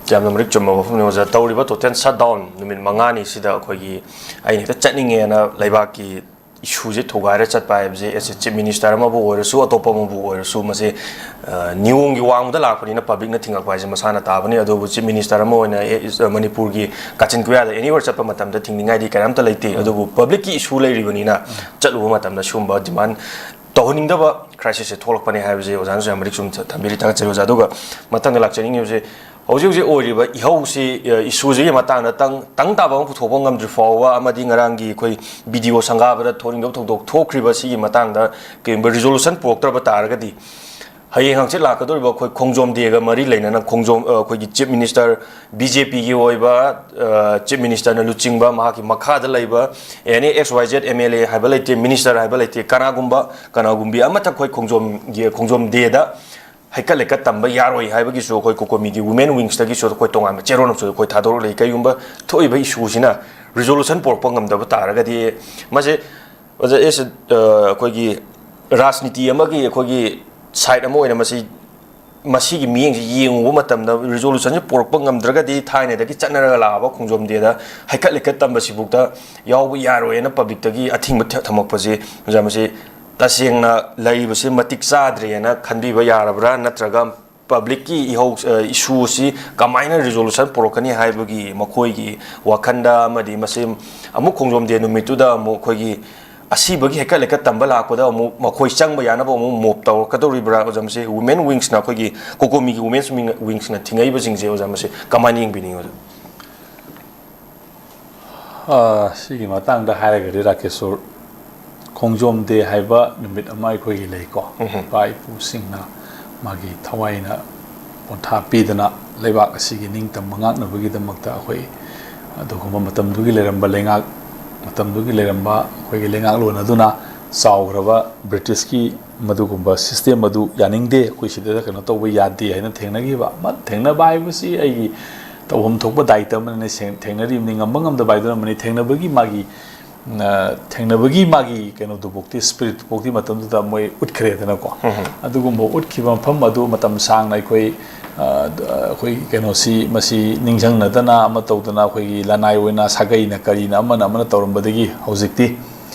ꯌꯥꯝꯅ ꯃꯔꯤꯛ ꯆꯨꯝꯕ ꯋꯥꯐꯝꯅꯤ, ꯑꯣꯖꯥ꯫ ꯇꯧꯔꯤꯕ ꯇꯣꯇꯦꯜ ꯁꯠꯗꯥꯎꯟ ꯅꯨꯃꯤꯠ ꯃꯉꯥꯅꯤꯁꯤꯗ ꯑꯩꯈꯣꯏꯒꯤ ꯑꯩꯅ ꯍꯦꯛꯇ ꯆꯠꯅꯤꯡꯉꯦꯅ ꯂꯩꯕꯥꯛꯀꯤ ꯏꯁꯨꯁꯦ ꯊꯨꯒꯥꯏꯔ ꯆꯠꯄ ꯍꯥꯏꯕꯁꯦ, ꯑꯦꯁ ꯑꯦ ꯆꯤꯐ ꯃꯤꯅꯤꯁꯇꯔ ꯑꯃꯕꯨ ꯑꯣꯏꯔꯁꯨ, ꯑꯇꯣꯞꯄ ꯑꯃꯕꯨ ꯑꯣꯏꯔꯁꯨ, ꯃꯁꯦ, ꯑ, ꯅꯤꯌꯣꯝꯒꯤ ꯋꯥꯡꯃꯗ ꯂꯥꯛꯄꯅꯤꯅ ꯄꯕ꯭ꯂꯤꯛꯅ ꯊꯤꯡꯉꯛꯄ ꯍꯥꯏꯁꯦ ꯃꯁꯥꯅ ꯇꯥꯕꯅꯤ꯫ ꯑꯗꯨꯕꯨ ꯆꯤꯐ ꯃꯤꯅꯤꯁꯇꯔ ꯑꯃ ꯑꯣꯏꯅ, ꯑꯦ, ꯏꯁ-, ꯑ, ꯃꯅꯤꯄꯨꯔꯒꯤ ꯀꯥꯆꯤꯟ ꯀꯣꯌꯥꯗ ꯑꯦꯅꯤꯋꯦꯔ ꯆꯠꯄ ꯃꯇꯝꯗ ꯊꯤꯡꯅꯤꯡꯉꯥꯏꯗꯤ ꯀꯔꯤꯝꯇ ꯂꯩꯇꯦ꯫ ꯎꯝ꯫ ꯑꯗꯨꯕꯨ ꯄꯕ꯭ꯂꯤꯛꯀꯤ ꯏꯁꯨ ꯂꯩꯔꯤꯕꯅꯤꯅ ꯎꯝ꯫ ꯆꯠꯂꯨꯕ ꯃꯇꯝꯗ ꯁꯤꯒꯨꯝꯕ ꯗꯤꯃꯥꯟ ꯇꯧꯍꯟꯅꯤꯡꯗꯕ ꯀ꯭ꯔꯥꯏꯁꯤꯁꯁꯦ ꯊꯣꯛꯂꯛꯄꯅꯦ ꯍꯥꯏꯕꯁꯦ ꯑꯣꯖꯥꯅꯁꯨ ꯌꯥꯝ ꯃꯔꯤꯛ ꯆꯨꯝꯅ ꯊꯝꯕꯤꯔꯤ꯫ ꯊꯥꯒꯠꯆꯔꯤ, ꯑꯣꯖꯥ꯫ ꯑꯗꯨꯒ ꯃꯊꯪꯗ ꯂꯥꯛꯆꯅꯤꯡꯉꯤꯕꯁꯦ, ꯍꯧꯖꯤꯛ ꯍꯧꯖꯤꯛ ꯑꯣꯏꯔꯤꯕ ꯏꯍꯧꯁꯤ, ꯑ, ꯏꯁꯨꯁꯤꯒꯤ ꯃꯇꯥꯡꯗ ꯇꯪ, ꯇꯪ ꯇꯥꯕ ꯑꯃ ꯄꯨꯊꯣꯛꯄ ꯉꯝꯗ꯭ꯔꯤ ꯐꯥꯎꯕ, ꯑꯃꯗꯤ ꯉꯔꯥꯡꯒꯤ ꯑꯩꯈꯣꯏ ꯕꯤ ꯗꯤ ꯑꯣ ꯁꯪꯒꯥꯕꯗ ꯊꯣꯛꯅꯤꯡꯗꯕ ꯊꯧꯗꯣꯛ ꯊꯣꯛꯈ꯭ꯔꯤꯕ ꯁꯤꯒꯤ ꯃꯇꯥꯡꯗ ꯀꯩꯒꯨꯝꯕ ꯔꯤꯖꯣꯂꯨꯁꯟ ꯄꯨꯔꯛꯇ꯭ꯔꯕ ꯇꯥꯔꯒꯗꯤ, ꯍꯌꯦꯡ ꯍꯪꯆꯤꯠ ꯂꯥꯛꯀꯗꯧꯔꯤꯕ ꯑꯩꯈꯣꯏ ꯈꯣꯡꯖꯣꯝ ꯗꯦꯒ ꯃꯔꯤ ꯂꯩꯅꯅ ꯈꯣꯡꯖꯣꯝ, ꯑ, ꯑꯩꯈꯣꯏꯒꯤ ꯆꯤꯐ ꯃꯤꯅꯤꯁꯇꯔ, ꯕꯤ ꯖꯦ ꯄꯤꯒꯤ ꯑꯣꯏꯕ, ꯑ, ꯆꯤꯐ ꯃꯤꯅꯤꯁꯇꯔꯅ ꯂꯨꯆꯤꯡꯕ ꯃꯍꯥꯛꯀꯤ ꯃꯈꯥꯗ ꯂꯩꯕ any X Y Z M L A ꯍꯥꯏꯕ ꯂꯩꯇꯦ, ꯃꯤꯅꯤꯁꯇꯔ ꯍꯥꯏꯕ ꯂꯩꯇꯦ, ꯀꯅꯥꯒꯨꯝꯕ, ꯀꯅꯥꯒꯨꯝꯕꯤ ꯑꯃꯠꯇ ꯑꯩꯈꯣꯏ ꯈꯣꯡꯖꯣꯝꯒꯤ, ꯈꯣꯡꯖꯣꯝ ꯗꯦꯗ ꯍꯩꯀꯠ ꯂꯩꯀꯠ ꯇꯝꯕ ꯌꯥꯔꯣꯏ ꯍꯥꯏꯕꯒꯤꯁꯨ ꯑꯩꯈꯣꯏ ꯀꯣꯀꯣꯃꯤꯒꯤ ꯋꯨꯃꯦꯟ ꯋꯤꯡꯁꯇꯒꯤꯁꯨ ꯑꯩꯈꯣꯏ ꯇꯣꯉꯥꯟꯕ ꯆꯦꯔꯣꯜ ꯑꯃꯁꯨ ꯑꯩꯈꯣꯏ ꯊꯥꯗꯣꯔꯛꯂꯤ꯫ ꯀꯩꯒꯨꯝꯕ ꯊꯣꯛꯏꯕ ꯏꯁꯨꯁꯤꯅ ꯔꯤꯖꯣꯂꯨꯁꯟ ꯄꯨꯔꯛꯄ ꯉꯝꯗꯕ ꯇꯥꯔꯒꯗꯤ, ꯃꯁꯦ ꯑꯣꯖꯥ ꯑꯦꯁ, ꯑ, ꯑꯩꯈꯣꯏꯒꯤ ꯔꯥꯖꯅꯤꯇꯤ ꯑꯃꯒꯤ ꯑꯩꯈꯣꯏꯒꯤ ꯁꯥꯏꯠ ꯑꯃ ꯑꯣꯏꯅ ꯃꯁꯤ, ꯃꯁꯤꯒꯤ ꯃꯤꯠꯌꯦꯡꯁꯤ ꯌꯦꯡꯉꯨꯕ ꯃꯇꯝꯗ, ꯔꯤꯖꯣꯂꯨꯁꯟꯁꯤ ꯄꯨꯔꯛꯄ ꯉꯝꯗ꯭ꯔꯒꯗꯤ ꯊꯥꯏꯅꯗꯒꯤ ꯆꯠꯅꯔꯒ ꯂꯥꯛꯑꯕ ꯈꯣꯡꯖꯣꯝ ꯗꯦꯗ ꯍꯩꯀꯠ ꯂꯩꯀꯠ ꯇꯝꯕꯁꯤꯐꯥꯎꯗ ꯌꯥꯎꯕ ꯌꯥꯔꯣꯏꯅ ꯄꯕ꯭ꯂꯤꯛꯇꯒꯤ ꯑꯊꯤꯡꯕ ꯊ-, ꯊꯝꯃꯛꯄꯁꯤ, ꯑꯣꯖꯥ, ꯃꯁꯤ ꯇꯁꯦꯡꯅ ꯂꯩꯔꯤꯕꯁꯤ ꯃꯇꯤꯛ ꯆꯥꯗ꯭ꯔꯦꯅ ꯈꯟꯕꯤꯕ ꯌꯥꯔꯕ꯭ꯔꯥ, ꯅꯠꯇ꯭ꯔꯒ ꯄꯕ꯭ꯂꯤꯛꯀꯤ ꯏꯍꯧ, ꯑ, ꯏꯁꯨ ꯑꯁꯤ ꯀꯃꯥꯏꯅ ꯔꯤꯖꯣꯂꯨꯁꯟ ꯄꯨꯔꯛꯀꯅꯤ ꯍꯥꯏꯕꯒꯤ ꯃꯈꯣꯏꯒꯤ ꯋꯥꯈꯟꯗ, ꯑꯃꯗꯤ ꯃꯁꯤ ꯑꯃꯨꯛ ꯈꯣꯡꯖꯣꯝ ꯗꯦ ꯅꯨꯃꯤꯠꯇꯨꯗ ꯑꯃꯨꯛ ꯑꯩꯈꯣꯏꯒꯤ ꯑꯁꯤꯕꯒꯤ ꯍꯩꯀꯠ ꯂꯩꯀꯠ ꯇꯝꯕ ꯂꯥꯛꯄꯗ ꯑꯃꯨꯛ ꯃꯈꯣꯏ ꯆꯪꯕ ꯌꯥꯅꯕ ꯑꯃꯨꯛ ꯃꯣꯞ ꯇꯧꯔꯛꯀꯗꯧꯔꯤꯕ꯭ꯔꯥ, ꯑꯣꯖꯥ? ꯃꯁꯤ ꯋꯨꯃꯦꯟ ꯋꯤꯡꯁꯅ, ꯑꯩꯈꯣꯏꯒꯤ ꯀꯣꯀꯣꯃꯤꯒꯤ ꯋꯨꯃꯦꯟꯁ ꯋꯤꯡ, ꯋꯤꯡꯁꯅ ꯊꯤꯡꯉꯛꯏꯕꯁꯤꯡꯁꯦ, ꯑꯣꯖꯥ, ꯃꯁꯤ ꯀꯃꯥꯏꯅ ꯌꯦꯡꯕꯤꯅꯤꯡꯉꯤ, ꯑꯣꯖꯥ? ꯑ, ꯁꯤꯒꯤ ꯃꯇꯥꯡꯗ ꯍꯥꯏꯔꯒꯗꯤ, ꯔꯥꯀꯦꯁꯣꯔ, ꯈꯣꯡꯖꯣꯝ ꯗꯦ ꯍꯥꯏꯕ ꯅꯨꯃꯤꯠ ꯑꯃ ꯑꯩꯈꯣꯏꯒꯤ ꯂꯩꯀꯣ꯫ ꯎꯝꯍꯨꯝ꯫ ꯏꯄꯥ ꯏꯄꯨꯁꯤꯡꯅ ꯃꯥꯒꯤ ꯊꯋꯥꯏꯅ ꯄꯣꯟꯊꯥ ꯄꯤꯗꯅ ꯂꯩꯕꯥꯛ ꯑꯁꯤꯒꯤ ꯅꯤꯡꯇꯝꯕ ꯉꯥꯛꯅꯕꯒꯤꯗꯃꯛꯇ ꯑꯩꯈꯣꯏ ꯑꯗꯨꯒꯨꯝꯕ ꯃꯇꯝꯗꯨꯒꯤ ꯂꯩꯔꯝꯕ ꯂꯩꯉꯥꯛ, ꯃꯇꯝꯗꯨꯒꯤ ꯂꯩꯔꯝꯕ ꯑꯩꯈꯣꯏꯒꯤ ꯂꯩꯉꯥꯛꯂꯣꯟ ꯑꯗꯨꯅ ꯆꯥꯎꯈ꯭ꯔꯕ ꯕ꯭ꯔꯤꯇꯤꯁꯀꯤ ꯃꯗꯨꯒꯨꯝꯕ ꯁꯤꯁꯇꯦꯝ ꯑꯗꯨ ꯌꯥꯅꯤꯡꯗꯦ, ꯑꯩꯈꯣꯏ ꯁꯤꯗ ꯀꯩꯅꯣ ꯇꯧꯕ ꯌꯥꯗꯦ ꯍꯥꯏꯅ ꯊꯦꯡꯅꯈꯤꯕ꯫ ꯃ-, ꯊꯦꯡꯅꯕ ꯍꯥꯏꯕꯁꯤ ꯑꯩꯒꯤ ꯇꯧꯐꯝ ꯊꯣꯛꯄ ꯗꯥꯏꯇ ꯑꯃꯅꯤ, ꯁꯦꯡ-, ꯊꯦꯡꯅꯔꯤꯕꯅꯤ, ꯉꯝꯕ ꯉꯝꯗꯕ ꯍꯥꯏꯗꯨꯅ ꯑꯃꯅꯤ꯫ ꯊꯦꯡꯅꯕꯒꯤ ꯃꯥꯒꯤ, ꯑ, ꯊꯦꯡꯅꯕꯒꯤ ꯃꯥꯒꯤ ꯀꯩꯅꯣꯗꯨꯐꯥꯎꯗꯤ, ꯁ꯭ꯄꯤꯔꯤꯠꯇꯨꯐꯥꯎꯗꯤ ꯃꯇꯝꯗꯨꯗ ꯃꯣꯏ ꯎꯠꯈ꯭ꯔꯦꯗꯅꯀꯣ꯫ ꯎꯝ꯫ ꯑꯗꯨꯒꯨꯝꯕ ꯎꯠꯈꯤꯕ ꯃꯐꯝ ꯑꯗꯨ ꯃꯇꯝ ꯁꯥꯡꯅ ꯑꯩꯈꯣꯏ, ꯑ, ꯑꯩꯈꯣꯏ ꯀꯩꯅꯣꯁꯤ, ꯃꯁꯤ ꯅꯤꯡꯁꯤꯡꯅꯗꯅ ꯑꯃ ꯇꯧꯗꯅ ꯑꯩꯈꯣꯏꯒꯤ ꯂꯅꯥꯏ ꯑꯣꯏꯅ ꯁꯥꯒꯩꯅ ꯀꯔꯤꯅ ꯑꯃꯅ ꯑꯃꯅ ꯇꯧꯔꯝꯕꯗꯒꯤ ꯍꯧꯖꯤꯛꯇꯤ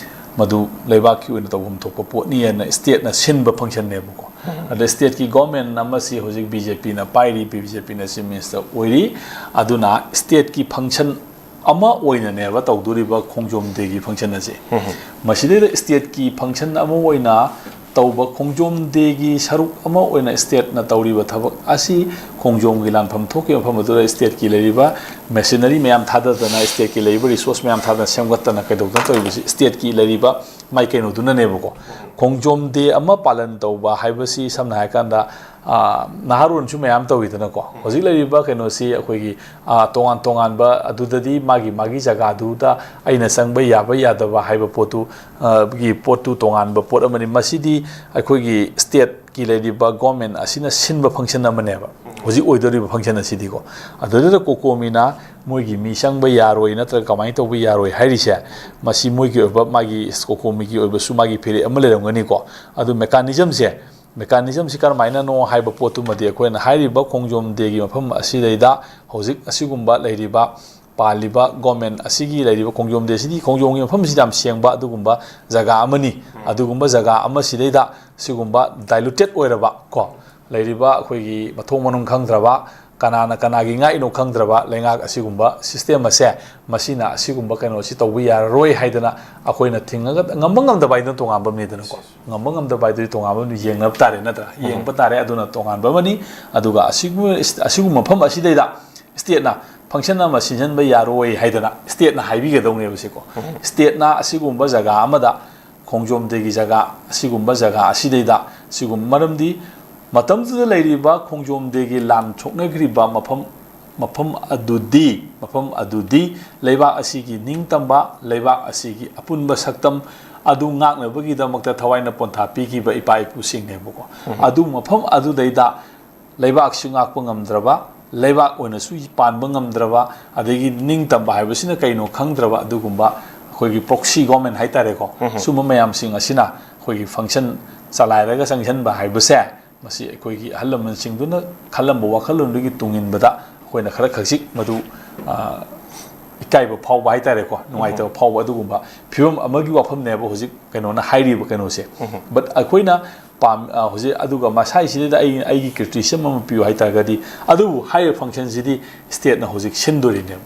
ꯃꯗꯨ ꯂꯩꯕꯥꯛꯀꯤ ꯑꯣꯏꯅ ꯇꯧꯐꯝ ꯊꯣꯛꯄ ꯄꯣꯠꯅꯤ ꯍꯥꯏꯅ ꯁ꯭ꯇꯦꯠꯅ ꯁꯤꯟꯕ ꯐꯪꯁꯟꯅꯦꯕꯀꯣ꯫ ꯎꯝ꯫ ꯑꯗ ꯁ꯭ꯇꯦꯠꯀꯤ ꯒꯣꯔꯃꯦꯟ ꯑꯃꯁꯤ ꯍꯧꯖꯤꯛ ꯕꯤ ꯖꯦ ꯄꯤꯅ ꯄꯥꯏꯔꯤ, ꯕꯤ ꯖꯦ ꯄꯤꯅ ꯆꯤꯐ ꯃꯤꯅꯤꯁꯇꯔ ꯑꯣꯏꯔꯤ꯫ ꯑꯗꯨꯅ ꯁ꯭ꯇꯦꯠꯀꯤ ꯐꯪꯁꯟ ꯑꯃ ꯑꯣꯏꯅꯅꯦꯕ ꯇꯧꯗꯣꯔꯤꯕ ꯈꯣꯡꯖꯣꯝ ꯗꯦꯒꯤ ꯐꯪꯁꯟ ꯑꯁꯦ꯫ ꯎꯝ꯫ ꯃꯁꯤꯗꯩꯗ ꯁ꯭ꯇꯦꯠꯀꯤ ꯐꯪꯁꯟ ꯑꯃ ꯑꯣꯏꯅ ꯇꯧꯕ ꯈꯣꯡꯖꯣꯝ ꯗꯦꯒꯤ ꯁꯔꯨꯛ ꯑꯃ ꯑꯣꯏꯅ ꯁ꯭ꯇꯦꯠꯅ ꯇꯧꯔꯤꯕ ꯊꯕꯛ ꯑꯁꯤ ꯈꯣꯡꯖꯣꯝꯒꯤ ꯂꯥꯟꯐꯝ ꯊꯣꯛꯈꯤꯕ ꯃꯐꯝ ꯑꯗꯨꯗ ꯁ꯭ꯇꯦꯠꯀꯤ ꯂꯩꯔꯤꯕ ꯃꯦꯁꯤꯅꯔꯤ ꯃꯌꯥꯝ ꯊꯥꯗꯗꯅ, ꯁ꯭ꯇꯦꯠꯀꯤ ꯂꯩꯔꯤꯕ ꯔꯤꯁꯣꯔꯁ ꯃꯌꯥꯝ ꯊꯥꯗꯅ ꯁꯦꯝꯒꯠꯇꯅ ꯀꯩꯗꯧꯗꯅ ꯇꯧꯔꯤꯕꯁꯤ ꯁ꯭ꯇꯦꯠꯀꯤ ꯂꯩꯔꯤꯕ ꯃꯥꯏ ꯀꯩꯅꯣꯗꯨꯅꯅꯦꯕꯀꯣ꯫ ꯈꯣꯡꯖꯣꯝ ꯗꯦ ꯑꯃ ꯄꯥꯂꯟ ꯇꯧꯕ ꯍꯥꯏꯕꯁꯤ ꯁꯝꯅ ꯍꯥꯏꯔꯀꯥꯟꯗ, ꯑ, ꯅꯍꯥꯔꯣꯟꯁꯨ ꯃꯌꯥꯝ ꯇꯧꯋꯤꯗꯅꯀꯣ꯫ ꯍꯧꯖꯤꯛ ꯂꯩꯔꯤꯕ ꯀꯩꯅꯣꯁꯤ ꯑꯩꯈꯣꯏꯒꯤ, ꯑ, ꯇꯣꯉꯥꯟ ꯇꯣꯉꯥꯟꯕ ꯑꯗꯨꯗꯗꯤ ꯃꯥꯒꯤ ꯃꯥꯒꯤ ꯖꯒꯥꯗꯨꯗ ꯑꯩꯅ ꯆꯪꯕ ꯌꯥꯕ ꯌꯥꯗꯕ ꯍꯥꯏꯕ ꯄꯣꯠꯇꯨ, ꯑ, ꯒꯤ ꯄꯣꯠꯇꯨ ꯇꯣꯉꯥꯟꯕ ꯄꯣꯠ ꯑꯃꯅꯤ꯫ ꯃꯁꯤꯗꯤ ꯑꯩꯈꯣꯏꯒꯤ ꯁ꯭ꯇꯦꯠꯀꯤ ꯂꯩꯔꯤꯕ ꯒꯣꯔꯃꯦꯟ ꯑꯁꯤꯅ ꯁꯤꯟꯕ ꯐꯪꯁꯟ ꯑꯃꯅꯦꯕ꯫ ꯍꯧꯖꯤꯛ ꯑꯣꯏꯗꯧꯔꯤꯕ ꯐꯪꯁꯟ ꯑꯁꯤꯗꯤꯀꯣ꯫ ꯑꯗꯨꯗꯨꯗ ꯀꯣꯀꯣꯃꯤꯅ ꯃꯣꯏꯒꯤ ꯃꯤ ꯆꯪꯕ ꯌꯥꯔꯣꯏ ꯅꯠꯇ꯭ꯔꯒ ꯀꯃꯥꯏꯅ ꯇꯧꯕ ꯌꯥꯔꯣꯏ ꯍꯥꯏꯔꯤꯁꯦ, ꯃꯁꯤ ꯃꯣꯏꯒꯤ ꯑꯣꯏꯕ, ꯃꯥꯒꯤ ꯀꯣꯀꯣꯃꯤꯒꯤ ꯑꯣꯏꯕꯁꯨ ꯃꯥꯒꯤ ꯐꯤꯔꯦꯞ ꯑꯃ ꯂꯩꯔꯝꯒꯅꯤꯀꯣ꯫ ꯑꯗꯨ ꯃꯦꯀꯥꯅꯤꯖꯝꯁꯦ, ꯃꯦꯀꯥꯅꯤꯖꯝꯁꯤ ꯀꯔꯝꯍꯥꯏꯅꯅꯣ ꯍꯥꯏꯕ ꯄꯣꯠꯇꯨꯃꯗꯤ ꯑꯩꯈꯣꯏꯅ ꯍꯥꯏꯔꯤꯕ ꯈꯣꯡꯖꯣꯝ ꯗꯦꯒꯤ ꯃꯐꯝ ꯑꯁꯤꯗꯩꯗ ꯍꯧꯖꯤꯛ ꯑꯁꯤꯒꯨꯝꯕ ꯂꯩꯔꯤꯕ, ꯄꯥꯜꯂꯤꯕ ꯒꯣꯔꯃꯦꯟ ꯑꯁꯤꯒꯤ ꯂꯩꯔꯤꯕ ꯈꯣꯡꯖꯣꯝ ꯗꯦꯁꯤꯗꯤ, ꯈꯣꯡꯖꯣꯝꯒꯤ ꯃꯐꯝꯁꯤꯗꯤ ꯌꯥꯝ ꯁꯦꯡꯕ ꯑꯗꯨꯒꯨꯝꯕ ꯖꯒꯥ ꯑꯃꯅꯤ꯫ ꯑꯗꯨꯒꯨꯝꯕ ꯖꯒꯥ ꯑꯃꯁꯤꯗꯩꯗ ꯁꯤꯒꯨꯝꯕ ꯗꯥꯏꯂꯨꯇꯦꯠ ꯑꯣꯏꯔꯕ ꯀꯣ, ꯂꯩꯔꯤꯕ ꯑꯩꯈꯣꯏꯒꯤ ꯃꯊꯣꯡ ꯃꯅꯨꯡ ꯈꯪꯗ꯭ꯔꯕ, ꯀꯅꯥꯅ ꯀꯅꯥꯒꯤ ꯉꯥꯛꯏꯅꯣ ꯈꯪꯗ꯭ꯔꯕ ꯂꯩꯉꯥꯛ ꯑꯁꯤꯒꯨꯝꯕ ꯁꯤꯁꯇꯦꯝ ꯑꯁꯦ, ꯃꯁꯤꯅ ꯑꯁꯤꯒꯨꯝꯕ ꯀꯩꯅꯣꯁꯤ ꯇꯧꯕ ꯌꯥꯔꯔꯣꯏ ꯍꯥꯏꯗꯅ ꯑꯩꯈꯣꯏꯅ ꯊꯤꯡꯉꯒ, ꯉꯝꯕ ꯉꯝꯗꯕ ꯍꯥꯏꯗꯨꯅ ꯇꯣꯉꯥꯟꯕ ꯑꯃꯅꯤꯗꯅꯀꯣ꯫ ꯉꯝꯕ ꯉꯝꯗꯕ ꯍꯥꯏꯗꯨꯗꯤ ꯇꯣꯉꯥꯟꯕ ꯑꯃꯅꯤ, ꯌꯦꯡꯅꯕ ꯇꯥꯔꯦ ꯅꯠꯇ꯭ꯔꯥ? ꯌꯦꯡꯕ ꯇꯥꯔꯦ, ꯑꯗꯨꯅ ꯇꯣꯉꯥꯟꯕ ꯑꯃꯅꯤ꯫ ꯑꯗꯨꯒ ꯑꯁꯤꯒꯨꯝꯕ, ꯑꯁꯤꯒꯨꯝꯕ ꯃꯐꯝ ꯑꯁꯤꯗꯩꯗ ꯁ꯭ꯇꯦꯠꯅ ꯐꯪꯁꯟ ꯑꯃ ꯁꯤꯟꯖꯟꯕ ꯌꯥꯔꯣꯏ ꯍꯥꯏꯗꯅ ꯁ꯭ꯇꯦꯠꯅ ꯍꯥꯏꯕꯤꯒꯗꯧꯅꯦꯕ ꯁꯤꯀꯣ꯫ ꯁ꯭ꯇꯦꯠꯅ ꯑꯁꯤꯒꯨꯝꯕ ꯖꯒꯥ ꯑꯃꯗ, ꯈꯣꯡꯖꯣꯝ ꯗꯦꯒꯤ ꯖꯒꯥ, ꯑꯁꯤꯒꯨꯝꯕ ꯖꯒꯥ ꯑꯁꯤꯗꯩꯗ, ꯁꯤꯒꯨꯝꯕ, ꯃꯔꯝꯗꯤ ꯃꯇꯝꯗꯨꯗ ꯂꯩꯔꯤꯕ ꯈꯣꯡꯖꯣꯝ ꯗꯦꯒꯤ ꯂꯥꯟ ꯁꯣꯛꯅꯈ꯭ꯔꯤꯕ ꯃꯐꯝ, ꯃꯐꯝ ꯑꯗꯨꯗꯤ, ꯃꯐꯝ ꯑꯗꯨꯗꯤ ꯂꯩꯕꯥꯛ ꯑꯁꯤꯒꯤ ꯅꯤꯡꯇꯝꯕ, ꯂꯩꯕꯥꯛ ꯑꯁꯤꯒꯤ ꯑꯄꯨꯟꯕ ꯁꯛꯇꯝ ꯑꯗꯨ ꯉꯥꯛꯅꯕꯒꯤꯗꯃꯛꯇ ꯊꯋꯥꯏꯅ ꯄꯣꯟꯊꯥ ꯄꯤꯈꯤꯕ ꯏꯄꯥ ꯏꯄꯨꯁꯤꯡꯅꯦꯕꯀꯣ꯫ ꯑꯗꯨ ꯃꯐꯝ ꯑꯗꯨꯗꯩꯗ ꯂꯩꯕꯥꯛꯁꯨ ꯉꯥꯛꯄ ꯉꯝꯗ꯭ꯔꯕ, ꯂꯩꯕꯥꯛ ꯑꯣꯏꯅꯁꯨ ꯄꯥꯟꯕ ꯉꯝꯗ꯭ꯔꯕ, ꯑꯗꯒꯤ ꯅꯤꯡꯇꯝꯕ ꯍꯥꯏꯕꯁꯤꯅ ꯀꯩꯅꯣ ꯈꯪꯗ꯭ꯔꯕ ꯑꯗꯨꯒꯨꯝꯕ ꯑꯩꯈꯣꯏꯒꯤ ꯄ꯭ꯔꯣꯛꯁꯤ ꯒꯣꯔꯃꯦꯟ ꯍꯥꯏꯇꯥꯔꯦꯀꯣ꯫ ꯁꯨꯝꯕ ꯃꯌꯥꯝꯁꯤꯡ ꯑꯁꯤꯅ ꯑꯩꯈꯣꯏꯒꯤ ꯐꯪꯁꯟ ꯆꯂꯥꯏꯔꯒ ꯆꯪꯁꯤꯟꯕ ꯍꯥꯏꯕꯁꯦ, ꯃꯁꯤ ꯑꯩꯈꯣꯏꯒꯤ ꯑꯍꯜ ꯂꯃꯟꯁꯤꯡꯗꯨꯅ ꯈꯜꯂꯝꯕ ꯋꯥꯈꯜꯂꯣꯟꯗꯨꯒꯤ ꯇꯨꯡ ꯏꯟꯕꯗ ꯑꯩꯈꯣꯏꯅ ꯈꯔ ꯈꯖꯤꯛ ꯃꯗꯨ, ꯑ, ꯏꯀꯥꯏꯕ ꯐꯥꯎꯕ ꯍꯥꯏꯇꯥꯔꯦꯀꯣ, ꯅꯨꯡꯉꯥꯏꯇꯕ ꯐꯥꯎꯕ ꯑꯗꯨꯒꯨꯝꯕ ꯐꯤꯕꯝ ꯑꯃꯒꯤ ꯋꯥꯐꯝꯅꯦꯕ ꯍꯧꯖꯤꯛ ꯀꯩꯅꯣꯅ ꯍꯥꯏꯔꯤꯕ ꯀꯩꯅꯣꯁꯦ꯫ But ꯑꯩꯈꯣꯏꯅ ꯄꯥꯝ-, ꯑ, ꯍꯧꯖꯤꯛ ꯑꯗꯨꯒ ꯃꯁꯥꯏꯁꯤꯗꯩꯗ ꯑꯩ, ꯑꯩꯒꯤ criticism ꯑꯃ ꯄꯤꯌꯨ ꯍꯥꯏ ꯇꯥꯔꯒꯗꯤ, ꯑꯗꯨꯕꯨ ꯍꯥꯏꯔꯤꯕ ꯐꯪꯁꯟꯁꯤꯗꯤ ꯁ꯭ꯇꯦꯠꯅ ꯍꯧꯖꯤꯛ ꯁꯤꯟꯗꯣꯔꯤꯅꯦꯕ꯫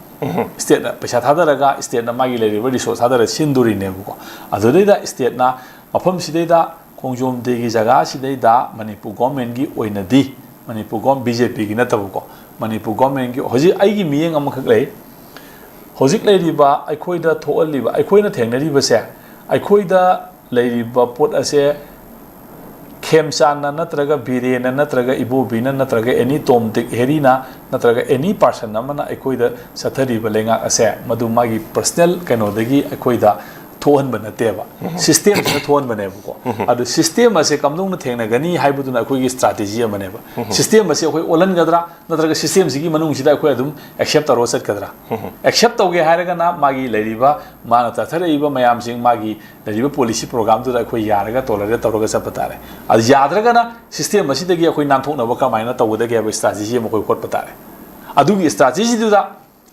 ꯁ꯭ꯇꯦꯠꯅ ꯄꯩꯁꯥ ꯊꯥꯗꯔꯒ, ꯁ꯭ꯇꯦꯠꯅ ꯃꯥꯒꯤ ꯂꯩꯔꯤꯕ ꯔꯤꯁꯣꯔꯁ ꯊꯥꯗꯔꯒ ꯁꯤꯟꯗꯣꯔꯤꯅꯦꯕꯀꯣ꯫ ꯑꯗꯨꯗꯩꯗ ꯁ꯭ꯇꯦꯠꯅ ꯃꯐꯝꯁꯤꯗꯩꯗ ꯈꯣꯡꯖꯣꯝ ꯗꯦꯒꯤ ꯖꯒꯥꯁꯤꯗꯩꯗ ꯃꯅꯤꯄꯨꯔ ꯒꯣꯔꯃꯦꯟꯒꯤ ꯑꯣꯏꯅꯗꯤ, ꯃꯅꯤꯄꯨꯔ ꯒꯣꯔ-, ꯕꯤ ꯖꯦ ꯄꯤꯒꯤ ꯅꯠꯇꯕꯀꯣ, ꯃꯅꯤꯄꯨꯔ ꯒꯣꯔꯃꯦꯟꯒꯤ ꯍꯧꯖꯤꯛ ꯑꯩꯒꯤ ꯃꯤꯠꯌꯦꯡ ꯑꯃꯈꯛ ꯂꯩ꯫ ꯍꯧꯖꯤꯛ ꯂꯩꯔꯤꯕ ꯑꯩꯈꯣꯏꯗ ꯊꯣꯛꯍꯜꯂꯤꯕ, ꯑꯩꯈꯣꯏꯅ ꯊꯦꯡꯅꯔꯤꯕꯁꯦ, ꯑꯩꯈꯣꯏꯗ ꯂꯩꯔꯤꯕ ꯄꯣꯠ ꯑꯁꯦ ꯈꯦꯝꯆꯥꯟꯅ ꯅꯠꯇ꯭ꯔꯒ ꯕꯤꯔꯦꯟꯅ ꯅꯠꯇ꯭ꯔꯒ ꯏꯕꯣꯕꯤꯅ ꯅꯠꯇ꯭ꯔꯒ ꯑꯦꯅꯤ ꯇꯣꯝ ꯗꯤꯛ ꯍꯦꯔꯤꯅ ꯅꯠꯇ꯭ꯔꯒ ꯑꯦꯅꯤ ꯄꯥꯔꯁꯟ ꯑꯃꯅ ꯑꯩꯈꯣꯏꯗ ꯆꯠꯊꯔꯤꯕ ꯂꯩꯉꯥꯛ ꯑꯁꯦ ꯃꯗꯨ ꯃꯥꯒꯤ ꯄꯔꯁꯅꯦꯜ ꯀꯩꯅꯣꯗꯒꯤ ꯑꯩꯈꯣꯏꯗ ꯊꯣꯛꯍꯟꯕ ꯅꯠꯇꯦꯕ, ꯁꯤꯁꯇꯦꯝꯁꯤꯅ ꯊꯣꯛꯍꯟꯕꯅꯦꯕꯀꯣ꯫ ꯑꯗꯨ ꯁꯤꯁꯇꯦꯝ ꯑꯁꯦ ꯀꯝꯗꯧꯅ ꯊꯦꯡꯅꯒꯅꯤ ꯍꯥꯏꯕꯗꯨꯅ ꯑꯩꯈꯣꯏꯒꯤ ꯁ꯭ꯇ꯭ꯔꯥꯇꯦꯖꯤ ꯑꯃꯅꯦꯕ꯫ ꯁꯤꯁꯇꯦꯝ ꯑꯁꯤ ꯑꯩꯈꯣꯏ ꯑꯣꯜꯍꯟꯒꯗ꯭ꯔꯥ, ꯅꯠꯇ꯭ꯔꯒ ꯁꯤꯁꯇꯦꯝꯁꯤꯒꯤ ꯃꯅꯨꯡꯁꯤꯗ ꯑꯩꯈꯣꯏ ꯑꯗꯨꯝ ꯑꯦꯛꯁꯦꯞ ꯇꯧꯔꯒ ꯆꯠꯀꯗ꯭ꯔꯥ? ꯑꯦꯛꯁꯦꯞ ꯇꯧꯒꯦ ꯍꯥꯏꯔꯒꯅ ꯃꯥꯒꯤ ꯂꯩꯔꯤꯕ, ꯃꯥꯅ ꯆꯠꯊꯔꯛꯏꯕ ꯃꯌꯥꯝꯁꯤꯡ, ꯃꯥꯒꯤ ꯂꯩꯔꯤꯕ ꯄꯣꯂꯤꯁꯤ ꯄ꯭ꯔꯣꯒ꯭ꯔꯥꯝꯗꯨꯗ ꯑꯩꯈꯣꯏ ꯌꯥꯔꯒ ꯇꯣꯂꯔꯦꯠ ꯇꯧꯔꯒ ꯆꯠꯄ ꯇꯥꯔꯦ꯫ ꯑꯗꯨ ꯌꯥꯗ꯭ꯔꯒꯅ ꯁꯤꯁꯇꯦꯝ ꯑꯁꯤꯗꯒꯤ ꯑꯩꯈꯣꯏ ꯅꯥꯟꯊꯣꯛꯅꯕ ꯀꯃꯥꯏꯅ ꯇꯧꯒꯗꯒꯦ ꯍꯥꯏꯕ ꯁ꯭ꯇ꯭ꯔꯥꯇꯦꯖꯤ ꯑꯃ ꯑꯩꯈꯣꯏ ꯍꯣꯠꯄ ꯇꯥꯔꯦ꯫ ꯑꯗꯨꯒꯤ ꯁ꯭ꯇ꯭ꯔꯥꯇꯦꯖꯤꯗꯨꯗ,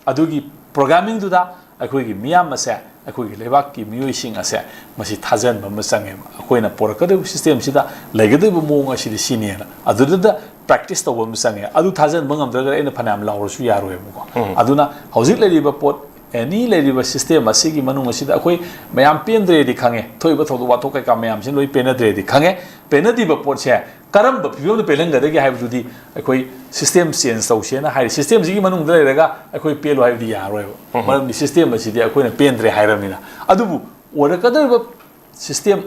ꯑꯗꯨꯒꯤ ꯄ꯭ꯔꯣꯒ꯭ꯔꯥꯃꯤꯡꯗꯨꯗ ꯑꯩꯈꯣꯏꯒꯤ ꯃꯤꯌꯥꯝ ꯑꯁꯦ, ꯑꯩꯈꯣꯏꯒꯤ ꯂꯩꯕꯥꯛꯀꯤ ꯃꯤꯑꯣꯏꯁꯤꯡ ꯑꯁꯦ ꯃꯁꯤ ꯊꯥꯖꯍꯟꯕ ꯑꯃ ꯆꯪꯉꯦꯕ꯫ ꯑꯩꯈꯣꯏꯅ ꯄꯨꯔꯛꯀꯗꯧꯔꯤꯕ ꯁꯤꯁꯇꯦꯝꯁꯤꯗ ꯂꯩꯒꯗꯧꯔꯤꯕ ꯃꯑꯣꯡ ꯑꯁꯤꯗꯤ ꯁꯤꯅꯦꯅ ꯑꯗꯨꯗꯨꯗ ꯄ꯭ꯔꯦꯛꯇꯤꯁ ꯇꯧꯕ ꯑꯃ ꯆꯪꯉꯦ꯫ ꯑꯗꯨ ꯊꯥꯖꯍꯟꯕ ꯉꯝꯗ꯭ꯔꯒꯗꯤ ꯑꯩꯅ ꯐꯅꯌꯥꯝ ꯂꯥꯎꯔꯁꯨ ꯌꯥꯔꯣꯏꯕꯀꯣ꯫ ꯑꯗꯨꯅ ꯍꯧꯖꯤꯛ ꯂꯩꯔꯤꯕ ꯄꯣꯠ, ꯑꯦꯅꯤ ꯂꯩꯔꯤꯕ ꯁꯤꯁꯇꯦꯝ ꯑꯁꯤꯒꯤ ꯃꯅꯨꯡ ꯑꯁꯤꯗ ꯑꯩꯈꯣꯏ ꯃꯌꯥꯝ ꯄꯦꯟꯗ꯭ꯔꯦꯗꯤ ꯈꯪꯉꯦ, ꯊꯣꯛꯏꯕ ꯊꯧꯗꯣꯛ ꯋꯥꯊꯣꯛ ꯀꯩꯀꯥ ꯃꯌꯥꯝꯁꯤ ꯂꯣꯏ ꯄꯦꯟꯅꯗ꯭ꯔꯦꯗꯤ ꯈꯪꯉꯦ꯫ ꯄꯦꯟꯅꯗ꯭ꯔꯤꯕ ꯄꯣꯠꯁꯦ ꯀꯔꯝꯕ ꯐꯤꯕꯝꯗ ꯄꯦꯜꯍꯟꯒꯗꯒꯦ ꯍꯥꯏꯕꯗꯨꯗꯤ ꯑꯩꯈꯣꯏ ꯁꯤꯁꯇꯦꯝ ꯆꯦꯟꯖ ꯇꯧꯁꯦꯅ ꯍꯥꯏꯔꯤ꯫ ꯁꯤꯁꯇꯦꯝꯁꯤꯒꯤ ꯃꯅꯨꯡꯗ ꯂꯩꯔꯒ ꯑꯩꯈꯣꯏ ꯄꯦꯜꯂꯣ ꯍꯥꯏꯕꯗꯤ ꯌꯥꯔꯣꯏꯕ꯫ ꯃꯔꯝꯗꯤ ꯁꯤꯁꯇꯦꯝ ꯑꯁꯤꯗꯤ ꯑꯩꯈꯣꯏꯅ ꯄꯦꯟꯗ꯭ꯔꯦ ꯍꯥꯏꯔꯕꯅꯤꯅ꯫ ꯑꯗꯨꯕꯨ ꯑꯣꯏꯔꯛꯀꯗꯧꯔꯤꯕ ꯁꯤꯁꯇꯦꯝ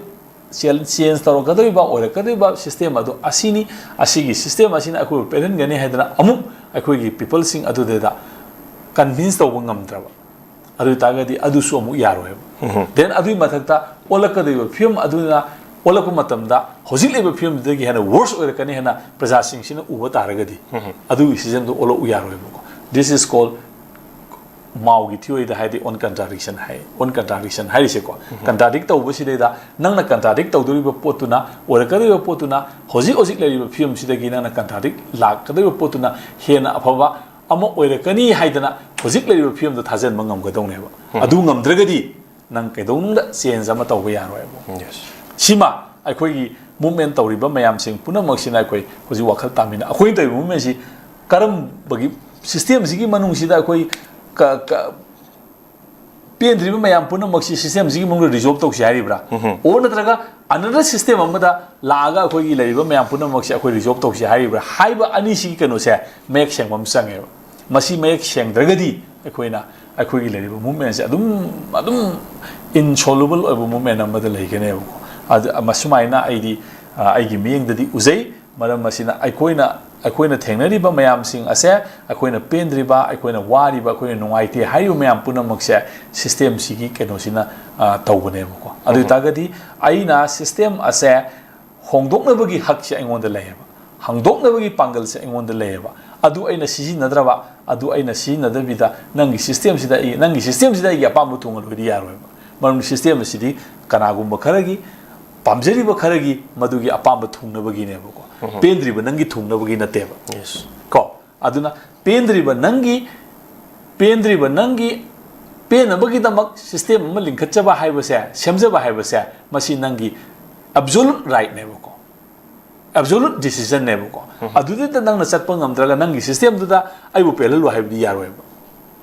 ꯆꯦꯟꯖ ꯇꯧꯔꯛꯀꯗꯧꯔꯤꯕ, ꯑꯣꯏꯔꯛꯀꯗꯧꯔꯤꯕ ꯁꯤꯁꯇꯦꯝ ꯑꯗꯨ ꯑꯁꯤꯅꯤ, ꯑꯁꯤꯒꯤ ꯁꯤꯁꯇꯦꯝ ꯑꯁꯤꯅ ꯑꯩꯈꯣꯏꯕꯨ ꯄꯦꯜꯍꯟꯒꯅꯤ ꯍꯥꯏꯗꯅ ꯑꯃꯨꯛ ꯑꯩꯈꯣꯏꯒꯤ ꯄꯤꯄꯜꯁꯤꯡ ꯑꯗꯨꯗꯩꯗ ꯀꯟꯚꯤꯟꯁ ꯇꯧꯕ ꯉꯝꯗ꯭ꯔꯕ, ꯑꯗꯨ ꯑꯣꯏꯇꯥꯔꯒꯗꯤ ꯑꯗꯨꯁꯨ ꯑꯃꯨꯛ ꯌꯥꯔꯣꯏꯕ꯫ ꯗꯦꯟ ꯑꯗꯨꯒꯤ ꯃꯊꯛꯇ ꯑꯣꯜꯂꯛꯀꯗꯧꯔꯤꯕ ꯐꯤꯕꯝ ꯑꯗꯨꯅ ꯑꯣꯜꯂꯛꯄ ꯃꯇꯝꯗ ꯍꯧꯖꯤꯛ ꯂꯩꯕ ꯐꯤꯕꯝꯗꯨꯗꯒꯤ ꯍꯦꯟꯅ ꯋꯔꯁ ꯑꯣꯏꯔꯛꯀꯅꯤ ꯍꯥꯏꯅ ꯄ꯭ꯔꯖꯥꯁꯤꯡꯁꯤꯅ ꯎꯕ ꯇꯥꯔꯒꯗꯤ, ꯑꯗꯨꯒꯤ ꯁꯤꯖꯟꯗꯣ ꯑꯣꯜꯂꯛꯎ ꯌꯥꯔꯣꯏꯕꯀꯣ꯫ This is called ꯃꯥꯎꯒꯤ ꯊꯤꯑꯣꯔꯤꯗ ꯍꯥꯏꯔꯗꯤ ꯑꯣꯟ ꯀꯟꯇ꯭ꯔꯥꯗꯤꯛꯁꯟ ꯍꯥꯏ꯫ ꯑꯣꯟ ꯀꯟꯇ꯭ꯔꯥꯗꯤꯛꯁꯟ ꯍꯥꯏꯔꯤꯁꯦꯀꯣ, ꯀꯟꯇ꯭ꯔꯥꯗꯤꯛ ꯇꯧꯕꯁꯤꯗꯩꯗ ꯅꯪꯅ ꯀꯟꯇ꯭ꯔꯥꯗꯤꯛ ꯇꯧꯗꯧꯔꯤꯕ ꯄꯣꯠꯇꯨꯅ, ꯑꯣꯏꯔꯛꯀꯗꯧꯔꯤꯕ ꯄꯣꯠꯇꯨꯅ, ꯍꯧꯖꯤꯛ ꯍꯧꯖꯤꯛ ꯂꯩꯔꯤꯕ ꯐꯤꯕꯝꯁꯤꯗꯒꯤ ꯅꯪꯅ ꯀꯟꯇ꯭ꯔꯥꯗꯤꯛ ꯂꯥꯛꯀꯗꯧꯔꯤꯕ ꯄꯣꯠꯇꯨꯅ ꯍꯦꯟꯅ ꯑꯐꯕ ꯑꯃ ꯑꯣꯏꯔꯛꯀꯅꯤ ꯍꯥꯏꯗꯅ ꯍꯧꯖꯤꯛ ꯂꯩꯔꯤꯕ ꯐꯤꯕꯝꯗꯣ ꯊꯥꯖꯟꯕ ꯉꯝꯒꯗꯧꯅꯦꯕ꯫ ꯑꯗꯨ ꯉꯝꯗ꯭ꯔꯒꯗꯤ ꯅꯪ ꯀꯩꯗꯧꯅꯨꯡꯗ ꯆꯦꯟꯖ ꯑꯃ ꯇꯧꯕ ꯌꯥꯔꯣꯏꯕ꯫ ꯁꯤꯃ ꯑꯩꯈꯣꯏꯒꯤ ꯃꯨꯞꯃꯦꯟ ꯇꯧꯔꯤꯕ ꯃꯌꯥꯝꯁꯤꯡ ꯄꯨꯝꯅꯃꯛꯁꯤꯅ ꯑꯩꯈꯣꯏ ꯍꯧꯖꯤꯛ ꯋꯥꯈꯜ ꯇꯥꯃꯤꯟꯅ꯫ ꯑꯩꯈꯣꯏꯅ ꯇꯧꯔꯤꯕ ꯃꯨꯞꯃꯦꯟꯁꯤ ꯀꯔꯝꯕꯒꯤ ꯁꯤꯁꯇꯦꯝꯁꯤꯒꯤ ꯃꯅꯨꯡꯁꯤꯗ ꯑꯩꯈꯣꯏ ꯀ-, ꯀ-, ꯄꯦꯟꯗ꯭ꯔꯤꯕ ꯃꯌꯥꯝ ꯄꯨꯝꯅꯃꯛꯁꯤ system ꯁꯤꯒꯤ ꯃꯅꯨꯡꯗ resolve ꯇꯧꯁꯤ ꯍꯥꯏꯔꯤꯕ꯭ꯔꯥ? Or ꯅꯠꯇ꯭ꯔꯒ another system ꯑꯃꯗ ꯂꯥꯛꯑꯒ ꯑꯩꯈꯣꯏꯒꯤ ꯂꯩꯔꯤꯕ ꯃꯌꯥꯝ ꯄꯨꯝꯅꯃꯛꯁꯦ ꯑꯩꯈꯣꯏ resolve ꯇꯧꯁꯤ ꯍꯥꯏꯔꯤꯕ꯭ꯔꯥ ꯍꯥꯏꯕ ꯑꯅꯤꯁꯤꯒꯤ ꯀꯩꯅꯣꯁꯦ ꯃꯌꯦꯛ ꯁꯦꯡꯕ ꯑꯃ ꯆꯪꯉꯦꯕ꯫ ꯃꯁꯤ ꯃꯌꯦꯛ ꯁꯦꯡꯗ꯭ꯔꯒꯗꯤ ꯑꯩꯈꯣꯏꯅ, ꯑꯩꯈꯣꯏꯒꯤ ꯂꯩꯔꯤꯕ movement ꯁꯦ ꯑꯗꯨꯝ, ꯑꯗꯨꯝ insoluble ꯑꯣꯏꯕ movement ꯑꯃꯗ ꯂꯩꯒꯅꯦꯕꯀꯣ꯫ ꯑꯗꯨ, ꯃꯁꯨꯃꯥꯏꯅ ꯑꯩꯗꯤ, ꯑ, ꯑꯩꯒꯤ ꯃꯤꯠꯌꯦꯡꯗꯗꯤ ꯎꯖꯩ꯫ ꯃꯔꯝ ꯑꯁꯤꯅ ꯑꯩꯈꯣꯏꯅ, ꯑꯩꯈꯣꯏꯅ ꯊꯦꯡꯅꯔꯤꯕ ꯃꯌꯥꯝꯁꯤꯡ ꯑꯁꯦ, ꯑꯩꯈꯣꯏꯅ ꯄꯦꯟꯗ꯭ꯔꯤꯕ, ꯑꯩꯈꯣꯏꯅ ꯋꯥꯔꯤꯕ, ꯑꯩꯈꯣꯏꯅ ꯅꯨꯡꯉꯥꯏꯇꯦ ꯍꯥꯏꯔꯤꯕ ꯃꯌꯥꯝ ꯄꯨꯝꯅꯃꯛꯁꯦ system ꯁꯤꯒꯤ ꯀꯩꯅꯣꯁꯤꯅ, ꯑ, ꯇꯧꯕꯅꯦꯕꯀꯣ꯫ ꯑꯗꯨ ꯑꯣꯏ ꯇꯥꯔꯒꯗꯤ ꯑꯩꯅ system ꯑꯁꯦ ꯍꯣꯡꯗꯣꯛꯅꯕꯒꯤ ꯍꯛꯁꯦ ꯑꯩꯉꯣꯟꯗ ꯂꯩꯌꯦꯕ, ꯍꯣꯡꯗꯣꯛꯅꯕꯒꯤ ꯄꯥꯡꯒꯜꯁꯦ ꯑꯩꯉꯣꯟꯗ ꯂꯩꯌꯦꯕ꯫ ꯑꯗꯨ ꯑꯩꯅ ꯁꯤꯖꯤꯟꯅꯗ꯭ꯔꯕ, ꯑꯗꯨ ꯑꯩꯅ ꯁꯤꯖꯤꯟꯅꯗꯕꯤꯗ ꯅꯪꯒꯤ system ꯁꯤꯗ ꯑꯩ, ꯅꯪꯒꯤ system ꯁꯤꯗ ꯑꯩꯒꯤ ꯑꯄꯥꯝꯕ ꯊꯨꯡꯍꯜꯂꯣꯏꯗꯤ ꯌꯥꯔꯣꯏꯕ꯫ ꯃꯔꯝꯗꯤ system ꯑꯁꯤꯗꯤ ꯀꯅꯥꯒꯨꯝꯕ ꯈꯔꯒꯤ, ꯄꯥꯝꯖꯔꯤꯕ ꯈꯔꯒꯤ ꯃꯗꯨꯒꯤ ꯑꯄꯥꯝꯕ ꯊꯨꯡꯅꯕꯒꯤꯅꯦꯕꯀꯣ꯫ ꯄꯦꯟꯗ꯭ꯔꯤꯕ ꯅꯪꯒꯤ ꯊꯨꯡꯅꯕꯒꯤ ꯅꯠꯇꯦꯕ꯫ Yes. ꯀꯣ? ꯑꯗꯨꯅ ꯄꯦꯟꯗ꯭ꯔꯤꯕ ꯅꯪꯒꯤ, ꯄꯦꯟꯗ꯭ꯔꯤꯕ ꯅꯪꯒꯤ ꯄꯦꯟꯅꯕꯒꯤꯗꯃꯛ system ꯑꯃ ꯂꯤꯡꯈꯠꯆꯕ ꯍꯥꯏꯕꯁꯦ, ꯁꯦꯝꯖꯕ ꯍꯥꯏꯕꯁꯦ, ꯃꯁꯤ ꯅꯪꯒꯤ absolute right ꯅꯦꯕꯀꯣ, absolute decision ꯅꯦꯕꯀꯣ꯫ ꯑꯗꯨꯗꯨꯗ ꯅꯪꯅ ꯆꯠꯄ ꯉꯝꯗ꯭ꯔꯒ ꯅꯪꯒꯤ system ꯗꯨꯗ ꯑꯩꯕꯨ ꯄꯦꯜꯍꯜꯂꯨ ꯍꯥꯏꯕꯗꯤ ꯌꯥꯔꯣꯏꯕ꯫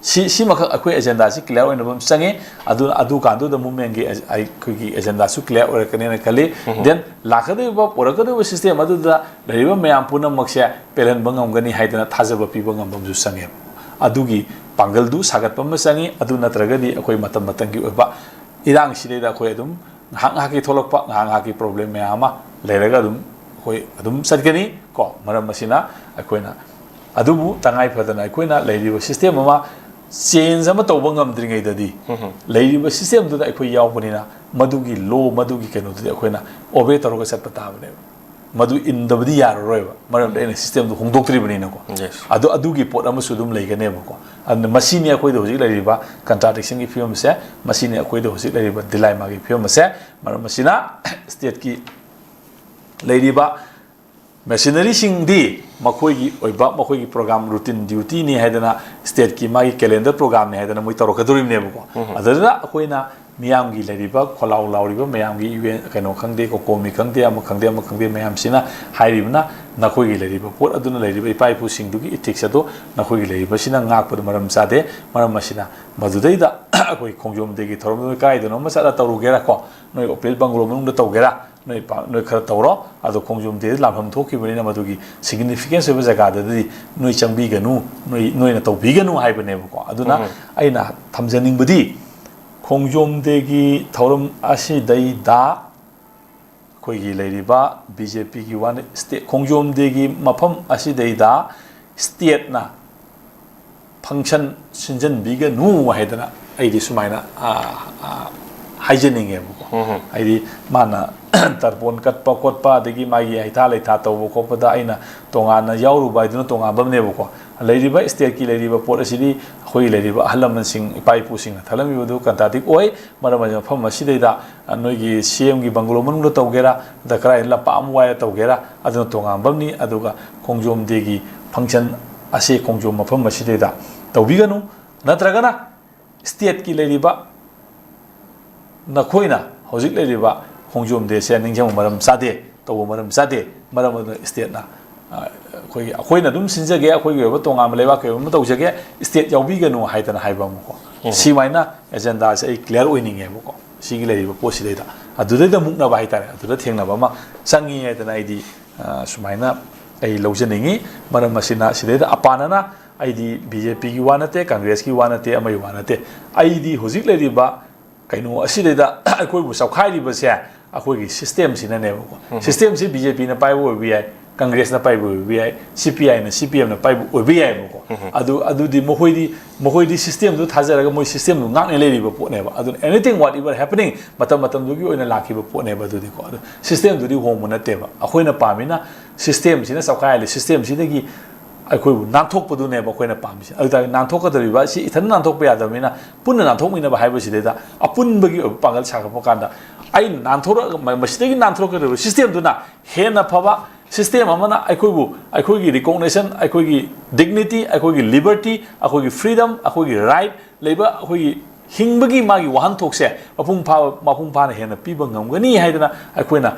ꯁꯤ, ꯁꯤꯃꯈꯛ ꯑꯩꯈꯣꯏ agenda ꯁꯤ clear ꯑꯣꯏꯅꯕ ꯑꯃ ꯆꯪꯉꯦ꯫ ꯑꯗꯨ, ꯑꯗꯨ ꯀꯥꯟꯗꯨꯗ movement ꯀꯤ ꯑꯩꯈꯣꯏꯒꯤ agenda ꯁꯨ clear ꯑꯣꯏꯔꯛꯀꯅꯦꯅ ꯈꯜꯂꯤ꯫ Then ꯂꯥꯛꯀꯗꯧꯔꯤꯕ, ꯄꯨꯔꯛꯀꯗꯧꯔꯤꯕ system ꯑꯗꯨꯗ ꯂꯩꯔꯤꯕ ꯃꯌꯥꯝ ꯄꯨꯝꯅꯃꯛꯁꯦ ꯄꯦꯜꯍꯟꯕ ꯉꯝꯒꯅꯤ ꯍꯥꯏꯗꯅ ꯊꯥꯖꯕ ꯄꯤꯕ ꯉꯝꯕ ꯑꯃꯁꯨ ꯆꯪꯉꯦ꯫ ꯑꯗꯨꯒꯤ ꯄꯥꯡꯒꯜꯗꯨ ꯁꯥꯒꯠꯄ ꯑꯃ ꯆꯪꯉꯤ꯫ ꯑꯗꯨ ꯅꯠꯇ꯭ꯔꯒꯗꯤ ꯑꯩꯈꯣꯏ ꯃꯇꯝ ꯃꯇꯝꯒꯤ ꯑꯣꯏꯕ ꯏꯔꯥꯡꯁꯤꯗꯩꯗ ꯑꯩꯈꯣꯏ ꯑꯗꯨꯝ ꯉꯥꯏꯍꯥꯛ ꯉꯥꯏꯍꯥꯛꯀꯤ ꯊꯣꯛꯂꯛꯄ, ꯉꯥꯏꯍꯥꯛ ꯉꯥꯏꯍꯥꯛꯀꯤ problem ꯃꯌꯥꯝ ꯑꯃ ꯂꯩꯔꯒ ꯑꯗꯨꯝ ꯑꯩꯈꯣꯏ ꯑꯗꯨꯝ ꯆꯠꯀꯅꯤ ꯀꯣ꯫ ꯃꯔꯝ ꯑꯁꯤꯅ ꯑꯩꯈꯣꯏꯅ ꯑꯗꯨꯕꯨ ꯇꯉꯥꯏ ꯐꯗꯅ ꯑꯩꯈꯣꯏꯅ ꯂꯩꯔꯤꯕ system ꯑꯃ change ꯑꯃ ꯇꯧꯕ ꯉꯝꯗ꯭ꯔꯤꯉꯩꯗꯗꯤ, ꯂꯩꯔꯤꯕ system ꯗꯨꯗ ꯑꯩꯈꯣꯏ ꯌꯥꯎꯕꯅꯤꯅ ꯃꯗꯨꯒꯤ law, ꯃꯗꯨꯒꯤ ꯀꯩꯅꯣꯗꯨꯗꯤ ꯑꯩꯈꯣꯏꯅ obey ꯇꯧꯔꯒ ꯆꯠꯄ ꯇꯥꯕꯅꯦꯕ꯫ ꯃꯗꯨ ꯏꯟꯗꯕꯗꯤ ꯌꯥꯔꯔꯣꯏꯕ, ꯃꯔꯝꯗꯤ ꯑꯩꯅ system ꯗꯨ ꯍꯣꯡꯗꯣꯛꯇ꯭ꯔꯤꯕꯅꯤꯅꯀꯣ꯫ Yes. ꯑꯗꯨ, ꯑꯗꯨꯒꯤ ꯄꯣꯠ ꯑꯃꯁꯨ ꯑꯗꯨꯝ ꯂꯩꯒꯅꯦꯕꯀꯣ꯫ ꯑꯗꯨꯅ ꯃꯁꯤꯅꯤ ꯑꯩꯈꯣꯏꯗ ꯍꯧꯖꯤꯛ ꯂꯩꯔꯤꯕ contradiction ꯒꯤ ꯐꯤꯕꯝꯁꯦ, ꯃꯁꯤꯅꯤ ꯑꯩꯈꯣꯏꯗ ꯍꯧꯖꯤꯛ ꯂꯩꯔꯤꯕ dilemma ꯒꯤ ꯐꯤꯕꯝ ꯑꯁꯦ꯫ ꯃꯔꯝ ꯑꯁꯤꯅ state ꯀꯤ ꯂꯩꯔꯤꯕ machinery ꯁꯤꯡꯗꯤ ꯃꯈꯣꯏꯒꯤ ꯑꯣꯏꯕ, ꯃꯈꯣꯏꯒꯤ program, routine duty ꯅꯤ ꯍꯥꯏꯗꯅ, state ꯀꯤ ꯃꯥꯒꯤ calendar program ꯅꯤ ꯍꯥꯏꯗꯅ ꯃꯣꯏ ꯇꯧꯔꯛꯀꯗꯧꯔꯤꯕꯅꯦꯕꯀꯣ꯫ ꯑꯗꯨꯗꯨꯅ ꯑꯩꯈꯣꯏꯅ ꯃꯤꯌꯥꯝꯒꯤ ꯂꯩꯔꯤꯕ ꯈꯣꯜꯂꯥꯎ ꯂꯥꯎꯔꯤꯕ ꯃꯌꯥꯝꯒꯤ ꯏꯚꯦꯟ ꯀꯩꯅꯣ ꯈꯪꯗꯦ, ꯀꯣꯀꯣꯃꯤ ꯈꯪꯗꯦ, ꯑꯃ ꯈꯪꯗꯦ, ꯑꯃ ꯈꯪꯗꯦ, ꯃꯌꯥꯝꯁꯤꯅ ꯍꯥꯏꯔꯤꯕꯅ ꯅꯈꯣꯏꯒꯤ ꯂꯩꯔꯤꯕ ꯄꯣꯠ ꯑꯗꯨꯅ ꯂꯩꯔꯤꯕ ꯏꯄꯥ ꯏꯄꯨꯁꯤꯡꯗꯨꯒꯤ ꯏꯊꯤꯛꯁ ꯑꯗꯣ ꯅꯈꯣꯏꯒꯤ ꯂꯩꯔꯤꯕꯁꯤꯅ ꯉꯥꯛꯄꯗ ꯃꯔꯝ ꯆꯥꯗꯦ꯫ ꯃꯔꯝ ꯑꯁꯤꯅ ꯃꯗꯨꯗꯩꯗ ꯑꯩꯈꯣꯏ ꯈꯣꯡꯖꯣꯝ ꯗꯦꯒꯤ ꯊꯧꯔꯝꯗꯨ ꯀꯥꯏꯗꯅꯣ ꯑꯃ ꯆꯠꯂ ꯇꯧꯔꯨꯒꯦꯔꯥ ꯀꯣ, ꯅꯣꯏ ꯑꯣꯄꯦꯜ ꯕꯪꯒ꯭ꯂꯣ ꯃꯅꯨꯡꯗ ꯇꯧꯒꯦꯔꯥ, ꯅꯣꯏ ꯄꯥ-, ꯅꯣꯏ ꯈꯔ ꯇꯧꯔꯣ꯫ ꯑꯗꯣ ꯈꯣꯡꯖꯣꯝ ꯗꯦꯗ ꯂꯥꯟꯐꯝ ꯊꯣꯛꯈꯤꯕꯅꯤꯅ ꯃꯗꯨꯒꯤ ꯁꯤꯒꯅꯤꯐꯤꯀꯦꯟꯁ ꯑꯣꯏꯕ ꯖꯒꯥꯗꯗꯤ ꯅꯣꯏ ꯆꯪꯕꯤꯒꯅꯨ, ꯅꯣꯏ, ꯅꯣꯏꯅ ꯇꯧꯕꯤꯒꯅꯨ ꯍꯥꯏꯕꯅꯦꯕꯀꯣ꯫ ꯑꯗꯨꯅ ꯎꯝ꯫ ꯑꯩꯅ ꯊꯝꯖꯅꯤꯡꯕꯗꯤ ꯈꯣꯡꯖꯣꯝ ꯗꯦꯒꯤ ꯊꯧꯔꯝ ꯑꯁꯤꯗꯩꯗ ꯑꯩꯈꯣꯏꯒꯤ ꯂꯩꯔꯤꯕ ꯕꯤ ꯖꯦ ꯄꯤꯒꯤ ꯋꯥꯅ ꯁ꯭ꯇꯦꯠ, ꯈꯣꯡꯖꯣꯝ ꯗꯦꯒꯤ ꯃꯐꯝ ꯑꯁꯤꯗꯩꯗ ꯁ꯭ꯇꯦꯠꯅ ꯐꯪꯁꯟ ꯁꯤꯟꯖꯟꯕꯤꯒꯅꯨ ꯍꯥꯏꯗꯅ ꯑꯩꯗꯤ ꯁꯨꯃꯥꯏꯅ, ꯑ, ꯑ, ꯍꯥꯏꯖꯅꯤꯡꯉꯦꯕꯀꯣ꯫ ꯎꯝ꯫ ꯍꯥꯏꯗꯤ ꯃꯥꯅ ꯇꯔꯄꯣꯟ ꯀꯠꯄ ꯈꯣꯠꯄ, ꯑꯗꯒꯤ ꯃꯥꯒꯤ ꯍꯩꯊꯥ ꯂꯩꯊꯥ ꯇꯧꯕ ꯈꯣꯠꯄꯗ ꯑꯩꯅ ꯇꯣꯉꯥꯟꯅ ꯌꯥꯎꯔꯨꯕ ꯍꯥꯏꯗꯨꯅ ꯇꯣꯉꯥꯟꯕ ꯑꯃꯅꯦꯕꯀꯣ꯫ ꯂꯩꯔꯤꯕ ꯁ꯭ꯇꯦꯠꯀꯤ ꯂꯩꯔꯤꯕ ꯄꯣꯠ ꯑꯁꯤꯗꯤ ꯑꯩꯈꯣꯏꯒꯤ ꯂꯩꯔꯤꯕ ꯑꯍꯜ ꯂꯃꯟꯁꯤꯡ, ꯏꯄꯥ ꯏꯄꯨꯁꯤꯡꯅ ꯊꯜꯂꯝꯃꯤꯕꯗꯨ ꯀꯟꯇ꯭ꯔꯥꯗꯤꯛ ꯑꯣꯏ꯫ ꯃꯔꯝ ꯑꯁꯤꯅ ꯃꯐꯝ ꯑꯁꯤꯗꯩꯗ, ꯑ, ꯅꯣꯏꯒꯤ ꯁꯤ ꯑꯦꯝꯒꯤ ꯕꯪꯒ꯭ꯂꯣ ꯃꯅꯨꯡꯗ ꯇꯧꯒꯦꯔꯥ, ꯅꯠꯇ꯭ꯔꯒ ꯀꯗꯥꯏꯗ ꯂꯝꯄꯥꯛ ꯑꯃ ꯋꯥꯏꯔ ꯇꯧꯒꯦꯔꯥ, ꯑꯗꯨꯅ ꯇꯣꯉꯥꯟꯕ ꯑꯃꯅꯤ꯫ ꯑꯗꯨꯒ ꯈꯣꯡꯖꯣꯝ ꯗꯦꯒꯤ ꯐꯪꯁꯟ ꯑꯁꯤ ꯈꯣꯡꯖꯣꯝ ꯃꯐꯝ ꯑꯁꯤꯗꯩꯗ ꯇꯧꯕꯤꯒꯅꯨ꯫ ꯅꯠꯇ꯭ꯔꯒꯅ ꯁ꯭ꯇꯦꯠꯀꯤ ꯂꯩꯔꯤꯕ ꯅꯈꯣꯏꯅ ꯍꯧꯖꯤꯛ ꯂꯩꯔꯤꯕ ꯈꯣꯡꯖꯣꯝ ꯗꯦꯁꯦ ꯅꯤꯡꯁꯤꯡꯕ ꯃꯔꯝ ꯆꯥꯗꯦ, ꯇꯧꯕ ꯃꯔꯝ ꯆꯥꯗꯦ, ꯃꯔꯝ ꯑꯗꯨꯅ ꯁ꯭ꯇꯦꯠꯅ, ꯑ, ꯑꯩꯈꯣꯏꯒꯤ, ꯑꯩꯈꯣꯏꯅ ꯑꯗꯨꯝ ꯁꯤꯟꯖꯒꯦ, ꯑꯩꯈꯣꯏꯒꯤ ꯑꯣꯏꯕ ꯇꯣꯉꯥꯟꯕ ꯂꯩꯕꯥꯛꯀꯤ ꯑꯣꯏꯕ ꯑꯃ ꯇꯧꯖꯒꯦ, ꯁ꯭ꯇꯦꯠ ꯌꯥꯎꯕꯤꯒꯅꯨ ꯍꯥꯏꯗꯅ ꯍꯥꯏꯕ ꯑꯃꯀꯣ꯫ ꯎꯝ꯫ ꯁꯤꯃꯥꯏꯅ ꯑꯦꯖꯦꯟꯗꯥꯁꯦ ꯑꯩ ꯀ꯭ꯂꯤꯌꯥꯔ ꯑꯣꯏꯅꯤꯡꯉꯦꯕꯀꯣ꯫ ꯁꯤꯒꯤ ꯂꯩꯔꯤꯕ ꯄꯣꯠꯁꯤꯗꯩꯗ, ꯑꯗꯨꯗꯩꯗ ꯃꯨꯛꯅꯕ ꯍꯥꯏꯇꯥꯔꯦ, ꯑꯗꯨꯗ ꯊꯦꯡꯅꯕ ꯑꯃ ꯆꯪꯉꯤ ꯍꯥꯏꯗꯅ ꯑꯩꯗꯤ, ꯑ, ꯁꯨꯃꯥꯏꯅ ꯑꯩ ꯂꯧꯖꯅꯤꯡꯉꯤ꯫ ꯃꯔꯝ ꯑꯁꯤꯅ ꯁꯤꯗꯩꯗ ꯑꯄꯥꯅꯅ ꯑꯩꯗꯤ ꯕꯤ ꯖꯦ ꯄꯤꯒꯤ ꯋꯥ ꯅꯠꯇꯦ, ꯀꯪꯒ꯭ꯔꯦꯁꯀꯤ ꯋꯥ ꯅꯠꯇꯦ, ꯑꯃꯒꯤ ꯋꯥ ꯅꯠꯇꯦ꯫ ꯑꯩꯗꯤ ꯍꯧꯖꯤꯛ ꯂꯩꯔꯤꯕ ꯀꯩꯅꯣ ꯑꯁꯤꯗꯩꯗ ꯑꯩꯈꯣꯏꯕꯨ ꯆꯧꯈꯥꯏꯔꯤꯕꯁꯦ ꯑꯩꯈꯣꯏꯒꯤ ꯁꯤꯁꯇꯦꯝꯁꯤꯅꯅꯦꯕꯀꯣ꯫ ꯎꯝ꯫ ꯁꯤꯁꯇꯦꯝꯁꯤ ꯕꯤ ꯖꯦ ꯄꯤꯅ ꯄꯥꯏꯕ ꯑꯣꯏꯕ ꯌꯥꯏ, ꯀꯪꯒ꯭ꯔꯦꯁꯅ ꯄꯥꯏꯕ ꯑꯣꯏꯕ ꯌꯥꯏ, ꯁꯤ ꯄꯤ ꯑꯥꯏꯅ, ꯁꯤ ꯄꯤ ꯑꯦꯝꯅ ꯄꯥꯏꯕ ꯑꯣꯏꯕ ꯌꯥꯏꯕꯀꯣ꯫ ꯎꯝ꯫ ꯑꯗꯨ, ꯑꯗꯨꯗꯤ ꯃꯈꯣꯏꯗꯤ, ꯃꯈꯣꯏꯗꯤ ꯁꯤꯁꯇꯦꯝꯗꯨ ꯊꯥꯖꯔꯒ ꯃꯣꯏ ꯁꯤꯁꯇꯦꯝꯗꯨ ꯉꯥꯛꯅ ꯂꯩꯔꯤꯕ ꯄꯣꯠꯅꯦꯕ꯫ ꯑꯗꯨꯅ anything, whatever happening, ꯃꯇꯝ ꯃꯇꯝꯗꯨꯒꯤ ꯑꯣꯏꯅ ꯂꯥꯛꯈꯤꯕ ꯄꯣꯠꯅꯦꯕ ꯑꯗꯨꯗꯤꯀꯣ꯫ ꯑꯗꯨ ꯁꯤꯁꯇꯦꯝꯗꯨꯗꯤ ꯍꯣꯡꯕ ꯅꯠꯇꯦꯕ꯫ ꯑꯩꯈꯣꯏꯅ ꯄꯥꯝꯃꯤꯅ ꯁꯤꯁꯇꯦꯝꯁꯤꯅ ꯆꯧꯈꯥꯏꯍꯜꯂꯤ, ꯁꯤꯁꯇꯦꯝꯁꯤꯗꯒꯤ ꯑꯩꯈꯣꯏꯕꯨ ꯅꯥꯟꯊꯣꯛꯄꯗꯨꯅꯦꯕ ꯑꯩꯈꯣꯏꯅ ꯄꯥꯝꯃꯤꯁꯦ꯫ ꯑꯗꯨ ꯇꯥꯔꯗꯤ ꯅꯥꯟꯊꯣꯛꯀꯗꯧꯔꯤꯕ ꯑꯁꯤ ꯏꯊꯟ ꯅꯥꯟꯊꯣꯛꯄ ꯌꯥꯗꯕꯅꯤꯅ ꯄꯨꯟꯅ ꯅꯥꯟꯊꯣꯛꯃꯤꯟꯅꯕ ꯍꯥꯏꯕꯁꯤꯗꯩꯗ ꯑꯄꯨꯟꯕꯒꯤ ꯑꯣꯏꯕ ꯄꯥꯡꯒꯜ ꯁꯥꯒꯠꯄ ꯀꯥꯟꯗ ꯑꯩꯅ ꯅꯥꯟꯊꯣꯔꯛ-, ꯃ-, ꯃꯁꯤꯗꯒꯤ ꯅꯥꯟꯊꯣꯔꯛꯀꯗꯧꯔꯤꯕ ꯁꯤꯁꯇꯦꯝꯗꯨꯅ ꯍꯦꯟꯅ ꯐꯕ ꯁꯤꯁꯇꯦꯝ ꯑꯃꯅ ꯑꯩꯈꯣꯏꯕꯨ, ꯑꯩꯈꯣꯏꯒꯤ ꯔꯤꯀꯣꯛꯅꯤꯁꯟ, ꯑꯩꯈꯣꯏꯒꯤ ꯗꯤꯒꯅꯤꯇꯤ, ꯑꯩꯈꯣꯏꯒꯤ ꯂꯤꯕꯔꯇꯤ, ꯑꯩꯈꯣꯏꯒꯤ ꯐ꯭ꯔꯤꯗꯝ, ꯑꯩꯈꯣꯏꯒꯤ ꯔꯥꯏꯠ ꯂꯩꯕ, ꯑꯩꯈꯣꯏꯒꯤ ꯍꯤꯡꯕꯒꯤ ꯃꯥꯒꯤ ꯋꯥꯍꯟꯊꯣꯛꯁꯦ ꯃꯄꯨꯡ ꯐꯥꯕ, ꯃꯄꯨꯡ ꯐꯥꯅ ꯍꯦꯟꯅ ꯄꯤꯕ ꯉꯝꯒꯅꯤ ꯍꯥꯏꯗꯅ ꯑꯩꯈꯣꯏꯅ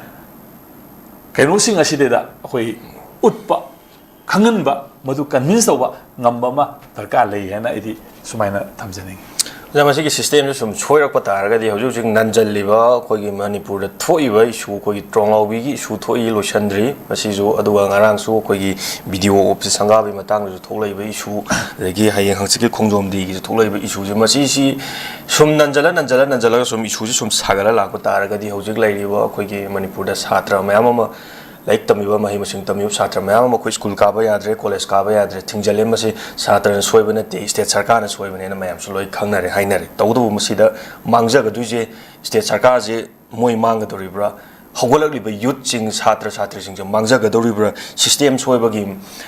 ꯀꯩꯅꯣꯁꯤꯡ ꯑꯁꯤꯗꯩꯗ ꯑꯩꯈꯣꯏ ꯎꯠꯄ, ꯈꯪꯍꯟꯕ, ꯃꯗꯨ convince ꯇꯧꯕ ꯉꯝꯕ ꯑꯃ ꯗꯔꯀꯥꯔ ꯂꯩ ꯍꯥꯏꯅ ꯑꯩꯗꯤ ꯁꯨꯃꯥꯏꯅ ꯊꯝꯖꯅꯤꯡꯉꯤ꯫ ꯑꯣꯖꯥ, ꯃꯁꯤꯒꯤ system ꯁꯦ ꯁꯨꯝ ꯁꯣꯏꯔꯛꯄ ꯇꯥꯔꯒꯗꯤ ꯍꯧꯖꯤꯛ ꯍꯧꯖꯤꯛ ꯅꯟꯖꯜꯂꯤꯕ ꯑꯩꯈꯣꯏꯒꯤ ꯃꯅꯤꯄꯨꯔꯗ ꯊꯣꯛꯏꯕ issue, ꯑꯩꯈꯣꯏꯒꯤ ꯇ꯭ꯔꯣꯡꯂꯥꯎꯕꯤꯒꯤ issue ꯊꯣꯛꯏ, ꯂꯣꯏꯁꯤꯟꯗ꯭ꯔꯤ꯫ ꯃꯁꯤꯁꯨ, ꯑꯗꯨꯒ ꯉꯔꯥꯡꯁꯨ ꯑꯩꯈꯣꯏꯒꯤ BDO office ꯁꯪꯒꯥꯕꯒꯤ ꯃꯇꯥꯡꯗꯁꯨ ꯊꯣꯛꯂꯛꯏꯕ issue, ꯑꯗꯒꯤ ꯍꯌꯦꯡ ꯍꯪꯆꯤꯠꯀꯤ ꯈꯣꯡꯖꯣꯝ ꯗꯦꯒꯤꯁꯨ ꯊꯣꯛꯂꯛꯏꯕ issue ꯁꯦ, ꯃꯁꯤꯁꯤ ꯁꯨꯝ ꯅꯟꯖꯜꯂ, ꯅꯟꯖꯜꯂ, ꯅꯟꯖꯜꯂꯒ ꯁꯨꯝ issue ꯁꯤ ꯁꯨꯝ ꯁꯥꯒꯠꯂ ꯂꯥꯛꯄ ꯇꯥꯔꯒꯗꯤ ꯍꯧꯖꯤꯛ ꯂꯩꯔꯤꯕ ꯑꯩꯈꯣꯏꯒꯤ ꯃꯅꯤꯄꯨꯔꯗ ꯁꯥꯇ꯭ꯔ ꯃꯌꯥꯝ ꯑꯃ, ꯂꯥꯏꯔꯤꯛ ꯇꯝꯃꯤꯕ, ꯃꯍꯩ ꯃꯁꯤꯡ ꯇꯝꯃꯤꯕ ꯁꯥꯇ꯭ꯔ ꯃꯌꯥꯝ ꯑꯃ ꯑꯩꯈꯣꯏ school ꯀꯥꯕ ꯌꯥꯗ꯭ꯔꯦ, college ꯀꯥꯕ ꯌꯥꯗ꯭ꯔꯦ, ꯊꯤꯡꯖꯤꯜꯂꯦ꯫ ꯃꯁꯤ ꯁꯥꯇ꯭ꯔꯅ ꯁꯣꯏꯕ ꯅꯠꯇꯦ, state ꯁꯔꯀꯥꯔꯅ ꯁꯣꯏꯕꯅꯦꯅ ꯃꯌꯥꯝꯁꯨ ꯂꯣꯏ ꯈꯪꯅꯔꯦ, ꯍꯥꯏꯅꯔꯦ꯫ ꯇꯧꯕꯇꯕꯨ ꯃꯁꯤꯗ ꯃꯥꯡꯖꯒꯗꯣꯏꯁꯦ state ꯁꯔꯀꯥꯔꯁꯦ ꯃꯣꯏ ꯃꯥꯡꯒꯗꯧꯔꯤꯕ꯭ꯔꯥ, ꯍꯧꯒꯠꯂꯛꯂꯤꯕ youth ꯁꯤꯡ, ꯁꯥꯇ꯭ꯔ ꯁꯥꯇ꯭ꯔꯤꯁꯤꯡꯁꯦ ꯃꯥꯡꯖꯒꯗꯧꯔꯤꯕ꯭ꯔꯥ? System ꯁꯣꯏꯕꯒꯤ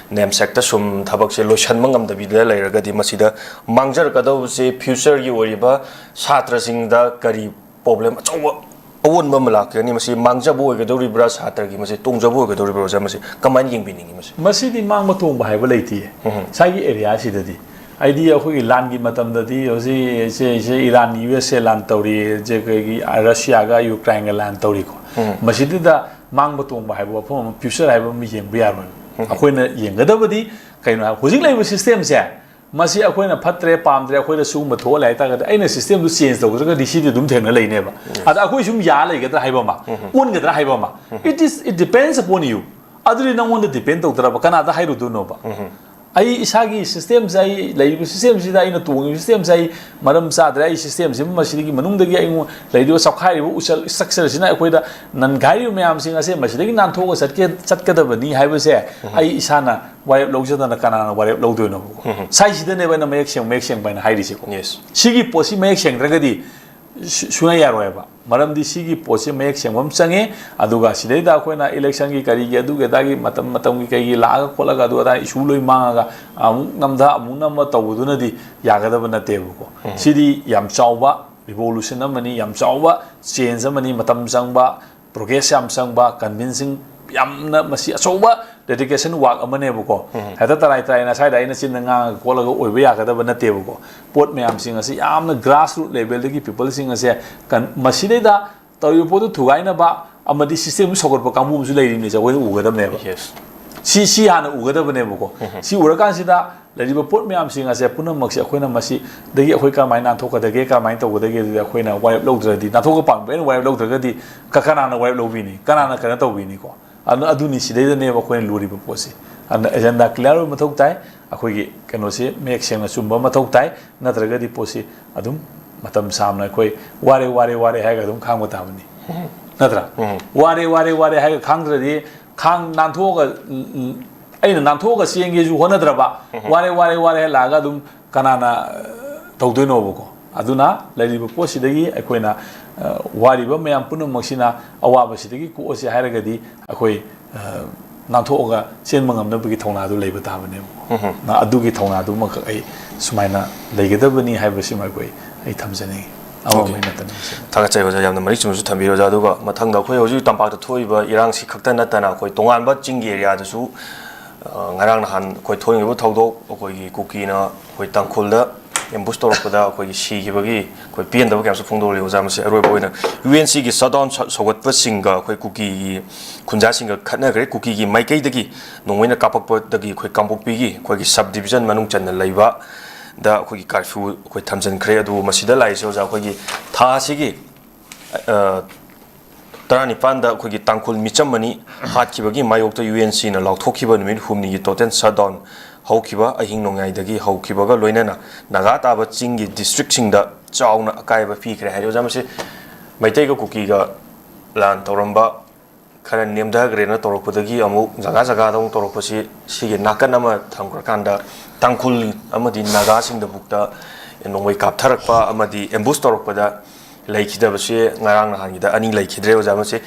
ꯅꯦꯝꯁꯦꯛꯇ ꯁꯨꯝ ꯊꯕꯛꯁꯦ ꯂꯣꯏꯁꯤꯟꯕ ꯉꯝꯗꯕꯤꯗ ꯂꯩꯔꯒꯗꯤ ꯃꯁꯤꯗ ꯃꯥꯡꯖꯔꯛꯀꯗꯧꯕꯁꯦ future ꯒꯤ ꯑꯣꯏꯔꯤꯕ ꯁꯥꯇ꯭ꯔꯁꯤꯡꯗ ꯀꯔꯤ problem ꯑꯆꯧꯕ ꯑꯑꯣꯟꯕ ꯑꯃ ꯂꯥꯛꯀꯅꯤ? ꯃꯁꯤ ꯃꯥꯡꯖꯕ ꯑꯣꯏꯒꯗꯧꯔꯤꯕ꯭ꯔꯥ, ꯁꯥꯇ꯭ꯔꯒꯤ ꯃꯁꯤ ꯇꯣꯡꯖꯕ ꯑꯣꯏꯒꯗꯧꯔꯤꯕ꯭ꯔꯥ, ꯑꯣꯖꯥ? ꯃꯁꯤ ꯀꯃꯥꯏꯅ ꯌꯦꯡꯕꯤꯅꯤꯡꯉꯤ ꯃꯁꯤ? ꯃꯁꯤꯗꯤ ꯃꯥꯡꯕ ꯇꯣꯡꯕ ꯍꯥꯏꯕ ꯂꯩꯇꯦ꯫ ꯉꯁꯥꯏꯒꯤ area ꯁꯤꯗꯗꯤ, ꯍꯥꯏꯗꯤ ꯑꯩꯈꯣꯏꯒꯤ ꯂꯥꯟꯒꯤ ꯃꯇꯝꯗꯗꯤ ꯍꯧꯖꯤꯛ ꯏꯆꯦ, ꯏꯆꯦ ꯏꯔꯥꯟ, USA ꯂꯥꯟ ꯇꯧꯔꯤ, ꯏꯆꯦ ꯑꯩꯈꯣꯏꯒꯤ ꯔꯁꯤꯌꯥꯒ ꯌꯨꯀ꯭ꯔꯥꯏꯟꯒ ꯂꯥꯟ ꯇꯧꯔꯤꯀꯣ꯫ ꯃꯁꯤꯗꯩꯗ ꯃꯥꯡꯕ ꯇꯣꯡꯕ ꯍꯥꯏꯕ ꯋꯥꯐꯝ ꯑꯃ, future ꯍꯥꯏꯕ ꯑꯃ ꯌꯦꯡꯕ ꯌꯥꯔꯣꯏ꯫ ꯑꯩꯈꯣꯏꯅ ꯌꯦꯡꯒꯗꯕꯗꯤ ꯀꯩꯅꯣ ꯍꯥꯏ, ꯍꯧꯖꯤꯛ ꯂꯩꯔꯤꯕ system ꯁꯦ ꯃꯁꯤ ꯑꯩꯈꯣꯏꯅ ꯐꯠꯇ꯭ꯔꯦ, ꯄꯥꯝꯗ꯭ꯔꯦ, ꯑꯩꯈꯣꯏꯗ ꯁꯤꯒꯨꯝꯕ ꯊꯣꯛꯍꯜꯂꯦ ꯍꯥꯏꯇꯥꯔꯒꯗꯤ ꯑꯩꯅ system ꯗꯨ change ꯇꯧꯗ꯭ꯔꯒꯗꯤ ꯁꯤꯗꯤ ꯑꯗꯨꯝ ꯊꯦꯡꯅ ꯂꯩꯅꯦꯕ꯫ ꯑꯗ ꯑꯩꯈꯣꯏ ꯁꯨꯝ ꯌꯥ ꯂꯩꯒꯗ꯭ꯔꯥ ꯍꯥꯏꯕ ꯑꯃ, ꯑꯣꯟꯒꯗ꯭ꯔꯥ ꯍꯥꯏꯕ ꯑꯃ, it is, it depends upon you꯫ ꯑꯗꯨꯗꯤ ꯅꯪꯉꯣꯟꯗ depend ꯇꯧꯗ꯭ꯔꯕ, ꯀꯅꯥꯗ ꯍꯥꯏꯔꯨꯗꯣꯏꯅꯣꯕ? ꯑꯩ ꯏꯁꯥꯒꯤ system ꯁꯦ, ꯑꯩ ꯂꯩꯔꯤꯕ system ꯁꯤꯗ, ꯑꯩꯅ ꯇꯣꯡꯉꯤꯕ system ꯁꯦ ꯑꯩ ꯃꯔꯝ ꯆꯥꯗ꯭ꯔꯦ, ꯑꯩ system ꯁꯤꯃ, ꯃꯁꯤꯗꯒꯤ ꯃꯅꯨꯡꯗꯒꯤ ꯑꯩꯉꯣꯟ ꯂꯩꯔꯤꯕ ꯆꯥꯎꯈꯥꯏꯔꯤꯕ ꯎꯆꯜ, structure ꯁꯤꯅ ꯑꯩꯈꯣꯏꯗ ꯅꯟꯈꯥꯏꯔꯤꯕ ꯃꯌꯥꯝꯁꯤꯡ ꯑꯁꯦ ꯃꯁꯤꯗꯒꯤ ꯅꯥꯟꯊꯣꯛꯑꯒ ꯆꯠꯀꯦ, ꯆꯠꯀꯗꯕꯅꯤ ꯍꯥꯏꯕꯁꯦ ꯑꯩ ꯏꯁꯥꯅ ꯋꯥꯔꯦꯞ ꯂꯧꯖꯗꯅ ꯀꯅꯥꯅ ꯋꯥꯔꯦꯞ ꯂꯧꯗꯣꯏꯅꯣꯕꯀꯣ? ꯁꯥꯏꯁꯤꯗꯅꯦꯕ ꯑꯩꯅ ꯃꯌꯦꯛ ꯁꯦꯡ-, ꯃꯌꯦꯛ ꯁꯦꯡꯕ ꯍꯥꯏꯅ ꯍꯥꯏꯔꯤꯁꯦꯀꯣ꯫ Yes. ꯁꯤꯒꯤ ꯄꯣꯠꯁꯤ ꯃꯌꯦꯛ ꯁꯦꯡꯗ꯭ꯔꯒꯗꯤ ꯁꯨ-, ꯁꯨꯡꯌꯥ ꯌꯥꯔꯣꯏꯕ꯫ ꯃꯔꯝꯗꯤ ꯁꯤꯒꯤ ꯄꯣꯠꯁꯤ ꯃꯌꯦꯛ ꯁꯦꯡꯕ ꯑꯃ ꯆꯪꯉꯦ꯫ ꯑꯗꯨꯒ ꯁꯤꯗꯩꯗ ꯑꯩꯈꯣꯏꯅ election ꯒꯤ ꯀꯔꯤꯒꯤ ꯑꯗꯨꯒꯤ ꯑꯗꯥꯒꯤ ꯃꯇꯝ ꯃꯇꯝꯒꯤ ꯀꯩꯒꯤ ꯂꯥꯛꯑꯒ ꯈꯣꯠꯂꯒ ꯑꯗꯨ ꯑꯗꯥ issue ꯂꯣꯏ ꯃꯥꯡꯉꯒ ꯑꯃꯨꯛ ꯅꯝꯊ ꯑꯃꯨꯛ ꯅꯝꯃ ꯇꯧꯕꯗꯨꯅꯗꯤ ꯌꯥꯒꯗꯕ ꯅꯠꯇꯦꯕꯀꯣ꯫ ꯁꯤꯗꯤ ꯌꯥꯝ ꯆꯥꯎꯕ revolution ꯑꯃꯅꯤ, ꯌꯥꯝ ꯆꯥꯎꯕ change ꯑꯃꯅꯤ, ꯃꯇꯝ ꯆꯪꯕ, progress ꯌꯥꯝ ꯆꯪꯕ, convincing ꯌꯥꯝꯅ ꯃꯁꯤ ꯑꯆꯧꯕ dedication work ꯑꯃꯅꯦꯕꯀꯣ꯫ ꯍꯦꯛꯇ ꯇꯔꯥꯏ ꯇꯔꯥꯏꯅ ꯁ꯭ꯋꯥꯏꯗ ꯑꯩꯅ ꯆꯤꯟꯗ ꯉꯥꯡꯉꯒ ꯈꯣꯠꯂꯒ ꯑꯣꯏꯕ ꯌꯥꯒꯗꯕ ꯅꯠꯇꯦꯕꯀꯣ꯫ ꯄꯣꯠ ꯃꯌꯥꯝꯁꯤꯡ ꯑꯁꯤ ꯌꯥꯝꯅ grassroot levelꯗꯒꯤ peopleꯁꯤꯡ ꯑꯁꯦ ꯀꯟ-, ꯃꯁꯤꯗꯩꯗ ꯇꯧꯔꯤꯕ ꯄꯣꯠꯇꯨ ꯊꯨꯒꯥꯏꯅꯕ ꯑꯃꯗꯤ system ꯁꯧꯒꯠꯄ ꯀꯥꯡꯕꯨ ꯑꯃꯁꯨ ꯂꯩꯔꯤꯕꯅꯤꯁꯦ, ꯑꯩꯈꯣꯏꯅ ꯎꯒꯗꯕꯅꯦꯕ꯫ Yes. ꯁꯤ, ꯁꯤ ꯍꯥꯟꯅ ꯎꯒꯗꯕꯅꯦꯕꯀꯣ꯫ ꯁꯤ ꯎꯔꯀꯥꯟꯁꯤꯗ ꯂꯩꯔꯤꯕ ꯄꯣꯠ ꯃꯌꯥꯝꯁꯤꯡ ꯑꯁꯦ ꯄꯨꯝꯅꯃꯛꯁꯦ ꯑꯩꯈꯣꯏꯅ ꯃꯁꯤꯗꯒꯤ ꯑꯩꯈꯣꯏ ꯀꯔꯝꯍꯥꯏꯅ ꯅꯥꯟꯊꯣꯛꯀꯗꯒꯦ, ꯀꯔꯝꯍꯥꯏꯅ ꯇꯧꯒꯗꯒꯦ, ꯑꯗꯨꯗꯤ ꯑꯩꯈꯣꯏꯅ ꯋꯥꯔꯦꯞ ꯂꯧꯗ꯭ꯔꯗꯤ, ꯅꯥꯟꯊꯣꯛꯄ ꯄꯥꯝꯕ ꯑꯩꯅ ꯋꯥꯔꯦꯞ ꯂꯧꯗ꯭ꯔꯒꯗꯤ ꯀ-, ꯀꯅꯥꯅ ꯋꯥꯔꯦꯞ ꯂꯧꯕꯤꯅꯤ? ꯀꯅꯥꯅ ꯀꯩꯅꯣ ꯇꯧꯕꯤꯅꯤꯀꯣ? ꯑꯗꯨ, ꯑꯗꯨꯅꯤ, ꯁꯤꯗꯩꯗꯅꯦꯕ ꯑꯩꯈꯣꯏꯅ ꯂꯨꯔꯤꯕ ꯄꯣꯠꯁꯤ꯫ ꯑꯗꯨꯅ agenda clear ꯑꯣꯏꯕ ꯃꯊꯧ ꯇꯥꯏ, ꯑꯩꯈꯣꯏꯒꯤ ꯀꯩꯅꯣꯁꯤ ꯃꯌꯦꯛ ꯁꯦꯡꯅ ꯆꯨꯝꯕ ꯃꯊꯧ ꯇꯥꯏ, ꯅꯠꯇ꯭ꯔꯒꯗꯤ ꯄꯣꯠꯁꯤ ꯑꯗꯨꯝ ꯃꯇꯝ ꯁꯥꯡꯅ ꯑꯩꯈꯣꯏ ꯋꯥꯔꯦ, ꯋꯥꯔꯦ, ꯋꯥꯔꯦ ꯍꯥꯏꯔꯒ ꯑꯗꯨꯝ ꯈꯥꯡꯕ ꯇꯥꯕꯅꯤ꯫ ꯅꯠꯇ꯭ꯔꯥ? ꯋꯥꯔꯦ, ꯋꯥꯔꯦ, ꯋꯥꯔꯦ ꯍꯥꯏꯔꯒ ꯈꯥꯡꯗ꯭ꯔꯗꯤ, ꯈꯥꯡ ꯅꯥꯟꯊꯣꯛꯑꯒ, ꯎꯝ, ꯎꯝ, ꯑꯩꯅ ꯅꯥꯟꯊꯣꯛꯑꯒ ꯆꯦꯟꯒꯦꯁꯨ ꯍꯣꯠꯅꯗ꯭ꯔꯕ, ꯋꯥꯔꯦ, ꯋꯥꯔꯦ, ꯋꯥꯔꯦ ꯍꯥꯏꯔ ꯂꯥꯛꯑꯒ ꯑꯗꯨꯝ ꯀꯅꯥꯅ, ꯑ, ꯇꯧꯗꯣꯏꯅꯣꯕꯀꯣ? ꯑꯗꯨꯅ ꯂꯩꯔꯤꯕ ꯄꯣꯠꯁꯤꯗꯒꯤ ꯑꯩꯈꯣꯏꯅ, ꯑ, ꯋꯥꯔꯤꯕ ꯃꯌꯥꯝ ꯄꯨꯝꯅꯃꯛꯁꯤꯅ ꯑꯋꯥꯕꯁꯤꯗꯒꯤ ꯀꯣꯛꯑꯁꯤ ꯍꯥꯏꯔꯒꯗꯤ ꯑꯩꯈꯣꯏ, ꯑ, ꯅꯥꯟꯊꯣꯛꯑꯒ ꯆꯦꯟꯕ ꯉꯝꯅꯕꯒꯤ ꯊꯧꯅꯥꯗꯨ ꯂꯩꯕ ꯇꯥꯕꯅꯦꯕꯀꯣ꯫ ꯎꯝꯍꯨꯝ꯫ ꯅ ꯑꯗꯨꯒꯤ ꯊꯧꯅꯥꯗꯨꯃꯈꯛ ꯑꯩ ꯁꯨꯃꯥꯏꯅ ꯂꯩꯒꯗꯕꯅꯤ ꯍꯥꯏꯕꯁꯤꯃ ꯑꯩꯈꯣꯏ, ꯑꯩ ꯊꯝꯖꯅꯤꯡꯉꯤ꯫ ꯑꯃꯃꯩ Okay꯫ ꯅꯠꯇꯅ ꯃꯁꯤꯗ꯫ ꯊꯥꯒꯠꯆꯔꯤ ꯑꯣꯖꯥ, ꯌꯥꯝꯅ ꯃꯔꯤꯛ ꯆꯨꯝꯅꯁꯨ ꯊꯝꯕꯤꯔꯦ ꯑꯣꯖꯥ꯫ ꯑꯗꯨꯒ ꯃꯊꯪꯗ ꯑꯩꯈꯣꯏ ꯍꯧꯖꯤꯛ ꯇꯝꯄꯥꯛꯇ ꯊꯣꯛꯏꯕ ꯏꯔꯥꯡꯁꯤ ꯈꯛꯇ ꯅꯠꯇꯅ ꯑꯩꯈꯣꯏ ꯇꯣꯉꯥꯟꯕ ꯆꯤꯡꯒꯤ areaꯗꯁꯨ, ꯑ, ꯉꯔꯥꯡ ꯅꯍꯥꯟ ꯑꯩꯈꯣꯏ ꯊꯣꯛꯏꯕ ꯊꯧꯗꯣꯛ, ꯑꯩꯈꯣꯏꯒꯤ ꯀꯨꯀꯤꯅ ꯑꯩꯈꯣꯏ ꯇꯥꯡꯈꯨꯜꯗ ambush ꯇꯧꯔꯛꯄꯗ ꯑꯩꯈꯣꯏꯒꯤ ꯁꯤꯈꯤꯕꯒꯤ ꯑꯩꯈꯣꯏ ꯄꯦꯟꯗꯕ ꯀꯌꯥꯁꯨ ꯐꯣꯡꯗꯣꯛꯂꯤ ꯑꯣꯖꯥ꯫ ꯃꯁꯤ ꯑꯔꯣꯏꯕ ꯑꯣꯏꯅ UNCꯒꯤ shutdown ꯁ-, ꯁꯧꯒꯠꯄꯁꯤꯡꯒ ꯑꯩꯈꯣꯏ ꯀꯨꯀꯤꯒꯤ ꯈꯨꯟꯖꯥꯁꯤꯡꯒ ꯈꯠꯅꯈ꯭ꯔꯦ꯫ ꯀꯨꯀꯤꯒꯤ ꯃꯥꯏꯀꯩꯗꯒꯤ ꯅꯣꯡꯃꯩꯅ ꯀꯥꯞꯄꯛꯄꯗꯒꯤ ꯑꯩꯈꯣꯏ ꯀꯥꯡꯄꯣꯛꯄꯤꯒꯤ ꯑꯩꯈꯣꯏꯒꯤ sub division ꯃꯅꯨꯡ ꯆꯟꯅ ꯂꯩꯕ ꯗ ꯑꯩꯈꯣꯏꯒꯤ curfew ꯑꯩꯈꯣꯏ ꯊꯝꯖꯤꯟꯈ꯭ꯔꯦ꯫ ꯑꯗꯨꯕꯨ ꯃꯁꯤꯗ ꯂꯥꯛꯏꯁꯦ ꯑꯣꯖꯥ, ꯑꯩꯈꯣꯏꯒꯤ ꯊꯥ ꯑꯁꯤꯒꯤ, ꯑ, ꯇꯔꯥꯅꯤꯄꯥꯟꯗ ꯑꯩꯈꯣꯏꯒꯤ ꯇꯥꯡꯈꯨꯜ ꯃꯤꯆꯝ ꯑꯅꯤ ꯍꯥꯠꯈꯤꯕꯒꯤ ꯃꯥꯌꯣꯛꯇ UNCꯅ ꯂꯥꯎꯊꯣꯛꯈꯤꯕ ꯅꯨꯃꯤꯠ ꯍꯨꯝꯅꯤꯒꯤ total shutdown ꯍꯧꯈꯤꯕ ꯑꯍꯤꯡ ꯅꯣꯡꯌꯥꯏꯗꯒꯤ ꯍꯧꯈꯤꯕꯒ ꯂꯣꯏꯅꯅ ꯅꯥꯒꯥ ꯇꯥꯕ ꯆꯤꯡꯒꯤ districtꯁꯤꯡꯗ ꯆꯥꯎꯅ ꯑꯀꯥꯏꯕ ꯄꯤꯈ꯭ꯔꯦ ꯍꯥꯏꯔꯤ꯫ ꯑꯣꯖꯥ, ꯃꯁꯤ ꯃꯩꯇꯩꯒ ꯀꯨꯀꯤꯒ ꯂꯥꯟ ꯇꯧꯔꯝꯕ ꯈꯔ ꯅꯦꯝꯊꯈ꯭ꯔꯦꯅ ꯇꯧꯔꯛꯄꯗꯒꯤ ꯑꯃꯨꯛ ꯖꯒꯥ ꯖꯒꯥꯗ ꯑꯃꯨꯛ ꯇꯧꯔꯛꯄꯁꯤ, ꯁꯤꯒꯤ ꯅꯥꯀꯟ ꯑꯃ ꯊꯝꯈ꯭ꯔꯀꯥꯟꯗ ꯇꯥꯡꯈꯨꯜ ꯑꯃꯗꯤ ꯅꯥꯒꯥꯁꯤꯡꯗꯕꯨꯛꯇ ꯅꯣꯡꯃꯩ ꯀꯥꯞꯊꯔꯛꯄ ꯑꯃꯗꯤ ambush ꯇꯧꯔꯛꯄꯗ ꯂꯩꯈꯤꯗꯕꯁꯦ ꯉꯔꯥꯡ ꯅꯍꯥꯟꯒꯤꯗ ꯑꯅꯤ ꯂꯩꯈꯤꯗ꯭ꯔꯦ ꯑꯣꯖꯥ꯫ ꯃꯁꯤ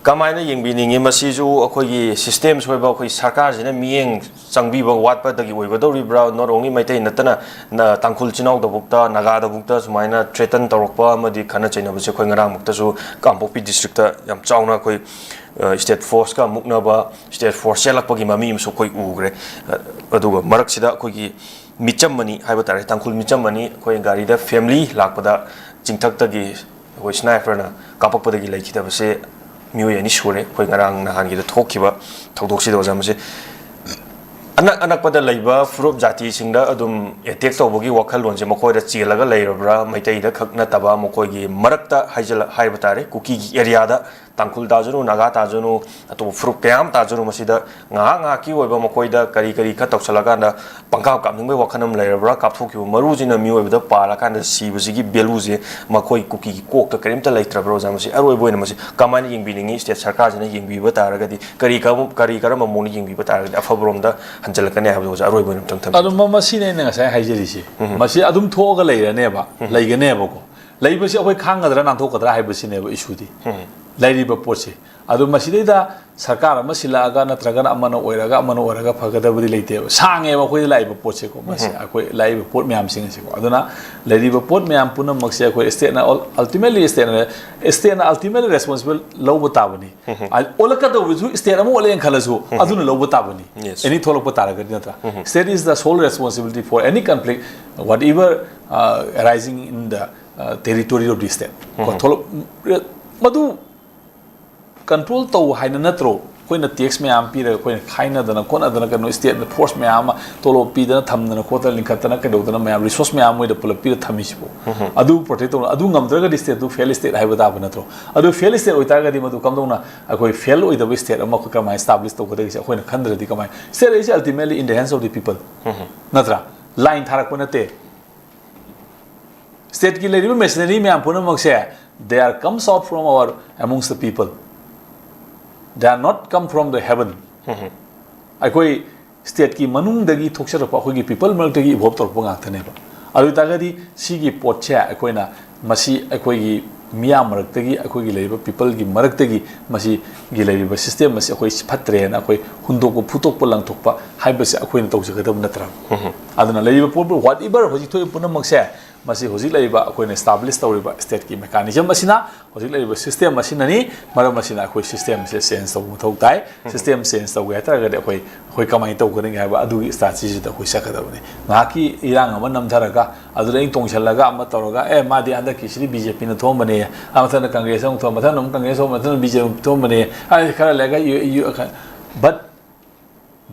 ꯀꯃꯥꯏꯅ ꯌꯦꯡꯕꯤꯅꯤꯡꯉꯤ? ꯃꯁꯤꯁꯨ ꯑꯩꯈꯣꯏꯒꯤ system ꯁꯣꯏꯕ, ꯑꯩꯈꯣꯏ ꯁꯔꯀꯥꯔꯁꯤꯅ ꯃꯤꯠꯌꯦꯡ ꯆꯪꯕꯤꯕ ꯋꯥꯠꯄꯗꯒꯤ ꯑꯣꯏꯒꯗꯧꯔꯤꯕ꯭ꯔꯥ? Not only ꯃꯩꯇꯩ ꯅꯠꯇꯅ, ꯅ-, ꯇꯥꯡꯈꯨꯜ ꯏꯆꯤꯟ ꯏꯅꯥꯎꯗꯕꯨꯛꯇ, ꯅꯥꯒꯥꯗꯕꯨꯛꯇ ꯁꯨꯃꯥꯏꯅ threaten ꯇꯧꯔꯛꯄ ꯑꯃꯗꯤ ꯈꯠꯅ ꯆꯩꯅꯕꯁꯦ ꯑꯩꯈꯣꯏ ꯉꯔꯥꯡꯃꯛꯇꯁꯨ ꯀꯥꯡꯄꯣꯛꯄꯤ district ꯌꯥꯝ ꯆꯥꯎꯅ ꯑꯩꯈꯣꯏ, ꯑ, state force ꯀ ꯃꯨꯛꯅꯕ, state force ꯆꯦꯜꯂꯛꯄꯒꯤ ꯃꯃꯤ ꯑꯃꯁꯨ ꯑꯩꯈꯣꯏ ꯎꯈ꯭ꯔꯦ꯫ ꯑ, ꯑꯗꯨꯒ ꯃꯔꯛꯁꯤꯗ ꯑꯩꯈꯣꯏꯒꯤ ꯃꯤꯆꯝ ꯑꯅꯤ ꯍꯥꯏꯕ ꯇꯥꯔꯦ, ꯇꯥꯡꯈꯨꯜ ꯃꯤꯆꯝ ꯑꯅꯤ ꯑꯩꯈꯣꯏ ꯒꯥꯔꯤꯗ family ꯂꯥꯛꯄꯗ ꯆꯤꯡꯊꯛꯇꯒꯤ ꯑꯩꯈꯣꯏ sniper ꯅ ꯀꯥꯞꯄꯛꯄꯗꯒꯤ ꯂꯩꯈꯤꯗꯕꯁꯦ ꯃꯤꯑꯣꯏ ꯑꯅꯤ ꯁꯨꯔꯦ꯫ ꯑꯩꯈꯣꯏ ꯉꯔꯥꯡ ꯅꯍꯥꯟꯒꯤꯗ ꯊꯣꯛꯈꯤꯕ ꯊꯧꯗꯣꯛꯁꯤꯗ ꯑꯣꯖꯥ, ꯃꯁꯤ ꯑꯅꯛ ꯑꯅꯛꯄꯗ ꯂꯩꯕ ꯐꯨꯔꯨꯞ ꯖꯥꯇꯤꯁꯤꯡꯗ ꯑꯗꯨꯝ attack ꯇꯧꯕꯒꯤ ꯋꯥꯈꯜꯂꯣꯟꯁꯦ ꯃꯈꯣꯏꯗ ꯆꯦꯜꯂꯒ ꯂꯩꯔꯕ꯭ꯔꯥ? ꯃꯩꯇꯩꯗ ꯈꯛ ꯅꯠꯇꯕ ꯃꯈꯣꯏꯒꯤ ꯃꯔꯛꯇ ꯍꯥꯏꯖꯜꯂ-, ꯍꯥꯏꯕ ꯇꯥꯔꯦ, ꯀꯨꯀꯤꯒꯤ area ꯗ ꯇꯥꯡꯈꯨꯜ ꯇꯥꯖꯅꯨ, ꯅꯥꯒꯥ ꯇꯥꯖꯅꯨ, ꯑꯇꯣꯞꯄ ꯐꯨꯔꯨꯞ ꯀꯌꯥ ꯑꯃ ꯇꯥꯖꯅꯨ, ꯃꯁꯤꯗ ꯉꯥꯏꯍꯥꯛ ꯉꯥꯏꯍꯥꯛꯀꯤ ꯑꯣꯏꯕ ꯃꯈꯣꯏꯗ ꯀꯔꯤ ꯀꯔꯤ ꯈꯔ ꯇꯧꯁꯜꯂꯀꯥꯟꯗ ꯄꯪꯀꯥꯞ ꯀꯥꯞꯅꯤꯡꯕꯒꯤ ꯋꯥꯈꯜ ꯑꯃ ꯂꯩꯔꯕ꯭ꯔꯥ? ꯀꯥꯞꯊꯣꯛꯈꯤꯕ ꯃꯔꯨꯁꯤꯅ ꯃꯤꯑꯣꯏꯕꯗ ꯄꯥꯜꯂꯀꯥꯟꯗ ꯁꯤꯕꯁꯤꯒꯤ value ꯁꯦ ꯃꯈꯣꯏ ꯀꯨꯀꯤꯒꯤ ꯀꯣꯛꯇ ꯀꯔꯤꯝꯇ ꯂꯩꯇ꯭ꯔꯕ꯭ꯔꯥ, ꯑꯣꯖꯥ? ꯃꯁꯤ ꯑꯔꯣꯏꯕ ꯑꯣꯏꯅ ꯃꯁꯤ ꯀꯃꯥꯏꯅ ꯌꯦꯡꯕꯤꯅꯤꯡꯉꯤ? State ꯁꯔꯀꯥꯔꯁꯤꯅ ꯌꯦꯡꯕꯤꯕ ꯇꯥꯔꯒꯗꯤ ꯀꯔꯤ ꯀꯔꯝ-, ꯀꯔꯤ ꯀꯔꯝꯕ ꯃꯑꯣꯡꯗ ꯌꯦꯡꯕꯤꯕ ꯇꯥꯔꯒꯗꯤ ꯑꯐꯕꯔꯣꯝꯗ ꯍꯟꯖꯤꯜꯂꯛꯀꯅꯤ ꯍꯥꯏꯕꯗꯣ, ꯑꯣꯖꯥ, ꯑꯔꯣꯏꯕ ꯑꯣꯏꯅ ꯑꯝꯇꯪ ꯊꯝꯕꯤꯌꯨ꯫ ꯑꯗꯨ ꯃ-, ꯃꯁꯤꯅꯦ ꯑꯩꯅ ꯉꯁꯥꯏ ꯍꯥꯏꯖꯔꯤꯁꯦ꯫ ꯎꯝ꯫ ꯃꯁꯤ ꯑꯗꯨꯝ ꯊꯣꯛꯑꯒ ꯂꯩꯔꯅꯦꯕ, ꯎꯝ꯫ ꯂꯩꯒꯅꯦꯕꯀꯣ꯫ ꯂꯩꯕꯁꯤ ꯑꯩꯈꯣꯏ ꯈꯥꯡꯒꯗ꯭ꯔꯥ ꯅꯥꯟꯊꯣꯛꯀꯗ꯭ꯔꯥ ꯍꯥꯏꯕꯁꯤꯅꯦꯕ issue ꯗꯤ꯫ ꯎꯝ꯫ ꯂꯩꯔꯤꯕ ꯄꯣꯠꯁꯦ꯫ ꯑꯗꯣ ꯃꯁꯤꯗꯩꯗ ꯁꯔꯀꯥꯔ ꯑꯃ ꯁꯤꯜꯂꯛꯑꯒ ꯅꯠꯇ꯭ꯔꯒꯅ ꯑꯃꯅ ꯑꯣꯏꯔꯒ ꯑꯃꯅ ꯑꯣꯏꯔꯒ ꯐꯒꯗꯕꯗꯤ ꯂꯩꯇꯦꯕ꯫ ꯁꯥꯡꯉꯦꯕ ꯑꯩꯈꯣꯏꯗ ꯂꯥꯛꯏꯕ ꯄꯣꯠꯁꯦꯀꯣ, ꯃꯁꯤ ꯎꯝ꯫ ꯑꯩꯈꯣꯏ ꯂꯥꯛꯏꯕ ꯄꯣꯠ ꯃꯌꯥꯝꯁꯤꯡ ꯑꯁꯤꯀꯣ꯫ ꯑꯗꯨꯅ ꯂꯩꯔꯤꯕ ꯄꯣꯠ ꯃꯌꯥꯝ ꯄꯨꯝꯅꯃꯛꯁꯦ ꯑꯩꯈꯣꯏ state ꯅ ul-, ultimately state ꯅ, state ꯅ ultimately responsible ꯂꯧꯕ ꯇꯥꯕꯅꯤ꯫ ꯎꯝ꯫ ꯑ-, ꯑꯣꯜꯂꯛꯀꯗꯧꯕꯁꯨ state ꯑꯃ ꯑꯣꯜꯂꯛꯑꯦꯅ ꯈꯜꯂꯁꯨ, ꯎꯝ꯫ ꯑꯗꯨꯅ ꯂꯧꯕ ꯇꯥꯕꯅꯤ꯫ Yes. Any ꯊꯣꯛꯂꯛꯄ ꯇꯥꯔꯒꯗꯤ, ꯅꯠꯇ꯭ꯔꯥ? ꯎꯝ꯫ State is the sole responsibility for any conflict, whatever, uh, arising in the, uh, territory of the state꯫ ꯀꯣ, ꯎꯝ꯫ ꯊꯣꯛꯂꯛ-, ꯃꯗꯨ control ꯇꯧ ꯍꯥꯏꯅ ꯅꯠꯇ꯭ꯔꯣ ꯑꯩꯈꯣꯏꯅ tax ꯃꯌꯥꯝ ꯄꯤꯔꯒ ꯑꯩꯈꯣꯏꯅ ꯈꯥꯏꯅꯗꯅ ꯈꯣꯠꯅꯗꯅ ꯀꯩꯅꯣ state ꯅ force ꯃꯌꯥꯝ ꯑꯃ ꯇꯣꯂꯣꯞ ꯄꯤꯗꯅ ꯊꯝꯗꯅ ꯈꯣꯠꯇꯅ ꯂꯤꯡꯈꯠꯇꯅ ꯀꯩꯗꯧꯗꯅ ꯃꯌꯥꯝ resource ꯃꯌꯥꯝ ꯃꯣꯏꯗ ꯄꯨꯂꯞ ꯄꯤꯔ ꯊꯝꯃꯤꯁꯤꯕꯣ? ꯎꯝ꯫ ꯑꯗꯨ protect ꯇꯧꯅ, ꯑꯗꯨ ꯉꯝꯗ꯭ꯔꯒꯗꯤ state ꯇꯨ fail state ꯍꯥꯏꯕ ꯇꯥꯕ ꯅꯠꯇ꯭ꯔꯣ? ꯑꯗꯨ fail state ꯑꯣꯏꯇꯥꯔꯒꯗꯤ ꯃꯗꯨ ꯀꯝꯗꯧꯅ ꯑꯩꯈꯣꯏ fail ꯑꯣꯏꯗꯕ state ꯑꯃ ꯑꯩꯈꯣꯏ ꯀꯃꯥꯏꯅ establish ꯇꯧꯒꯗꯒꯦꯁꯦ ꯑꯩꯈꯣꯏꯅ ꯈꯟꯗ꯭ꯔꯗꯤ ꯀꯃꯥꯏꯅ? State is ultimately in the hands of the people꯫ ꯎꯝ꯫ ꯅꯠꯇ꯭ꯔꯥ? Line ꯊꯥꯔꯛꯄ ꯅꯠꯇꯦ꯫ State ꯀꯤ ꯂꯩꯔꯤꯕ machinery ꯃꯌꯥꯝ ꯄꯨꯝꯅꯃꯛꯁꯦ, they are comes out from our amongst the people, they are not come from the heaven꯫ ꯎꯝ꯫ ꯑꯩꯈꯣꯏ state ꯀꯤ ꯃꯅꯨꯡꯗꯒꯤ ꯊꯣꯛꯆꯔꯛꯄ ꯑꯩꯈꯣꯏꯒꯤ people ꯃꯔꯛꯇꯒꯤ evolve ꯇꯧꯔꯛꯄ ꯉꯥꯛꯇꯅꯦꯕ꯫ ꯑꯗꯨ ꯑꯣꯏꯇꯥꯔꯒꯗꯤ ꯁꯤꯒꯤ ꯄꯣꯠꯁꯦ ꯑꯩꯈꯣꯏꯅ ꯃꯁꯤ ꯑꯩꯈꯣꯏꯒꯤ ꯃꯤꯌꯥꯝ ꯃꯔꯛꯇꯒꯤ, ꯑꯩꯈꯣꯏꯒꯤ ꯂꯩꯔꯤꯕ peopleꯒꯤ ꯃꯔꯛꯇꯒꯤ ꯃꯁꯤꯒꯤ ꯂꯩꯔꯤꯕ system ꯑꯁꯤ ꯑꯩꯈꯣꯏ ꯐꯠꯇ꯭ꯔꯦꯅ ꯑꯩꯈꯣꯏ ꯍꯨꯟꯗꯣꯛꯄ, ꯐꯨꯠꯇꯣꯛꯄ, ꯂꯪꯊꯣꯛꯄ ꯍꯥꯏꯕꯁꯦ ꯑꯩꯈꯣꯏꯅ ꯇꯧꯖꯒꯗꯕ ꯅꯠꯇ꯭ꯔꯕ? ꯑꯗꯨꯅ ꯂꯩꯔꯤꯕ ꯄꯣꯠ, whatever ꯍꯧꯖꯤꯛ ꯊꯣꯛꯏꯕ ꯄꯨꯝꯅꯃꯛꯁꯦ, ꯃꯁꯤ ꯍꯧꯖꯤꯛ ꯂꯩꯔꯤꯕ ꯑꯩꯈꯣꯏꯅ establish ꯇꯧꯔꯤꯕ stateꯀꯤ mechanism ꯑꯁꯤꯅ, ꯍꯧꯖꯤꯛ ꯂꯩꯔꯤꯕ system ꯑꯁꯤꯅꯅꯤ꯫ ꯃꯔꯝ ꯑꯁꯤꯅ ꯑꯩꯈꯣꯏ systemꯁꯦ change ꯇꯧꯕ ꯃꯊꯧ ꯇꯥꯏ꯫ System change ꯇꯧꯒꯦ ꯍꯥꯏ ꯇꯥꯔꯒꯗꯤ ꯑꯩꯈꯣꯏ, ꯑꯩꯈꯣꯏ ꯀꯃꯥꯏꯅ ꯇꯧꯒꯗꯒꯦ ꯍꯥꯏꯕ ꯑꯗꯨꯒꯤ strategyꯗ ꯑꯩꯈꯣꯏ ꯆꯠꯀꯗꯕꯅꯤ꯫ ꯉꯥꯏꯍꯥꯛꯀꯤ ꯏꯔꯥꯡ ꯑꯃ ꯅꯝꯊꯔꯒ, ꯑꯗꯨꯗ ꯑꯩꯅ ꯇꯣꯡꯁꯤꯜꯂꯒ ꯑꯃ ꯇꯧꯔꯒ, "ꯑꯦ, ꯃꯥꯗꯤ ꯍꯟꯗꯛꯀꯤꯁꯤꯗꯤ BJPꯅ ꯊꯣꯛꯑꯝꯕꯅꯦ, ꯑ, ꯃꯊꯪꯗ Congress ꯑꯃꯨꯛ ꯊꯣꯛꯑꯝ, ꯃꯊꯪꯗ ꯑꯃꯨꯛ Congress ꯊꯣꯛꯑꯝ, ꯃꯊꯪꯗ BJP ꯑꯃꯨꯛ ꯊꯣꯛꯑꯝꯕꯅꯦ", ꯍꯥꯏ ꯈꯔ ꯂꯩꯔꯒ ꯌꯨ-, ꯌꯨ-, ꯈ-, but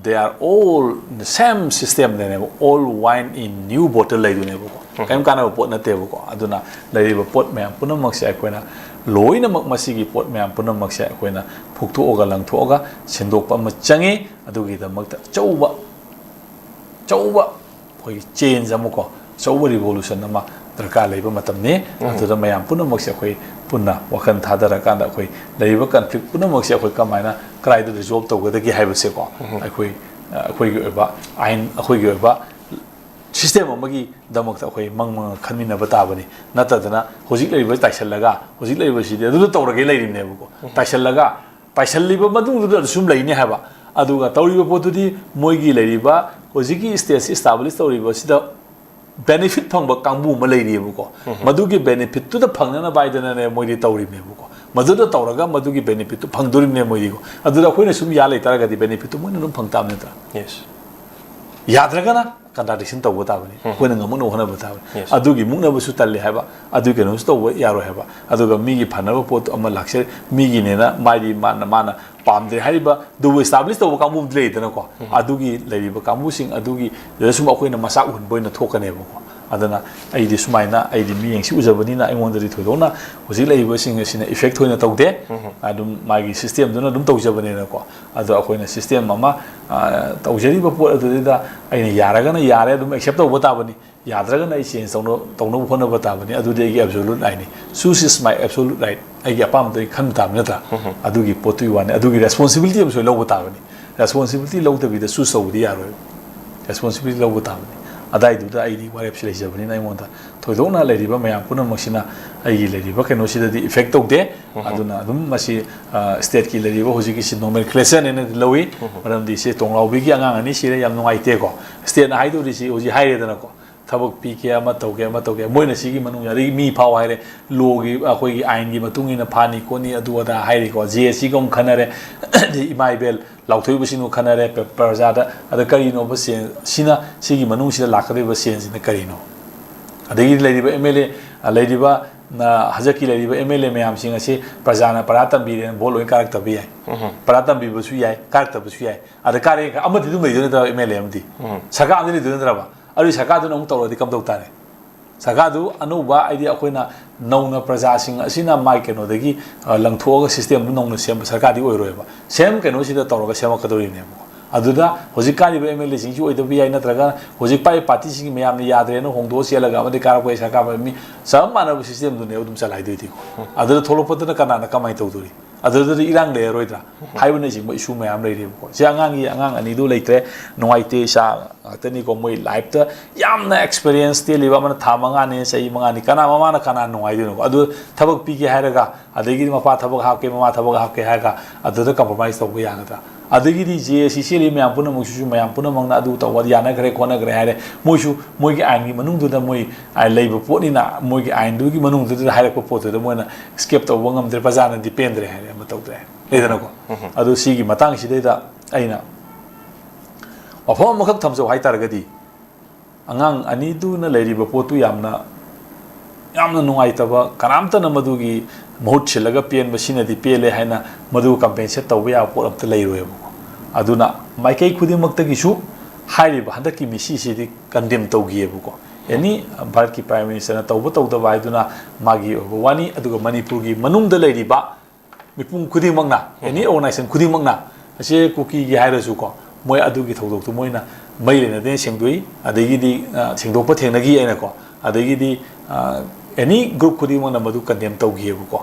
they are all the same systemꯗꯅꯦꯕ, all wine in new bottle ꯂꯩꯗꯣꯏꯅꯦꯕꯀꯣ꯫ ꯀꯔꯤꯝ ꯀꯥꯟꯅꯕ ꯄꯣꯠ ꯅꯠꯇꯦꯕꯀꯣ꯫ ꯑꯗꯨꯅ ꯂꯩꯔꯤꯕ ꯄꯣꯠ ꯃꯌꯥꯝ ꯄꯨꯝꯅꯃꯛꯁꯦ ꯑꯩꯈꯣꯏꯅ, ꯂꯣꯏꯅꯃꯛ ꯃꯁꯤꯒꯤ ꯄꯣꯠ ꯃꯌꯥꯝ ꯄꯨꯝꯅꯃꯛꯁꯦ ꯑꯩꯈꯣꯏꯅ ꯐꯨꯛꯇꯣꯛꯑꯒ, ꯂꯪꯊꯣꯛꯑꯒ, ꯁꯦꯡꯗꯣꯛꯄ ꯑꯃ ꯆꯪꯉꯤ꯫ ꯑꯗꯨꯒꯤꯗꯃꯛꯇ ꯑꯆꯧꯕ, ꯑꯆꯧꯕ ꯑꯩꯈꯣꯏꯒꯤ change ꯑꯃꯀꯣ, ꯑꯆꯧꯕ revolution ꯑꯃ ꯗꯔꯀꯥꯔ ꯂꯩꯕ ꯃꯇꯝꯅꯤ꯫ ꯑꯗꯨꯗ ꯃꯌꯥꯝ ꯄꯨꯝꯅꯃꯛꯁꯦ ꯑꯩꯈꯣꯏ ꯄꯨꯟꯅ ꯋꯥꯈꯜ ꯊꯥꯗꯔꯀꯥꯟꯗ ꯑꯩꯈꯣꯏ ꯂꯩꯔꯤꯕ conflict ꯄꯨꯝꯅꯃꯛꯁꯦ ꯑꯩꯈꯣꯏ ꯀꯃꯥꯏꯅ, ꯀꯗꯥꯏꯗ resolve ꯇꯧꯒꯗꯒꯦ ꯍꯥꯏꯕꯁꯦꯀꯣ, ꯑꯩꯈꯣꯏ, ꯑꯩꯈꯣꯏꯒꯤ ꯑꯣꯏꯕ ꯑꯥꯏꯟ, ꯑꯩꯈꯣꯏꯒꯤ ꯑꯣꯏꯕ system ꯑꯃꯒꯤꯗꯃꯛꯇ ꯑꯩꯈꯣꯏ ꯃꯪ ꯃꯪꯉ ꯈꯟꯃꯤꯟꯅꯕ ꯇꯥꯕꯅꯤ꯫ ꯅꯠꯇꯗꯅ ꯍꯧꯖꯤꯛ ꯂꯩꯔꯤꯕ ꯇꯥꯏꯁꯜꯂꯒ, ꯍꯧꯖꯤꯛ ꯂꯩꯔꯤꯕꯁꯤꯗꯤ ꯑꯗꯨꯗ ꯇꯧꯔꯒꯦ ꯂꯩꯔꯤꯕꯅꯦꯕꯀꯣ꯫ ꯇꯥꯏꯁꯜꯂꯒ, ꯇꯥꯏꯁꯜꯂꯤꯕ ꯃꯇꯨꯡꯗꯨꯗ ꯑꯗꯨ ꯁꯨꯝ ꯂꯩꯅꯤ ꯍꯥꯏꯕ꯫ ꯑꯗꯨꯒ ꯇꯧꯔꯤꯕ ꯄꯣꯠꯇꯨꯗꯤ ꯃꯣꯏꯒꯤ ꯂꯩꯔꯤꯕ ꯍꯧꯖꯤꯛꯀꯤ stateꯁꯤ establish ꯇꯧꯔꯤꯕꯁꯤꯗ benefit ꯐꯪꯕ ꯀꯥꯡꯕꯨ ꯑꯃ ꯂꯩꯔꯤꯑꯕꯀꯣ꯫ ꯃꯗꯨꯒꯤ benefitꯇꯨꯗ ꯐꯪꯅꯅꯕ ꯍꯥꯏꯗꯅꯅꯦ ꯃꯣꯏꯗꯤ ꯇꯧꯔꯤꯕꯅꯦꯕꯀꯣ꯫ ꯃꯗꯨꯗ ꯇꯧꯔꯒ ꯃꯗꯨꯒꯤ benefitꯇꯨ ꯐꯪꯗꯣꯔꯤꯕꯅꯦ ꯃꯣꯏꯗꯤꯀꯣ꯫ ꯑꯗꯨꯗ ꯑꯩꯈꯣꯏꯅ ꯁꯨꯝ ꯌꯥ ꯂꯩꯇꯥꯔꯒꯗꯤ benefitꯇꯨ ꯃꯣꯏꯅ ꯑꯗꯨꯝ ꯐꯪ ꯇꯥꯕ ꯅꯠꯇ꯭ꯔꯥ? Yes. ꯌꯥꯗ꯭ꯔꯒꯅ contradiction ꯇꯧꯕ ꯇꯥꯕꯅꯤ꯫ ꯑꯩꯈꯣꯏꯅ ꯉꯝꯅꯕ ꯍꯣꯠꯅꯕ ꯇꯥꯕꯅꯤ꯫ Yes. ꯑꯗꯨꯒꯤ ꯃꯨꯛꯅꯕꯁꯨ ꯇꯜꯂꯤ ꯍꯥꯏꯕ, ꯑꯗꯨꯒꯤ ꯀꯩꯅꯣꯁꯨ ꯇꯧꯕ ꯌꯥꯔꯣꯏ ꯍꯥꯏꯕ, ꯑꯗꯨꯒ ꯃꯤꯒꯤ ꯐꯅꯕ ꯄꯣꯠꯇꯨ ꯑꯃ ꯂꯥꯛꯆ-, ꯃꯤꯒꯤꯅꯦꯅ ꯃꯥꯗꯤ ꯃꯥꯅ, ꯃꯥꯅ ꯄꯥꯝꯗ꯭ꯔꯦ ꯍꯥꯏꯔꯤꯕ ꯑꯗꯨꯕꯨ establish ꯇꯧꯕ ꯀꯥꯡꯕꯨ ꯑꯃꯗꯤ ꯂꯩꯗꯅꯀꯣ꯫ ꯑꯗꯨꯒꯤ ꯂꯩꯔꯤꯕ ꯀꯥꯡꯕꯨꯁꯤꯡ ꯑꯗꯨꯒꯤꯗꯁꯨ ꯑꯩꯈꯣꯏꯅ ꯃꯆꯥꯛ ꯎꯍꯟꯕ ꯑꯣꯏꯅ ꯊꯣꯛꯀꯅꯦꯕꯀꯣ꯫ ꯑꯗꯨꯅ ꯑꯩꯗꯤ ꯁꯨꯃꯥꯏꯅ, ꯑꯩꯗꯤ ꯃꯤꯠꯌꯦꯡꯁꯤ ꯎꯖꯕꯅꯤꯅ ꯑꯩꯉꯣꯟꯗꯗꯤ ꯊꯣꯏꯗꯣꯛꯅ ꯍꯧꯖꯤꯛ ꯂꯩꯔꯤꯕꯁꯤꯡ ꯑꯁꯤꯅ effect ꯊꯣꯏꯅ ꯇꯧꯗꯦ꯫ ꯑꯗꯨꯝ ꯃꯥꯒꯤ systemꯗꯨꯅ ꯑꯗꯨꯝ ꯇꯧꯖꯕꯅꯤꯅꯀꯣ꯫ ꯑꯗꯣ ꯑꯩꯈꯣꯏꯅ system ꯑꯃ, ꯑ, ꯇꯧꯖꯔꯤꯕ ꯄꯣꯠ ꯑꯗꯨꯗꯩꯗ ꯑꯩꯅ ꯌꯥꯔꯒꯅ ꯌꯥꯔꯦ, ꯑꯗꯨꯝ accept ꯇꯧꯕ ꯇꯥꯕꯅꯤ꯫ ꯌꯥꯗ꯭ꯔꯒꯅ ꯑꯩ change ꯇꯧꯅ-, ꯇꯧꯅꯕ ꯍꯣꯠꯅꯕ ꯇꯥꯕꯅꯤ꯫ ꯑꯗꯨꯗꯤ ꯑꯩꯒꯤ absolute rightꯅꯤ꯫ Choose is my absolute right꯫ ꯑꯩꯒꯤ ꯑꯄꯥꯝꯕꯗꯣ ꯑꯩ ꯈꯟꯕ ꯇꯥꯕ ꯅꯠꯇ꯭ꯔꯥ? ꯑꯗꯨꯒꯤ ꯄꯣꯠꯇꯨꯒꯤ ꯋꯥꯅꯤ꯫ ꯑꯗꯨꯒꯤ responsibility ꯑꯃꯁꯨ ꯑꯩ ꯂꯧꯕ ꯇꯥꯕꯅꯤ꯫ Responsibility ꯂꯧꯗꯕꯤꯗ choose ꯇꯧꯕꯗꯤ ꯌꯥꯔꯣꯏ꯫ Responsibility ꯂꯧꯕ ꯇꯥꯕꯅꯤ꯫ ꯑꯗꯥꯏꯗꯨꯗ ꯑꯩꯗꯤ ꯋꯥꯔꯦꯞꯁꯤ ꯂꯩꯖꯕꯅꯤꯅ ꯑꯩꯉꯣꯟꯗ ꯊꯣꯏꯗꯣꯛꯅ ꯂꯩꯔꯤꯕ ꯃꯌꯥꯝ ꯄꯨꯝꯅꯃꯛꯁꯤꯅ ꯑꯩꯒꯤ ꯂꯩꯔꯤꯕ ꯀꯩꯅꯣꯁꯤꯗꯗꯤ effect ꯇꯧꯗꯦ꯫ ꯑꯗꯨꯅ ꯑꯗꯨꯝ ꯃꯁꯤ, ꯑ, stateꯀꯤ ꯂꯩꯔꯤꯕ ꯍꯧꯖꯤꯛꯀꯤꯁꯤ nomenclature ꯍꯥꯏꯅ ꯂꯧꯏ꯫ ꯃꯔꯝꯗꯤ ꯁꯤ ꯇꯣꯡꯂꯥꯎꯕꯤꯒꯤ ꯑꯉꯥꯡ ꯑꯅꯤ ꯁꯤꯔꯦ, ꯌꯥꯝ ꯅꯨꯡꯉꯥꯏꯇꯦꯀꯣ꯫ Stateꯅ ꯍꯥꯏꯗꯧꯔꯤꯁꯤ ꯍꯧꯖꯤꯛ ꯍꯥꯏꯔꯦꯗꯅꯀꯣ, ꯊꯕꯛ ꯄꯤꯒꯦ, ꯑꯃ ꯇꯧꯒꯦ, ꯑꯃ ꯇꯧꯒꯦ, ꯃꯣꯏꯅ ꯁꯤꯒꯤ ꯃꯅꯨꯡ, ꯑꯗꯒꯤ ꯃꯤ ꯐꯥꯎ ꯍꯥꯏꯔꯦ, lawꯒꯤ, ꯑꯩꯈꯣꯏꯒꯤ ꯑꯥꯏꯟꯒꯤ ꯃꯇꯨꯡ ꯏꯟꯅ ꯐꯥꯅꯤ ꯈꯣꯠꯅꯤ ꯑꯗꯨ ꯑꯗꯥ ꯍꯥꯏꯔꯤꯀꯣ꯫ JACꯒ ꯑꯃꯨꯛ ꯈꯟꯅꯔꯦ, ꯑꯗꯩ ꯏꯃꯥ ꯏꯕꯦꯜ ꯂꯥꯎꯊꯣꯛꯏꯕꯁꯤꯡꯗꯨ ꯈꯟꯅꯔꯦ, ꯄ꯭ꯔ-, ꯄ꯭ꯔꯖꯥꯗ꯫ ꯑꯗ ꯀꯔꯤꯅꯣꯕ ꯁꯦꯟ-, ꯁꯤꯅ, ꯁꯤꯒꯤ ꯃꯅꯨꯡꯁꯤꯗ ꯂꯥꯛꯀꯗꯧꯔꯤꯕ ꯁꯦꯟꯁꯤꯅ ꯀꯔꯤꯅꯣ? ꯑꯗꯒꯤ ꯂꯩꯔꯤꯕ MLA, ꯑ, ꯂꯩꯔꯤꯕ, ꯑ, ꯍꯟꯗꯛꯀꯤ ꯂꯩꯔꯤꯕ MLA ꯃꯌꯥꯝꯁꯤꯡ ꯑꯁꯤ ꯄ꯭ꯔꯖꯥꯅ ꯄꯔꯥ ꯇꯝꯕꯤꯔꯦꯅ vote ꯂꯣꯏ ꯀꯥꯔꯛꯇꯕ ꯌꯥꯏ꯫ ꯄꯔꯥ ꯇꯝꯕꯤꯕꯁꯨ ꯌꯥꯏ, ꯀꯥꯔꯛꯇꯕꯁꯨ ꯌꯥꯏ꯫ ꯑꯗ ꯀꯥꯔꯛꯑꯦ, ꯑꯃꯗꯤ ꯑꯗꯨꯝ ꯂꯩꯗꯣꯏ ꯅꯠꯇ꯭ꯔꯕ? MLA ꯑꯃꯗꯤ, ꯁꯔꯀꯥꯔ ꯑꯃꯗꯤ ꯂꯩꯗꯣꯏ ꯅꯠꯇ꯭ꯔꯕ? ꯑꯗꯨꯒꯤ ꯁꯔꯀꯥꯔꯗꯨꯅ ꯑꯃꯨꯛ ꯇꯧꯔꯗꯤ ꯀꯝꯗꯧ ꯇꯥꯔꯦ? ꯁꯔꯀꯥꯔꯗꯨ ꯑꯅꯧꯕ, ꯍꯥꯏꯗꯤ ꯑꯩꯈꯣꯏꯅ ꯅꯧꯅ ꯄ꯭ꯔꯖꯥꯁꯤꯡ ꯑꯁꯤꯅ ꯃꯥꯏ ꯀꯩꯅꯣꯗꯒꯤ, ꯑ, ꯂꯪꯊꯣꯛꯑꯒ systemꯗꯨ ꯅꯧꯅ ꯁꯦꯝꯕ ꯁꯔꯀꯥꯔꯗꯤ ꯑꯣꯏꯔꯣꯏꯕ꯫ Same ꯀꯩꯅꯣꯁꯤꯗ ꯇꯧꯔꯒ ꯁꯦꯝꯃꯛꯀꯗꯧꯔꯤꯕꯅꯦꯕꯀꯣ꯫ ꯑꯗꯨꯗ ꯍꯧꯖꯤꯛ ꯀꯥꯔꯤꯕ MLAꯁꯤꯡꯁꯨ ꯑꯣꯏꯗꯕ ꯌꯥꯏ, ꯅꯠꯇ꯭ꯔꯒ ꯍꯧꯖꯤꯛ ꯄꯥꯏꯔꯤꯕ partyꯁꯤꯡꯒꯤ ꯃꯌꯥꯝꯅ ꯌꯥꯗ꯭ꯔꯦꯅ ꯍꯣꯡꯗꯣꯛꯑ ꯆꯦꯜꯂꯒ ꯑꯃꯗꯤ ꯀꯥꯔꯛꯄ ꯌꯥꯏ, ꯁꯔꯀꯥꯔ ꯄꯥꯏꯕ ꯃꯤ ꯆꯞ ꯃꯥꯟꯅꯕ systemꯗꯨꯅꯦꯕ ꯑꯗꯨꯝ ꯆꯂꯥꯏꯗꯣꯏꯗꯤꯀꯣ꯫ ꯑꯗꯨꯗ ꯊꯣꯛꯂꯛꯄꯗꯨꯅ ꯀꯅꯥꯅ ꯀꯃꯥꯏꯅ ꯇꯧꯗꯣꯔꯤ? ꯑꯗꯨꯗꯗꯤ ꯏꯔꯥꯡ ꯂꯩꯔꯔꯣꯏꯗ꯭ꯔꯥ? ꯍꯥꯏꯕꯅꯆꯤꯡꯕ issue ꯃꯌꯥꯝ ꯂꯩꯔꯤꯕꯀꯣ꯫ ꯁꯤ ꯑꯉꯥꯡꯒꯤ, ꯑꯉꯥꯡ ꯑꯅꯤꯗꯨ ꯂꯩꯇ꯭ꯔꯦ, ꯅꯨꯡꯉꯥꯏꯇꯦ ꯏꯁꯥ꯫ ꯉꯥꯛꯇꯅꯤꯀꯣ, ꯃꯣꯏ lifeꯇ ꯌꯥꯝꯅ experience ꯇꯦꯜꯂꯤꯕ ꯑꯃꯅ ꯊꯥ ꯃꯉꯥꯅꯤ, ꯆꯍꯤ ꯃꯉꯥꯅꯤ, ꯀꯅꯥ ꯃꯃꯥꯅ ꯀꯅꯥ ꯅꯨꯡꯉꯥꯏꯗꯣꯏꯅꯣ? ꯑꯗꯨ ꯊꯕꯛ ꯄꯤꯒꯦ ꯍꯥꯏꯔꯒ, ꯑꯗꯒꯤꯗꯤ ꯃꯄꯥ ꯊꯕꯛ ꯍꯥꯞꯀꯦ, ꯃꯃꯥ ꯊꯕꯛ ꯍꯥꯞꯀꯦ ꯍꯥꯏꯔꯒ, ꯑꯗꯨꯗ compromise ꯇꯧꯕ ꯌꯥꯒꯗ꯭ꯔꯥ? ꯑꯗꯒꯤꯗꯤ JAC ꯆꯦꯜꯂꯤ ꯃꯌꯥꯝ ꯄꯨꯝꯅꯃꯛꯁꯤꯁꯨ, ꯃꯌꯥꯝ ꯄꯨꯝꯅꯃꯛꯅ ꯑꯗꯨ ꯇꯧꯕ ꯌꯥꯅꯈ꯭ꯔꯦ ꯈꯣꯠꯅꯈ꯭ꯔꯦ ꯍꯥꯏꯔꯦ, ꯃꯣꯏꯁꯨ ꯃꯣꯏꯒꯤ ꯑꯥꯏꯟꯒꯤ ꯃꯅꯨꯡꯗꯨꯗ ꯃꯣꯏ, ꯑꯥꯏꯟ ꯂꯩꯕ ꯄꯣꯠꯅꯤꯅ, ꯃꯣꯏꯒꯤ ꯑꯥꯏꯟꯗꯨꯒꯤ ꯃꯅꯨꯡꯗꯨꯗ ꯍꯥꯏꯔꯛꯄ ꯄꯣꯠꯇꯨꯗ ꯃꯣꯏꯅ escape ꯇꯧꯕ ꯉꯝꯗ꯭ꯔꯦ, ꯄ꯭ꯔꯖꯥꯅꯗꯤ ꯄꯦꯟꯗ꯭ꯔꯦ ꯍꯥꯏꯔꯦ, ꯑꯃ ꯇꯧꯗ꯭ꯔꯦ ꯍꯥꯏꯔꯦ꯫ ꯂꯩꯗꯅꯀꯣ? ꯑꯗꯨ ꯁꯤꯒꯤ ꯃꯇꯥꯡꯁꯤꯗꯩꯗ ꯑꯩꯅ ꯋꯥꯐꯝ ꯑꯃꯈꯛ ꯊꯝꯖꯧ ꯍꯥꯏꯇꯥꯔꯒꯗꯤ, ꯑꯉꯥꯡ ꯑꯅꯤꯗꯨꯅ ꯂꯩꯔꯤꯕ ꯄꯣꯠꯇꯨ ꯌꯥꯝꯅ, ꯌꯥꯝꯅ ꯅꯨꯡꯉꯥꯏꯇꯕ, ꯀꯅꯥꯝꯇꯅ ꯃꯗꯨꯒꯤ ꯃꯍꯨꯠ ꯁꯤꯜꯂꯒ ꯄꯦꯟꯕ, ꯁꯤꯅꯗꯤ ꯄꯦꯜꯂꯦ ꯍꯥꯏꯅ ꯃꯗꯨ compensate ꯇꯧꯕ ꯌꯥꯕ ꯄꯣꯠ ꯑꯝꯇ ꯂꯩꯔꯣꯏꯕꯀꯣ꯫ ꯑꯗꯨꯅ ꯃꯥꯏꯀꯩ ꯈꯨꯗꯤꯡꯃꯛꯇꯒꯤꯁꯨ ꯍꯥꯏꯔꯤꯕ ꯍꯟꯗꯛꯀꯤ ꯃꯤꯁꯤꯁꯤꯗꯤ condemn ꯇꯧꯈꯤꯑꯕꯀꯣ꯫ Any ꯚꯥꯔꯠꯀꯤ Prime Ministerꯅ ꯇꯧꯕ ꯇꯧꯗꯕ ꯍꯥꯏꯗꯨꯅ ꯃꯥꯒꯤ ꯑꯣꯏꯕ ꯋꯥꯅꯤ꯫ ꯑꯗꯨꯒ ꯃꯅꯤꯄꯨꯔꯒꯤ ꯃꯅꯨꯡꯗ ꯂꯩꯔꯤꯕ ꯃꯤꯄꯨꯝ ꯈꯨꯗꯤꯡꯃꯛꯅ, any organization ꯈꯨꯗꯤꯡꯃꯛꯅ ꯑꯁꯤ ꯀꯨꯀꯤꯒꯤ ꯍꯥꯏꯔꯁꯨꯀꯣ, ꯃꯣꯏ ꯑꯗꯨꯒꯤ ꯊꯧꯗꯣꯛꯇꯨ ꯃꯣꯏꯅ ꯃꯩ ꯂꯩꯅꯗꯦ ꯁꯦꯡꯗꯣꯛꯏ, ꯑꯗꯒꯤꯗꯤ, ꯑ, ꯁꯦꯡꯗꯣꯛꯄ ꯊꯦꯡꯅꯈꯤ ꯍꯥꯏꯅꯀꯣ, ꯑꯗꯒꯤꯗꯤ, ꯑ, any group ꯈꯨꯗꯤꯡꯃꯛꯅ ꯃꯗꯨ condemn ꯇꯧꯈꯤꯑꯕꯀꯣ꯫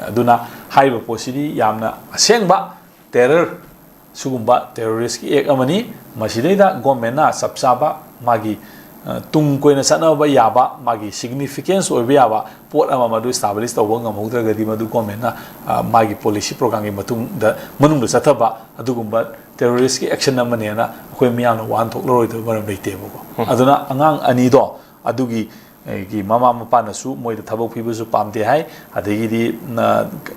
ꯑꯗꯨꯅ ꯍꯥꯏꯔꯤꯕ ꯄꯣꯠꯁꯤꯗꯤ ꯌꯥꯝꯅ ꯑꯁꯦꯡꯕ terror, ꯁꯤꯒꯨꯝꯕ terroristꯀꯤ act ꯑꯃꯅꯤ꯫ ꯃꯁꯤꯗꯩꯗ governmentꯅ ꯆꯞ ꯆꯥꯕ ꯃꯥꯒꯤ ꯇꯨꯡ ꯀꯣꯏꯅ ꯆꯠꯅꯕ ꯌꯥꯕ, ꯃꯥꯒꯤ ꯁꯤꯒꯅꯤꯐꯤꯀꯦꯟꯁ ꯑꯣꯏꯕ ꯌꯥꯕ ꯄꯣꯠ ꯑꯃ ꯃꯗꯨ ꯏꯁꯇꯥꯕ꯭ꯂꯤꯁ ꯇꯧꯕ ꯉꯝꯍꯧꯗ꯭ꯔꯒꯗꯤ, ꯃꯗꯨ ꯒꯣꯔꯃꯦꯟꯅ ꯃꯥꯒꯤ ꯄꯣꯂꯤꯁꯤ ꯄ꯭ꯔꯣꯒ꯭ꯔꯥꯝꯒꯤ ꯃꯇꯨꯡꯗ, ꯃꯅꯨꯡꯗ ꯆꯠꯊꯕ ꯑꯗꯨꯒꯨꯝꯕ ꯇꯦꯔꯣꯔꯤꯁꯀꯤ ꯑꯦꯛꯁꯟ ꯑꯃꯅꯦꯅ ꯑꯩꯈꯣꯏ ꯃꯤꯌꯥꯝꯅ ꯋꯥꯍꯟꯊꯣꯛꯂꯔꯣꯏꯗꯕ ꯃꯔꯝ ꯂꯩꯇꯦꯕꯀꯣ꯫ ꯑꯗꯨꯅ ꯑꯉꯥꯡ ꯑꯅꯤꯗꯣ ꯑꯗꯨꯒꯤ ꯒꯤ ꯃꯃꯥ ꯃꯄꯥꯅꯁꯨ ꯃꯣꯏꯗ ꯊꯕꯛ ꯄꯤꯕꯁꯨ ꯄꯥꯝꯗꯦ ꯍꯥꯏ, ꯑꯗꯒꯤꯗꯤ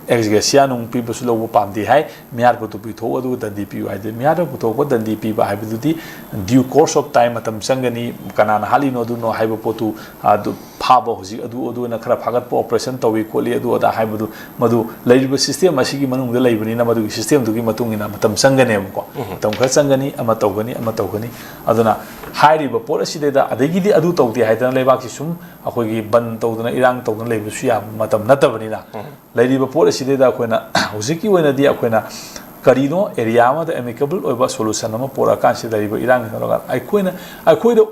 ꯑꯦꯛꯁꯒꯦꯁꯤꯌꯥ ꯅꯨꯡ ꯄꯤꯕꯁꯨ ꯂꯧꯕ ꯄꯥꯝꯗꯦ ꯍꯥꯏ꯫ ꯃꯤꯍꯥꯠꯄꯗꯨ ꯄꯤꯊꯣꯛꯎ ꯑꯗꯨꯒ ꯗꯟꯗꯤ ꯄꯤꯌꯨ ꯍꯥꯏꯗꯤ, ꯃꯤꯍꯥꯠꯄ ꯄꯨꯊꯣꯛꯄ, ꯗꯟꯗꯤ ꯄꯤꯕ ꯍꯥꯏꯕꯗꯨꯗꯤ ꯗ꯭ꯌꯨ ꯀꯣꯔꯁ ꯑꯣꯐ ꯇꯥꯏꯝ, ꯃꯇꯝ ꯆꯪꯒꯅꯤ꯫ ꯀꯅꯥꯅ ꯍꯥꯠꯂꯤꯅꯣ ꯑꯗꯨꯅꯣ ꯍꯥꯏꯕ ꯄꯣꯠꯇꯨ, ꯑꯗꯨ ꯐꯥꯕ, ꯍꯧꯖꯤꯛ ꯑꯗꯨ ꯑꯗꯨꯅ ꯈꯔ ꯐꯥꯒꯠꯄ ꯑꯣꯄꯔꯦꯁꯟ ꯇꯧꯏ ꯈꯣꯠꯂꯤ ꯑꯗꯨ ꯑꯗꯥ ꯍꯥꯏꯕꯗꯨ, ꯃꯗꯨ ꯂꯩꯔꯤꯕ ꯁꯤꯁꯇꯦꯝ ꯑꯁꯤꯒꯤ ꯃꯅꯨꯡꯗ ꯂꯩꯕꯅꯤꯅ ꯃꯗꯨꯒꯤ ꯁꯤꯁꯇꯦꯝꯗꯨꯒꯤ ꯃꯇꯨꯡ ꯏꯟꯅ ꯃꯇꯝ ꯆꯪꯒꯅꯦꯕꯀꯣ꯫ ꯃꯇꯝ ꯈꯔ ꯆꯪꯒꯅꯤ, ꯑꯃ ꯇꯧꯒꯅꯤ, ꯑꯃ ꯇꯧꯒꯅꯤ꯫ ꯑꯗꯨꯅ ꯍꯥꯏꯔꯤꯕ ꯄꯣꯠ ꯑꯁꯤꯗꯩꯗ, ꯑꯗꯒꯤꯗꯤ ꯑꯗꯨ ꯇꯧꯗꯦ ꯍꯥꯏꯗꯅ ꯂꯩꯕꯥꯛꯁꯤ ꯁꯨꯝ ꯑꯩꯈꯣꯏꯒꯤ ꯕꯟ ꯇꯧꯗꯅ, ꯏꯔꯥꯡ ꯇꯧꯗꯅ ꯂꯩꯕꯁꯨ ꯌꯥꯕ ꯃꯇꯝ ꯅꯠꯇꯕꯅꯤꯅ, ꯂꯩꯔꯤꯕ ꯄꯣꯠ ꯑꯁꯤꯗꯩꯗ ꯑꯩꯈꯣꯏꯅ ꯍꯧꯖꯤꯛꯀꯤ ꯑꯣꯏꯅꯗꯤ ꯑꯩꯈꯣꯏꯅ ꯀꯔꯤꯅꯣ ꯑꯦꯔꯤꯌꯥ ꯑꯃꯗ ꯑꯦꯃꯤꯀꯦꯕꯜ ꯑꯣꯏꯕ ꯁꯣꯂꯨꯁꯟ ꯑꯃ ꯄꯨꯔꯛꯑꯀꯥꯟꯁꯤꯗ ꯂꯩꯔꯤꯕ ꯏꯔꯥꯡꯁꯤ ꯇꯧꯔꯒ ꯑꯩꯈꯣꯏꯅ, ꯑꯩꯈꯣꯏꯗ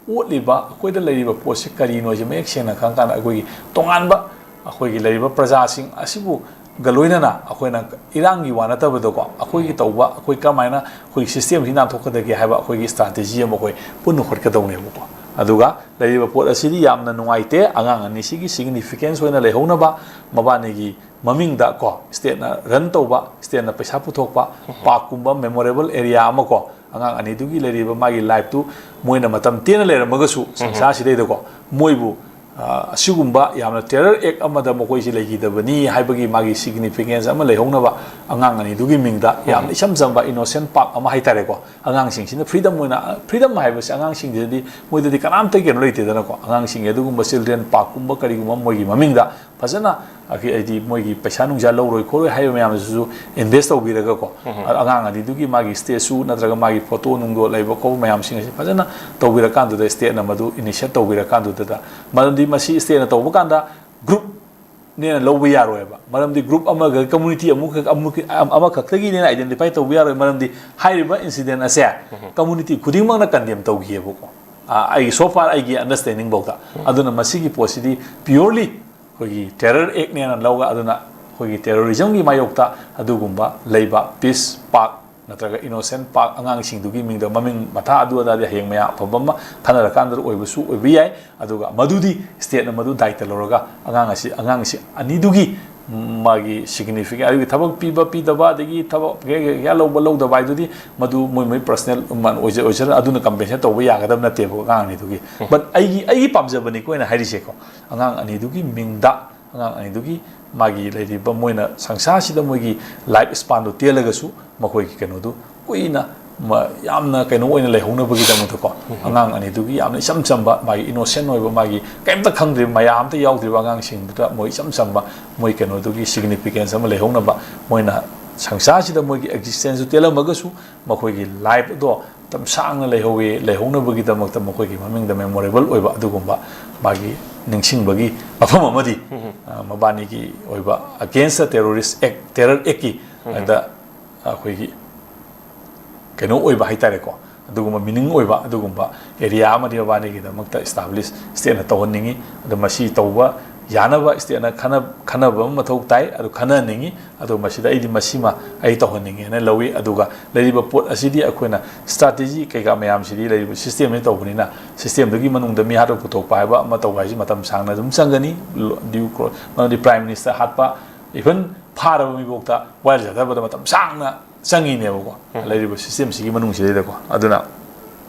ꯑꯣꯠꯂꯤꯕ, ꯑꯩꯈꯣꯏꯗ ꯂꯩꯔꯤꯕ ꯄꯣꯠꯁꯤ ꯀꯔꯤꯅꯣ ꯍꯥꯏꯁꯤ ꯃꯌꯦꯛ ꯁꯦꯡꯅ ꯈꯪꯉꯀꯥꯟꯗ, ꯑꯩꯈꯣꯏꯒꯤ ꯇꯣꯉꯥꯟꯕ, ꯑꯩꯈꯣꯏꯒꯤ ꯂꯩꯔꯤꯕ ꯄ꯭ꯔꯖꯥꯁꯤꯡ ꯑꯁꯤꯕꯨꯒ ꯂꯣꯏꯅꯅ ꯑꯩꯈꯣꯏꯅ ꯏꯔꯥꯡꯒꯤ ꯋꯥ ꯅꯠꯇꯕꯗꯀꯣ, ꯑꯩꯈꯣꯏꯒꯤ ꯇꯧꯕ, ꯑꯩꯈꯣꯏ ꯀꯔꯝꯍꯥꯏꯅ ꯑꯩꯈꯣꯏꯒꯤ ꯁꯤꯁꯇꯦꯝꯁꯤ ꯅꯥꯟꯊꯣꯛꯀꯗꯒꯦ ꯍꯥꯏꯕ ꯑꯩꯈꯣꯏꯒꯤ ꯏꯁꯇ꯭ꯔꯥꯇꯦꯖꯤ ꯑꯃ ꯑꯩꯈꯣꯏ ꯄꯨꯟꯅ ꯍꯣꯠꯀꯗꯧꯅꯦꯕꯀꯣ꯫ ꯑꯗꯨꯒ ꯂꯩꯔꯤꯕ ꯄꯣꯠ ꯑꯁꯤꯗꯤ ꯌꯥꯝꯅ ꯅꯨꯡꯉꯥꯏꯇꯦ꯫ ꯑꯉꯥꯡ ꯑꯅꯤꯁꯤꯒꯤ ꯁꯤꯒꯅꯤꯐꯤꯀꯦꯟꯁ ꯑꯣꯏꯅ ꯂꯩꯍꯧꯅꯕ, ꯃꯕꯥꯅꯤꯒꯤ ꯃꯃꯤꯡꯗ ꯀꯣ, ꯁ꯭ꯇꯦꯠꯅ ꯔꯟ ꯇꯧꯕ, ꯁ꯭ꯇꯦꯠꯅ ꯄꯩꯁꯥ ꯄꯨꯊꯣꯛꯄ, ꯄꯥꯔꯛꯀꯨꯝꯕ ꯃꯦꯃꯣꯔꯦꯕꯜ ꯑꯦꯔꯤꯌꯥ ꯑꯃ ꯀꯣ, ꯑꯉꯥꯡ ꯑꯅꯤꯗꯨꯒꯤ ꯂꯩꯔꯤꯕ ꯃꯥꯒꯤ ꯂꯥꯏꯐꯇꯨ ꯃꯣꯏꯅ ꯃꯇꯝ ꯇꯦꯟꯅ ꯂꯩꯔꯝꯃꯒꯁꯨ ꯁꯪꯁꯥꯔꯁꯤꯗꯩꯗꯀꯣ, ꯃꯣꯏꯕꯨ, ꯑ, ꯑꯁꯤꯒꯨꯝꯕ ꯌꯥꯝꯅ ꯇꯦꯔꯔ ꯑꯦꯛ ꯑꯃꯗ ꯃꯈꯣꯏꯁꯤ ꯂꯩꯈꯤꯗꯕꯅꯤ ꯍꯥꯏꯕꯒꯤ ꯃꯥꯒꯤ ꯁꯤꯒꯅꯤꯐꯤꯀꯦꯟꯁ ꯑꯃ ꯂꯩꯍꯧꯅꯕ, ꯑꯉꯥꯡ ꯑꯅꯤꯗꯨꯒꯤ ꯃꯤꯡꯗ ꯌꯥꯝꯅ ꯏꯁꯝ ꯆꯝꯕ ꯏꯅꯣꯁꯦꯟ ꯄꯥꯔꯛ ꯑꯃ ꯍꯥꯏꯇꯥꯔꯦꯀꯣ꯫ ꯑꯉꯥꯡꯁꯤꯡꯁꯤꯅ ꯐ꯭ꯔꯤꯗꯝ ꯑꯣꯏꯅ, ꯐ꯭ꯔꯤꯗꯝ ꯍꯥꯏꯕꯁꯤ ꯑꯉꯥꯡꯁꯤꯡꯁꯤꯗꯗꯤ, ꯃꯣꯏꯗꯗꯤ ꯀꯅꯥꯝꯇ ꯀꯩꯅꯣ ꯂꯩꯇꯦꯗꯅꯀꯣ꯫ ꯑꯉꯥꯡꯁꯤꯡꯒꯤ ꯑꯗꯨꯒꯨꯝꯕ ꯆꯤꯜꯗ꯭ꯔꯦꯟ ꯄꯥꯔꯛꯀꯨꯝꯕ ꯀꯔꯤꯒꯨꯝꯕ ꯃꯣꯏꯒꯤ ꯃꯃꯤꯡꯗ ꯐꯖꯅ, ꯑꯩꯈꯣꯏ, ꯍꯥꯏꯗꯤ ꯃꯣꯏꯒꯤ ꯄꯩꯁꯥ ꯅꯨꯡꯁꯥ ꯂꯧꯔꯣꯏ ꯈꯣꯠꯂꯣꯏ ꯍꯥꯏꯕ ꯃꯌꯥꯝꯗꯨꯁꯨ ꯏꯟꯚꯦꯁ ꯇꯧꯕꯤꯔꯒꯀꯣ, ꯑꯉꯥꯡ ꯑꯅꯤꯗꯨꯒꯤ ꯃꯥꯒꯤ ꯁ꯭ꯇꯦꯆꯨ ꯅꯠꯇ꯭ꯔꯒ ꯃꯥꯒꯤ ꯐꯣꯇꯣ ꯅꯨꯡꯗꯣ ꯂꯩꯕ ꯈꯣꯠꯄ ꯃꯌꯥꯝꯁꯤꯡ ꯑꯁꯤ ꯐꯖꯅ ꯇꯧꯕꯤꯔꯀꯥꯟꯗꯨꯗ, ꯁ꯭ꯇꯦꯠꯅ ꯃꯗꯨ ꯏꯅꯤꯁꯤꯌꯦꯠ ꯇꯧꯕꯤꯔꯀꯥꯟꯗꯨꯗ, ꯃꯔꯝꯗꯤ ꯃꯁꯤ ꯁ꯭ꯇꯦꯠꯅ ꯇꯧꯕ ꯀꯥꯟꯗ ꯒ꯭ꯔꯨꯞꯅꯦꯅ ꯂꯧꯕ ꯌꯥꯔꯣꯏꯕ꯫ ꯃꯔꯝꯗꯤ ꯒ꯭ꯔꯨꯞ ꯑꯃꯒ ꯀꯝꯃꯨꯅꯤꯇꯤ ꯑꯃꯨꯛꯈꯛ, ꯑꯃꯨꯛ-, ꯑꯃꯈꯛꯇꯒꯤꯅꯦꯅ ꯑꯥꯏꯗꯦꯟꯇꯤꯐꯥꯏ ꯇꯧꯕ ꯌꯥꯔꯣꯏ꯫ ꯃꯔꯝꯗꯤ ꯍꯥꯏꯔꯤꯕ ꯏꯟꯁꯤꯗꯦꯟ ꯑꯁꯦ ꯀꯝꯃꯨꯅꯤꯇꯤ ꯈꯨꯗꯤꯡꯃꯛꯅ ꯀꯟꯗꯦꯝ ꯇꯧꯈꯤꯑꯕꯀꯣ꯫ ꯑ, ꯑꯩꯒꯤ, so far ꯑꯩꯒꯤ ꯑꯟꯗꯔꯁꯇꯦꯟꯗꯤꯡ ꯐꯥꯎꯗ꯫ ꯑꯗꯨꯅ ꯃꯁꯤꯒꯤ ꯄꯣꯠꯁꯤꯗꯤ ꯄꯤꯌꯣꯔꯂꯤ ꯑꯩꯈꯣꯏꯒꯤ ꯇꯦꯔꯔ ꯑꯦꯛꯅꯦꯅ ꯂꯧꯔꯒ, ꯑꯗꯨꯅ ꯑꯩꯈꯣꯏꯒꯤ ꯇꯦꯔꯣꯔꯤꯖꯝꯒꯤ ꯃꯥꯌꯣꯛꯇ ꯑꯗꯨꯒꯨꯝꯕ ꯂꯩꯕ ꯄꯤꯁ ꯄꯥꯛ ꯅꯠꯇ꯭ꯔꯒ ꯏꯅꯣꯁꯦꯟ ꯄꯥꯔꯛ ꯑꯉꯥꯡꯁꯤꯡꯗꯨꯒꯤ ꯃꯤꯡꯗ ꯃꯃꯤꯡ ꯃꯊꯥ ꯑꯗꯨ ꯑꯗꯥꯗꯤ ꯍꯌꯦꯡ ꯃꯌꯥꯝ ꯑꯐꯕ ꯑꯃ ꯈꯟꯅꯔꯀꯥꯟꯗ ꯑꯣꯏꯕꯁꯨ ꯑꯣꯏꯕ ꯌꯥꯏ꯫ ꯑꯗꯨꯒ ꯃꯗꯨꯗꯤ ꯁ꯭ꯇꯦꯠꯅ ꯃꯗꯨ ꯗꯥꯏꯇ ꯂꯧꯔꯒ ꯑꯉꯥꯡ ꯑꯁꯤ, ꯑꯉꯥꯡꯁꯤ ꯑꯅꯤꯗꯨꯒꯤ ꯃꯥꯒꯤ ꯁꯤꯒꯅꯤꯐꯤꯀꯦꯟ, ꯑꯗꯨꯒꯤ ꯊꯕꯛ ꯄꯤꯕ ꯄꯤꯗꯕ, ꯑꯗꯒꯤ ꯊꯕꯛ ꯀꯌꯥ ꯂꯧꯕ ꯂꯧꯗꯕ ꯍꯥꯏꯗꯨꯗꯤ ꯃꯗꯨ ꯃꯣꯏ ꯃꯣꯏ ꯄꯔꯁꯅꯦꯜ ꯑꯣꯏꯖ-, ꯑꯣꯏꯖꯔ, ꯑꯗꯨꯅ ꯀꯝꯄꯦꯟꯁꯦꯠ ꯇꯧꯕ ꯌꯥꯒꯗꯕ ꯅꯠꯇꯦꯕ ꯑꯉꯥꯡ ꯑꯅꯤꯗꯨꯒꯤ꯫ ꯕꯠ ꯑꯩꯒꯤ, ꯑꯩꯒꯤ ꯄꯥꯝꯖꯕꯅꯤꯀꯣ ꯑꯩꯅ ꯍꯥꯏꯔꯤꯁꯦꯀꯣ, ꯑꯉꯥꯡ ꯑꯅꯤꯗꯨꯒꯤ ꯃꯤꯡꯗ, ꯑꯉꯥꯡ ꯑꯅꯤꯗꯨꯒꯤ ꯃꯥꯒꯤ ꯂꯩꯔꯤꯕ, ꯃꯣꯏꯅ ꯁꯪꯁꯥꯔꯁꯤꯗ ꯃꯣꯏꯒꯤ ꯂꯥꯏꯐ ꯁ꯭ꯄꯥꯟꯗꯣ ꯇꯦꯜꯂꯒꯁꯨ ꯃꯈꯣꯏꯒꯤ ꯀꯩꯅꯣꯗꯨ ꯀꯨꯏꯅ ꯃ-, ꯌꯥꯝꯅ ꯀꯩꯅꯣ ꯑꯣꯏꯅ ꯂꯩꯍꯧꯅꯕꯒꯤꯗꯃꯛꯇꯀꯣ, ꯑꯉꯥꯡ ꯑꯅꯤꯗꯨꯒꯤ ꯌꯥꯝꯅ ꯏꯆꯝ ꯆꯝꯕ, ꯃꯥꯒꯤ ꯏꯅꯣꯁꯦꯟ ꯑꯣꯏꯕ, ꯃꯥꯒꯤ ꯀꯩꯝꯇ ꯈꯪꯗ꯭ꯔꯤꯕ, ꯃꯌꯥꯝ ꯑꯝꯇ ꯌꯥꯎꯗ꯭ꯔꯤꯕ ꯑꯉꯥꯡꯁꯤꯡꯗꯨꯗ ꯃꯣꯏ ꯏꯆꯝ ꯆꯝꯕ ꯃꯣꯏ ꯀꯩꯅꯣꯗꯨꯒꯤ ꯁꯤꯒꯅꯤꯐꯤꯀꯦꯟꯁ ꯑꯃ ꯂꯩꯍꯧꯅꯕ, ꯃꯣꯏꯅ ꯁꯪꯁꯥꯔꯁꯤꯗ ꯃꯣꯏꯒꯤ ꯑꯦꯛꯖꯤꯁꯇꯦꯟꯁꯇꯨ ꯇꯦꯜꯂꯝꯃꯒꯁꯨ ꯃꯈꯣꯏꯒꯤ ꯂꯥꯏꯐ ꯑꯗꯣ ꯃꯇꯝ ꯁꯥꯡꯅ ꯂꯩꯍꯧꯋꯤ, ꯂꯩꯍꯧꯅꯕꯒꯤꯗꯃꯛꯇ ꯃꯈꯣꯏꯒꯤ ꯃꯃꯤꯡꯗ ꯃꯦꯃꯣꯔꯦꯕꯜ ꯑꯣꯏꯕ ꯑꯗꯨꯒꯨꯝꯕ ꯃꯥꯒꯤ ꯅꯤꯡꯁꯤꯡꯕꯒꯤ ꯃꯐꯝ ꯑꯃꯗꯤ, ꯑ, ꯃꯕꯥꯅꯤꯒꯤ ꯑꯣꯏꯕ Against the Terrorist Act, terror ꯑꯦꯛꯀꯤ ꯑꯗ ꯑꯩꯈꯣꯏꯒꯤ ꯀꯩꯅꯣ ꯑꯣꯏꯕ ꯍꯥꯏꯇꯥꯔꯦꯀꯣ, ꯑꯗꯨꯒꯨꯝꯕ ꯃꯤꯅꯤꯡ ꯑꯣꯏꯕ ꯑꯗꯨꯒꯨꯝꯕ ꯑꯦꯔꯤꯌꯥ ꯑꯃꯗꯤ ꯃꯕꯥꯅꯤꯒꯤꯗꯃꯛꯇ ꯏꯁꯇꯥꯕ꯭ꯂꯤꯁ ꯁ꯭ꯇꯦꯠꯅ ꯇꯧꯍꯟꯅꯤꯡꯉꯤ꯫ ꯑꯗꯣ ꯃꯁꯤ ꯇꯧꯕ ꯌꯥꯅꯕ ꯁ꯭ꯇꯦꯠꯅ ꯈꯟꯅ-, ꯈꯟꯅꯕ ꯑꯃ ꯃꯊꯧ ꯇꯥꯏ, ꯑꯗꯨ ꯈꯟꯅꯍꯟꯅꯤꯡꯉꯤ꯫ ꯑꯗꯣ ꯃꯁꯤꯗ ꯑꯩꯗꯤ ꯃꯁꯤꯃ ꯑꯩ ꯇꯧꯍꯟꯅꯤꯡꯉꯦꯅ ꯂꯧꯏ꯫ ꯑꯗꯨꯒ ꯂꯩꯔꯤꯕ ꯄꯣꯠ ꯑꯁꯤꯗꯤ ꯑꯩꯈꯣꯏꯅ ꯁ꯭ꯇ꯭ꯔꯥꯇꯦꯖꯤ ꯀꯩꯀꯥ ꯃꯌꯥꯝꯁꯤꯗꯤ ꯂꯩꯔꯤꯕ ꯁꯤꯁꯇꯦꯝꯁꯤ ꯇꯧꯕꯅꯤꯅ, ꯁꯤꯁꯇꯦꯝꯗꯨꯒꯤ ꯃꯅꯨꯡꯗ ꯃꯤ ꯍꯥꯠꯄ ꯄꯨꯊꯣꯛꯄ ꯍꯥꯏꯕ ꯑꯃ ꯇꯧꯕ ꯍꯥꯏꯁꯤ ꯃꯇꯝ ꯁꯥꯡꯅ ꯑꯗꯨꯝ ꯆꯪꯒꯅꯤ꯫ ꯗ꯭ꯌꯨ ꯀ꯭ꯔꯣ-, ꯃꯔꯝꯗꯤ ꯄ꯭ꯔꯥꯏꯝ ꯃꯤꯅꯤꯁꯇꯔ ꯍꯥꯠꯄ, ꯏꯚꯟ ꯐꯥꯔꯕ ꯃꯤꯐꯥꯎꯗ ꯋꯥꯌꯦꯜ ꯆꯠꯊꯕꯗ ꯃꯇꯝ ꯁꯥꯡꯅ ꯆꯪꯉꯤꯅꯦꯕꯀꯣ, ꯂꯩꯔꯤꯕ ꯁꯤꯁꯇꯦꯝꯁꯤꯒꯤ ꯃꯅꯨꯡꯁꯤꯗꯩꯗꯀꯣ꯫ ꯑꯗꯨꯅ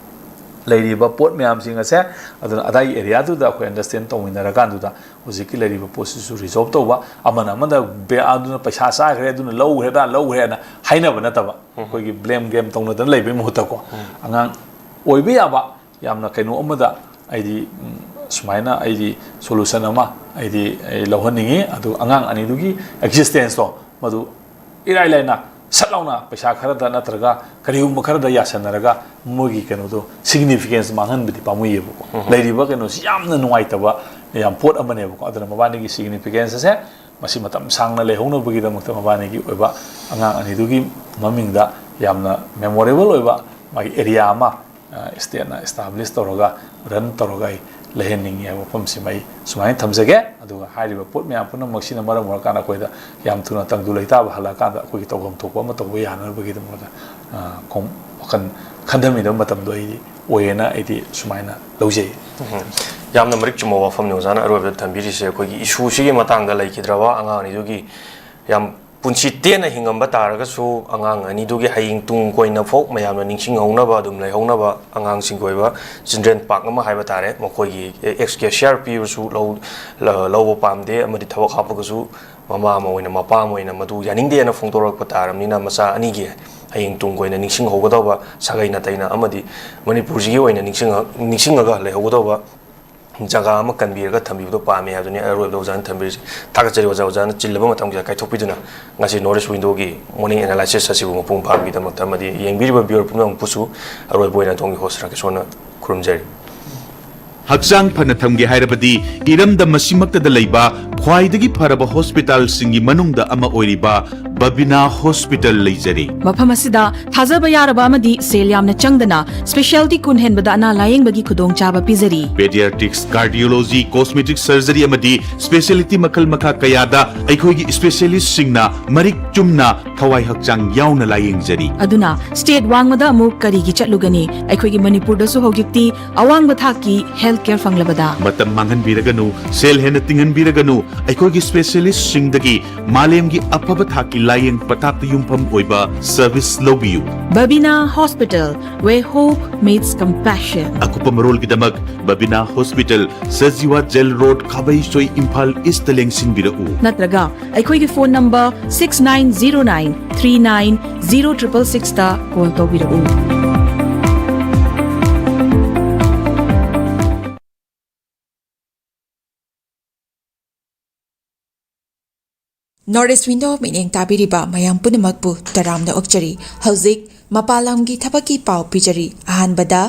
ꯂꯩꯔꯤꯕ ꯄꯣꯠ ꯃꯌꯥꯝꯁꯤꯡ ꯑꯁꯦ, ꯑꯗꯨꯅ ꯑꯗꯥꯏꯒꯤ ꯑꯦꯔꯤꯌꯥꯗꯨꯗ ꯑꯩꯈꯣꯏ ꯑꯟꯗꯔꯁꯇꯦꯟ ꯇꯧꯃꯤꯟꯅꯔꯀꯥꯟꯗꯨꯗ ꯍꯧꯖꯤꯛꯀꯤ ꯂꯩꯔꯤꯕ ꯄꯣꯠꯁꯤꯁꯨ ꯔꯤꯖꯣꯜꯕ ꯇꯧꯕ, ꯑꯃꯅ ꯑꯃꯗ ꯕꯦ-, ꯑꯗꯨꯅ ꯄꯩꯁꯥ ꯆꯥꯈ꯭ꯔꯦ, ꯑꯗꯨꯅ ꯂꯧꯈ꯭ꯔꯦ, ꯑꯗꯥ ꯂꯧꯈ꯭ꯔꯦꯅ ꯍꯥꯏꯅꯕ ꯅꯠꯇꯕ, ꯑꯩꯈꯣꯏꯒꯤ ꯕ꯭ꯂꯦꯝ ꯒꯦꯝ ꯇꯧꯅꯗꯅ ꯂꯩꯕꯒꯤ ꯃꯍꯨꯠꯇꯀꯣ, ꯑꯉꯥꯡ ꯑꯣꯏꯕ ꯌꯥꯕ ꯌꯥꯝꯅ ꯀꯩꯅꯣ ꯑꯃꯗ ꯑꯩꯗꯤ, ꯎꯝ, ꯁꯨꯃꯥꯏꯅ ꯑꯩꯗꯤ ꯁꯣꯂꯨꯁꯟ ꯑꯃ ꯑꯩꯗꯤ ꯑꯩ ꯂꯧꯍꯟꯅꯤꯡꯉꯤ꯫ ꯑꯗꯨ ꯑꯉꯥꯡ ꯑꯅꯤꯗꯨꯒꯤ ꯑꯦꯛꯖꯤꯁꯇꯦꯟꯁꯇꯣ ꯃꯗꯨ ꯏꯔꯥꯏ ꯂꯥꯏꯅ ꯁꯠ ꯂꯥꯎꯅ ꯄꯩꯁꯥ ꯈꯔꯗ ꯅꯠꯇ꯭ꯔꯒ ꯀꯔꯤꯒꯨꯝꯕ ꯈꯔꯗ ꯌꯥꯁꯟꯅꯔꯒ ꯃꯣꯏꯒꯤ ꯀꯩꯅꯣꯗꯣ ꯁꯤꯒꯅꯤꯐꯤꯀꯦꯟꯁ ꯃꯥꯡꯍꯟꯕꯗꯤ ꯄꯥꯝꯃꯨꯏꯌꯦꯕꯀꯣ꯫ ꯂꯩꯔꯤꯕ ꯀꯩꯅꯣꯁꯤ ꯌꯥꯝꯅ ꯅꯨꯡꯉꯥꯏꯇꯕ ꯌꯥꯝ ꯄꯣꯠ ꯑꯃꯅꯦꯕꯀꯣ꯫ ꯑꯗꯨꯅ ꯃꯕꯥꯅꯤꯒꯤ ꯁꯤꯒꯅꯤꯐꯤꯀꯦꯟꯁ ꯑꯁꯦ ꯃꯁꯤ ꯃꯇꯝ ꯁꯥꯡꯅ ꯂꯩꯍꯧꯅꯕꯒꯤꯗꯃꯛꯇ ꯃꯕꯥꯅꯤꯒꯤ ꯑꯣꯏꯕ ꯑꯉꯥꯡ ꯑꯅꯤꯗꯨꯒꯤ ꯃꯃꯤꯡꯗ ꯌꯥꯝꯅ ꯃꯦꯃꯣꯔꯦꯕꯜ ꯑꯣꯏꯕ ꯃꯥꯒꯤ ꯑꯦꯔꯤꯌꯥ ꯑꯃ, ꯑ, ꯁ꯭ꯇꯦꯠꯅ ꯏꯁꯇꯥꯕ꯭ꯂꯤꯁ ꯇꯧꯔꯒ, ꯔꯟ ꯇꯧꯔꯒ ꯑꯩ ꯂꯩꯍꯟꯅꯤꯡꯉꯤ ꯍꯥꯏꯕ ꯋꯥꯐꯝꯁꯤꯃ ꯑꯩ ꯁꯨꯃꯥꯏꯅ ꯊꯝꯖꯒꯦ꯫ ꯑꯗꯨꯒ ꯍꯥꯏꯔꯤꯕ ꯄꯣꯠ ꯃꯌꯥꯝ ꯄꯨꯝꯅꯃꯛꯁꯤꯅ ꯃꯔꯝ ꯑꯣꯏꯔꯀꯥꯟꯗ ꯑꯩꯈꯣꯏꯗ ꯌꯥꯝ ꯊꯨꯅ ꯇꯪꯗꯨ ꯂꯩꯇꯥꯕ ꯍꯜꯂꯛꯑꯀꯥꯟꯗ ꯑꯩꯈꯣꯏꯒꯤ ꯇꯧꯐꯝ ꯊꯣꯛꯄ ꯑꯃ ꯇꯧꯕ ꯌꯥꯅꯅꯕꯒꯤꯗꯃꯛꯇ, ꯑ, ꯈꯣꯡ-, ꯋꯥꯈꯜ ꯈꯟꯊꯃꯤꯟꯅꯕ ꯃꯇꯝꯗꯣ ꯑꯩꯗꯤ ꯑꯣꯏꯌꯦꯅ ꯑꯩꯗꯤ ꯁꯨꯃꯥꯏꯅ ꯂꯧꯖꯩ꯫ ꯎꯝ꯫ ꯌꯥꯝꯅ ꯃꯔꯤꯛ ꯆꯨꯝꯕ ꯋꯥꯐꯝꯅꯤ ꯑꯣꯖꯥꯅ ꯑꯔꯣꯏꯕꯗ ꯊꯝꯕꯤꯔꯤꯁꯦ꯫ ꯑꯩꯈꯣꯏꯒꯤ ꯏꯁꯨꯁꯤꯒꯤ ꯃꯇꯥꯡꯗ ꯂꯩꯈꯤꯗ꯭ꯔꯕ ꯑꯉꯥꯡ ꯑꯅꯤꯗꯨꯒꯤ ꯌꯥꯝ ꯄꯨꯟꯁꯤ ꯇꯦꯟꯅ ꯍꯤꯡꯉꯝꯕ ꯇꯥꯔꯒꯁꯨ, ꯑꯉꯥꯡ ꯑꯅꯤꯗꯨꯒꯤ ꯍꯌꯦꯡ ꯇꯨꯡ ꯀꯣꯏꯅ ꯐꯥꯎ ꯃꯌꯥꯝꯅ ꯅꯤꯡꯁꯤꯡꯍꯧꯅꯕ, ꯑꯗꯨꯝ ꯂꯩꯍꯧꯅꯕ ꯑꯉꯥꯡꯁꯤꯡꯒꯤ ꯑꯣꯏꯕ children park ꯑꯃ ꯍꯥꯏꯕ ꯇꯥꯔꯦ, ꯃꯈꯣꯏꯒꯤ ꯑꯦꯛꯁ ꯀꯦꯁꯤꯌꯥꯔ ꯄꯤꯕꯁꯨ ꯂꯧ-, ꯂ-, ꯂꯧꯕ ꯄꯥꯝꯗꯦ, ꯑꯃꯗꯤ ꯊꯕꯛ ꯍꯥꯞꯄꯒꯁꯨ ꯃꯃꯥ ꯑꯃ ꯑꯣꯏꯅ, ꯃꯄꯥ ꯑꯃ ꯑꯣꯏꯅ ꯃꯗꯨ ꯌꯥꯅꯤꯡꯗꯦꯅ ꯐꯣꯡꯗꯣꯔꯛꯄ ꯇꯥꯔꯕꯅꯤꯅ, ꯃꯆꯥ ꯑꯅꯤꯒꯤ ꯍꯌꯦꯡ ꯇꯨꯡ ꯀꯣꯏꯅ ꯅꯤꯡꯁꯤꯡꯍꯧꯒꯗꯧꯕ, ꯁꯥꯒꯩ ꯅꯥꯇꯩꯅ ꯑꯃꯗꯤ ꯃꯅꯤꯄꯨꯔꯁꯤꯒꯤ ꯑꯣꯏꯅ ꯅꯤꯡꯁꯤꯡꯉ-, ꯅꯤꯡꯁꯤꯡꯉꯒ ꯂꯩꯍꯧꯒꯗꯧꯕ ꯖꯒꯥ ꯑꯃ ꯀꯟꯕꯤꯔꯒ ꯊꯝꯕꯤꯕꯗꯣ ꯄꯥꯝꯃꯤ ꯍꯥꯏꯕꯗꯨꯅꯤ ꯑꯔꯣꯏꯕꯗ ꯑꯣꯖꯥꯅ ꯊꯝꯕꯤꯔꯤꯁꯦ꯫ ꯊꯥꯒꯠꯆꯔꯤ ꯑꯣꯖꯥ, ꯑꯣꯖꯥꯅ ꯆꯤꯜꯂꯕ ꯃꯇꯝ ꯈꯤꯇꯪ ꯀꯥꯏꯊꯣꯛꯄꯤꯗꯨꯅ ꯉꯁꯤ North East Window ꯒꯤ morning analysis ꯑꯁꯤꯕꯨ ꯃꯄꯨꯡ ꯐꯥꯍꯟꯕꯒꯤꯗꯃꯛꯇ ꯑꯃꯗꯤ ꯌꯦꯡꯕꯤꯔꯤꯕ viewer ꯄꯨꯝꯅꯃꯛꯄꯨꯁꯨ ꯑꯔꯣꯏꯕ ꯑꯣꯏꯅ ꯑꯗꯣꯝꯒꯤ host ꯔꯥꯀꯦꯁꯣꯔꯅ ꯈꯨꯔꯨꯝꯖꯔꯤ꯫ ꯍꯛꯆꯥꯡ ꯐꯅ ꯊꯝꯒꯦ ꯍꯥꯏꯔꯕꯗꯤ ꯏꯔꯝꯗꯝ ꯑꯁꯤꯃꯛꯇꯗ ꯂꯩꯕ ꯈ꯭ꯋꯥꯏꯗꯒꯤ ꯐꯔꯕ ꯍꯣꯁꯄꯤꯇꯥꯜꯁꯤꯡꯒꯤ ꯃꯅꯨꯡꯗ ꯑꯃ ꯑꯣꯏꯔꯤꯕ ꯕꯕꯤꯅꯥ ꯍꯣꯁꯄꯤꯇꯥꯜ ꯂꯩꯖꯔꯤ꯫ ꯃꯐꯝ ꯑꯁꯤꯗ ꯊꯥꯖꯕ ꯌꯥꯔꯕ ꯑꯃꯗꯤ ꯁꯦꯜ ꯌꯥꯝꯅ ꯆꯪꯗꯅ specialty ꯀꯨꯟ ꯍꯦꯟꯕꯗ ꯑꯅꯥ ꯂꯥꯌꯦꯡꯕꯒꯤ ꯈꯨꯗꯣꯡꯆꯥꯕ ꯄꯤꯖꯔꯤ꯫ Pediatrics, cardiology, cosmetic surgery ꯑꯃꯗꯤ specialty ꯃꯈꯜ ꯃꯈꯥ ꯀꯌꯥꯗ ꯑꯩꯈꯣꯏꯒꯤ specialist ꯁꯤꯡꯅ ꯃꯔꯤꯛ ꯆꯨꯝꯅ ꯊꯋꯥꯏ ꯍꯛꯆꯥꯡ ꯌꯥꯎꯅ ꯂꯥꯌꯦꯡꯖꯔꯤ꯫ ꯑꯗꯨꯅ state ꯋꯥꯡꯃꯗ ꯑꯃꯨꯛ ꯀꯔꯤꯒꯤ ꯆꯠꯂꯨꯒꯅꯤ? ꯑꯩꯈꯣꯏꯒꯤ ꯃꯅꯤꯄꯨꯔꯗꯁꯨ ꯍꯧꯖꯤꯛꯇꯤ ꯑꯋꯥꯡꯕ ꯊꯥꯛꯀꯤ health care ꯐꯪꯂꯕꯗ꯫ ꯃꯇꯝ ꯃꯥꯡꯍꯟꯕꯤꯔꯒꯅꯨ, ꯁꯦꯜ ꯍꯦꯟꯅ ꯇꯤꯡꯍꯟꯕꯤꯔꯒꯅꯨ, ꯑꯩꯈꯣꯏꯒꯤ specialist ꯁꯤꯡꯗꯒꯤ ꯃꯥꯂꯦꯝꯒꯤ ꯑꯐꯕ ꯊꯥꯛꯀꯤ ꯂꯥꯌꯦꯡ ꯄꯊꯥꯞꯇ ꯌꯨꯝꯐꯝ ꯑꯣꯏꯕ service ꯂꯧꯕꯤꯌꯨ꯫ Babina Hospital, where hope meets compassion. ꯑꯀꯨꯞꯄ ꯃꯔꯣꯜꯒꯤꯗꯃꯛ Babina Hospital, Sajiwa Jail Road, ꯈꯥꯕꯩꯁꯣꯏ, Imphal East ꯇ ꯂꯦꯡꯁꯤꯟꯕꯤꯔꯛꯎ꯫ ꯅꯠꯇ꯭ꯔꯒ ꯑꯩꯈꯣꯏꯒꯤ phone number six nine zero nine three nine zero triple six ꯇ call ꯇꯧꯕꯤꯔꯛꯎ꯫ North East Window ꯃꯤꯠꯌꯦꯡ ꯇꯥꯕꯤꯔꯤꯕ ꯃꯌꯥꯝ ꯄꯨꯝꯅꯃꯛꯄꯨ ꯇꯔꯥꯝꯅ ꯑꯣꯛꯆꯔꯤ꯫ ꯍꯧꯖꯤꯛ ꯃꯄꯥꯟ ꯂꯝꯒꯤ ꯊꯕꯛꯀꯤ ꯄꯥꯎ ꯄꯤꯖꯔꯤ꯫ ꯑꯍꯥꯟꯕꯗ,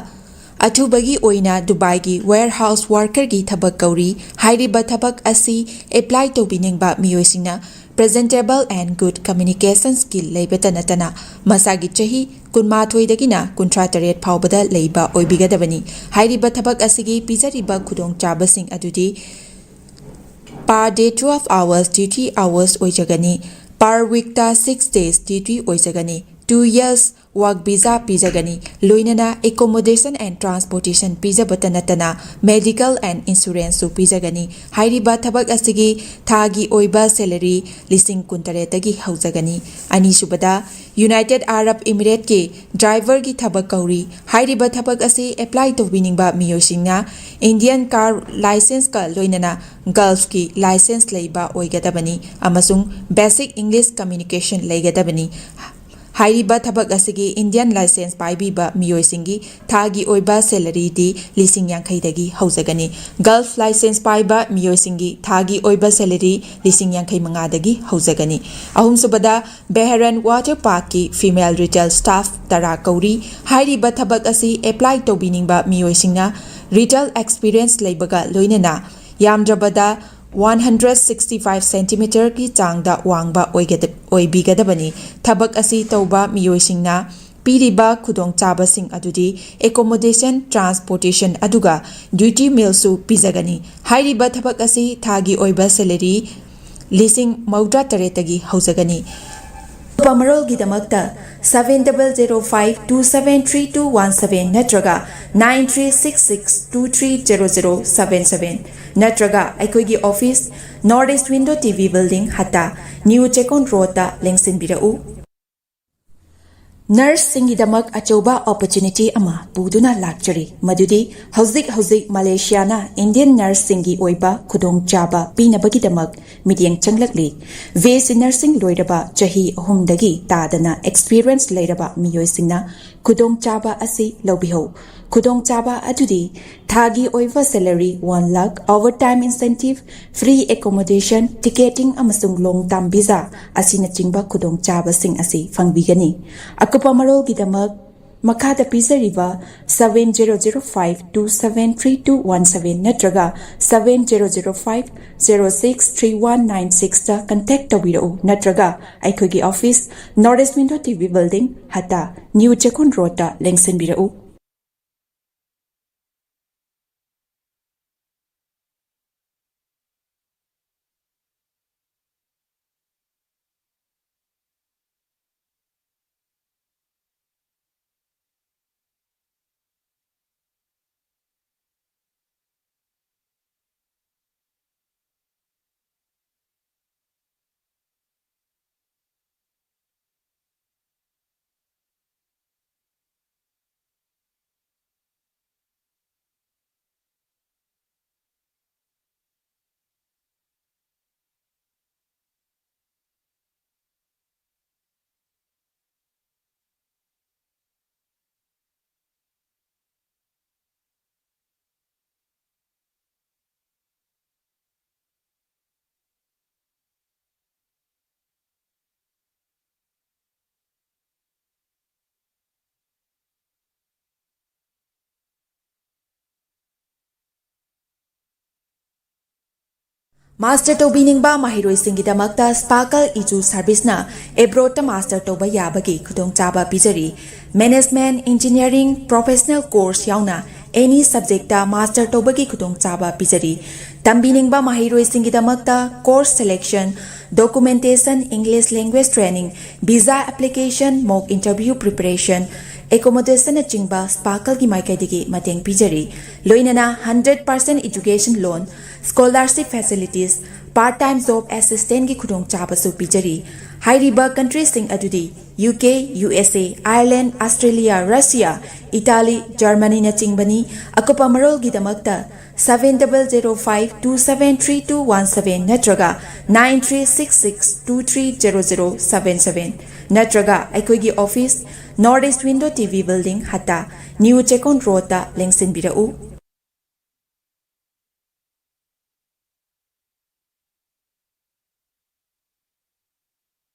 ꯑꯊꯨꯕꯒꯤ ꯑꯣꯏꯅ ꯗꯨꯕꯥꯏꯒꯤ warehouse worker ꯒꯤ ꯊꯕꯛ ꯀꯧꯔꯤ꯫ ꯍꯥꯏꯔꯤꯕ ꯊꯕꯛ ꯑꯁꯤ apply ꯇꯧꯕꯤꯅꯤꯡꯕ ꯃꯤꯑꯣꯏꯁꯤꯡꯅ Presentable and good communication skill ꯂꯩꯕꯇ ꯅꯠꯇꯅ ꯃꯁꯥꯒꯤ ꯆꯍꯤ ꯀꯨꯟꯃꯥꯊꯣꯏꯗꯒꯤꯅ ꯀꯨꯟꯊ꯭ꯔꯥ ꯇꯔꯦꯠ ꯐꯥꯎꯕꯗ ꯂꯩꯕ ꯑꯣꯏꯕꯤꯒꯗꯕꯅꯤ꯫ ꯍꯥꯏꯔꯤꯕ ꯊꯕꯛ ꯑꯁꯤꯒꯤ ꯄꯤꯖꯔꯤꯕ ꯈꯨꯗꯣꯡꯆꯥꯕꯁꯤꯡ ꯑꯗꯨꯗꯤ per day twelve hours duty hours ꯑꯣꯏꯖꯒꯅꯤ꯫ Per weekꯇ six days duty ꯑꯣꯏꯖꯒꯅꯤ꯫ Two years work visa ꯄꯤꯖꯒꯅꯤ꯫ ꯂꯣꯏꯅꯅ accommodation and transportation ꯄꯤꯖꯕꯇ ꯅꯠꯇꯅ medical and insuranceꯁꯨ ꯄꯤꯖꯒꯅꯤ꯫ ꯍꯥꯏꯔꯤꯕ ꯊꯕꯛ ꯑꯁꯤꯒꯤ ꯊꯥꯒꯤ ꯑꯣꯏꯕ salary ꯂꯤꯁꯤꯡ ꯀꯨꯟꯇꯔꯦꯠꯇꯒꯤ ꯍꯧꯖꯒꯅꯤ꯫ ꯑꯅꯤꯁꯨꯕꯗ, United Arab Emirateꯀꯤ driverꯒꯤ ꯊꯕꯛ ꯀꯧꯔꯤ꯫ ꯍꯥꯏꯔꯤꯕ ꯊꯕꯛ ꯑꯁꯤ apply ꯇꯧꯕꯤꯅꯤꯡꯕ ꯃꯤꯑꯣꯏꯁꯤꯡꯅ Indian car licenceꯀ ꯂꯣꯏꯅꯅ Gulfꯀꯤ license ꯂꯩꯕ ꯑꯣꯏꯒꯗꯕꯅꯤ ꯑꯃꯁꯨꯡ basic English communication ꯂꯩꯒꯗꯕꯅꯤ꯫ ꯍꯥꯏꯔꯤꯕ ꯊꯕꯛ ꯑꯁꯤꯒꯤ Indian license ꯄꯥꯏꯕꯤꯕ ꯃꯤꯑꯣꯏꯁꯤꯡꯒꯤ ꯊꯥꯒꯤ ꯑꯣꯏꯕ salaryꯗꯤ ꯂꯤꯁꯤꯡ ꯌꯥꯡꯈꯩꯗꯒꯤ ꯍꯧꯖꯒꯅꯤ꯫ Gulf license ꯄꯥꯏꯕ ꯃꯤꯑꯣꯏꯁꯤꯡꯒꯤ ꯊꯥꯒꯤ ꯑꯣꯏꯕ salary ꯂꯤꯁꯤꯡ ꯌꯥꯡꯈꯩ ꯃꯉꯥꯗꯒꯤ ꯍꯧꯖꯒꯅꯤ꯫ ꯑꯍꯨꯝꯁꯨꯕꯗ, Bahrain Water Parkꯀꯤ female retail staff ꯇꯔꯥ ꯀꯧꯔꯤ꯫ ꯍꯥꯏꯔꯤꯕ ꯊꯕꯛ ꯑꯁꯤ apply ꯇꯧꯕꯤꯅꯤꯡꯕ ꯃꯤꯑꯣꯏꯁꯤꯡꯅ retail experience ꯂꯩꯕꯒ ꯂꯣꯏꯅꯅ ꯌꯥꯝꯗ꯭ꯔꯕꯗ one hundred sixty five centimeterꯒꯤ ꯆꯥꯡꯗ ꯋꯥꯡꯕ ꯑꯣꯏꯒꯗ-, ꯑꯣꯏꯕꯤꯒꯗꯕꯅꯤ꯫ ꯊꯕꯛ ꯑꯁꯤ ꯇꯧꯕ ꯃꯤꯑꯣꯏꯁꯤꯡꯅ ꯄꯤꯔꯤꯕ ꯈꯨꯗꯣꯡꯆꯥꯕꯁꯤꯡ ꯑꯗꯨꯗꯤ accommodation, transportation ꯑꯗꯨꯒ duty mealꯁꯨ ꯄꯤꯖꯒꯅꯤ꯫ ꯍꯥꯏꯔꯤꯕ ꯊꯕꯛ ꯑꯁꯤ ꯊꯥꯒꯤ ꯑꯣꯏꯕ salary ꯂꯤꯁꯤꯡ ꯃꯧꯗ꯭ꯔꯥ ꯇꯔꯦꯠꯇꯒꯤ ꯍꯧꯖꯒꯅꯤ꯫ ꯑꯀꯨꯞꯄ ꯃꯔꯣꯜꯒꯤꯗꯃꯛꯇ seven double zero five two seven three two one seven ꯅꯠꯇ꯭ꯔꯒ nine three six six two three zero zero seven seven ꯅꯠꯇ꯭ꯔꯒ ꯑꯩꯈꯣꯏꯒꯤ office, North East Window TV Building, ꯍꯠꯇꯥ, New Chekon Roadꯇ ꯂꯦꯡꯁꯤꯟꯕꯤꯔꯛꯎ꯫ Nurseꯁꯤꯡꯒꯤꯗꯃꯛ ꯑꯆꯧꯕ opportunity ꯑꯃ ꯄꯨꯗꯨꯅ ꯂꯥꯛꯆꯔꯤ, ꯃꯗꯨꯗꯤ ꯍꯧꯖꯤꯛ ꯍꯧꯖꯤꯛ ꯃꯂꯦꯁꯤꯌꯥꯅ Indian nurseꯁꯤꯡꯒꯤ ꯑꯣꯏꯕ ꯈꯨꯗꯣꯡꯆꯥꯕ ꯄꯤꯅꯕꯒꯤꯗꯃꯛ ꯃꯤꯠꯌꯦꯡ ꯆꯪꯂꯛꯂꯤ꯫ BSc nursing ꯂꯣꯏꯔꯕ ꯆꯍꯤ ꯑꯍꯨꯝꯗꯒꯤ ꯇꯥꯗꯅ experience ꯂꯩꯔꯕ ꯃꯤꯑꯣꯏꯁꯤꯡꯅ ꯈꯨꯗꯣꯡꯆꯥꯕ ꯑꯁꯤ ꯂꯧꯕꯤꯍꯧ꯫ ꯈꯨꯗꯣꯡꯆꯥꯕ ꯑꯗꯨꯗꯤ ꯊꯥꯒꯤ ꯑꯣꯏꯕ salary one lakh, overtime incentive, free accommodation, ticketing ꯑꯃꯁꯨꯡ long term visa ꯑꯁꯤꯅꯆꯤꯡꯕ ꯈꯨꯗꯣꯡꯆꯥꯕꯁꯤꯡ ꯑꯁꯤ ꯐꯪꯕꯤꯒꯅꯤ꯫ ꯑꯀꯨꯞꯄ ꯃꯔꯣꯜꯒꯤꯗꯃꯛ ꯃꯈꯥꯗ ꯄꯤꯖꯔꯤꯕ seven zero zero five two seven three two one seven ꯅꯠꯇ꯭ꯔꯒ seven zero zero five zero six three one nine sixꯇ contact ꯇꯧꯕꯤꯔꯛꯎ, ꯅꯠꯇ꯭ꯔꯒ ꯑꯩꯈꯣꯏꯒꯤ office, North East Window T V Building, ꯍꯠꯇꯥ, New ꯆꯦꯛꯀꯣꯟ ꯔꯣꯗꯇ ꯂꯦꯡꯁꯤꯟꯕꯤꯔꯛꯎ꯫ Master ꯇꯧꯕꯤꯅꯤꯡꯕ ꯃꯍꯩꯔꯣꯏꯁꯤꯡꯒꯤꯗꯃꯛꯇ Sparkle Edu Serviceꯅ abroadꯇ master ꯇꯧꯕ ꯌꯥꯕꯒꯤ ꯈꯨꯗꯣꯡꯆꯥꯕ ꯄꯤꯖꯔꯤ꯫ Management, engineering, professional course ꯌꯥꯎꯅ any subjectꯇ master ꯇꯧꯕꯒꯤ ꯈꯨꯗꯣꯡꯆꯥꯕ ꯄꯤꯖꯔꯤ꯫ ꯇꯝꯕꯤꯅꯤꯡꯕ ꯃꯍꯩꯔꯣꯏꯁꯤꯡꯒꯤꯗꯃꯛꯇ course selection, documentation, English language training, visa application, mock interview preparation, accommodationꯅꯆꯤꯡꯕ Sparkleꯒꯤ ꯃꯥꯏꯀꯩꯗꯒꯤ ꯃꯇꯦꯡ ꯄꯤꯖꯔꯤ꯫ ꯂꯣꯏꯅꯅ hundred percent education loan, scholarship facilities, part time job assistantꯀꯤ ꯈꯨꯗꯣꯡꯆꯥꯕꯁꯨ ꯄꯤꯖꯔꯤ꯫ ꯍꯥꯏꯔꯤꯕ countryꯁꯤꯡ ꯑꯗꯨꯗꯤ U K, U S A, Ireland, Australia, Russia, Italy, Germanyꯅꯆꯤꯡꯕꯅꯤ꯫ ꯑꯀꯨꯞꯄ ꯃꯔꯣꯜꯒꯤꯗꯃꯛꯇ seven double zero five two seven three two one seven ꯅꯠꯇ꯭ꯔꯒ nine three six six two three zero zero seven seven ꯅꯠꯇ꯭ꯔꯒ ꯑꯩꯈꯣꯏꯒꯤ office, North East Window T V Building, ꯍꯠꯇꯥ, New ꯆꯦꯛꯀꯣꯟ ꯔꯣꯗꯇ ꯂꯦꯡꯁꯤꯟꯕꯤꯔꯛꯎ꯫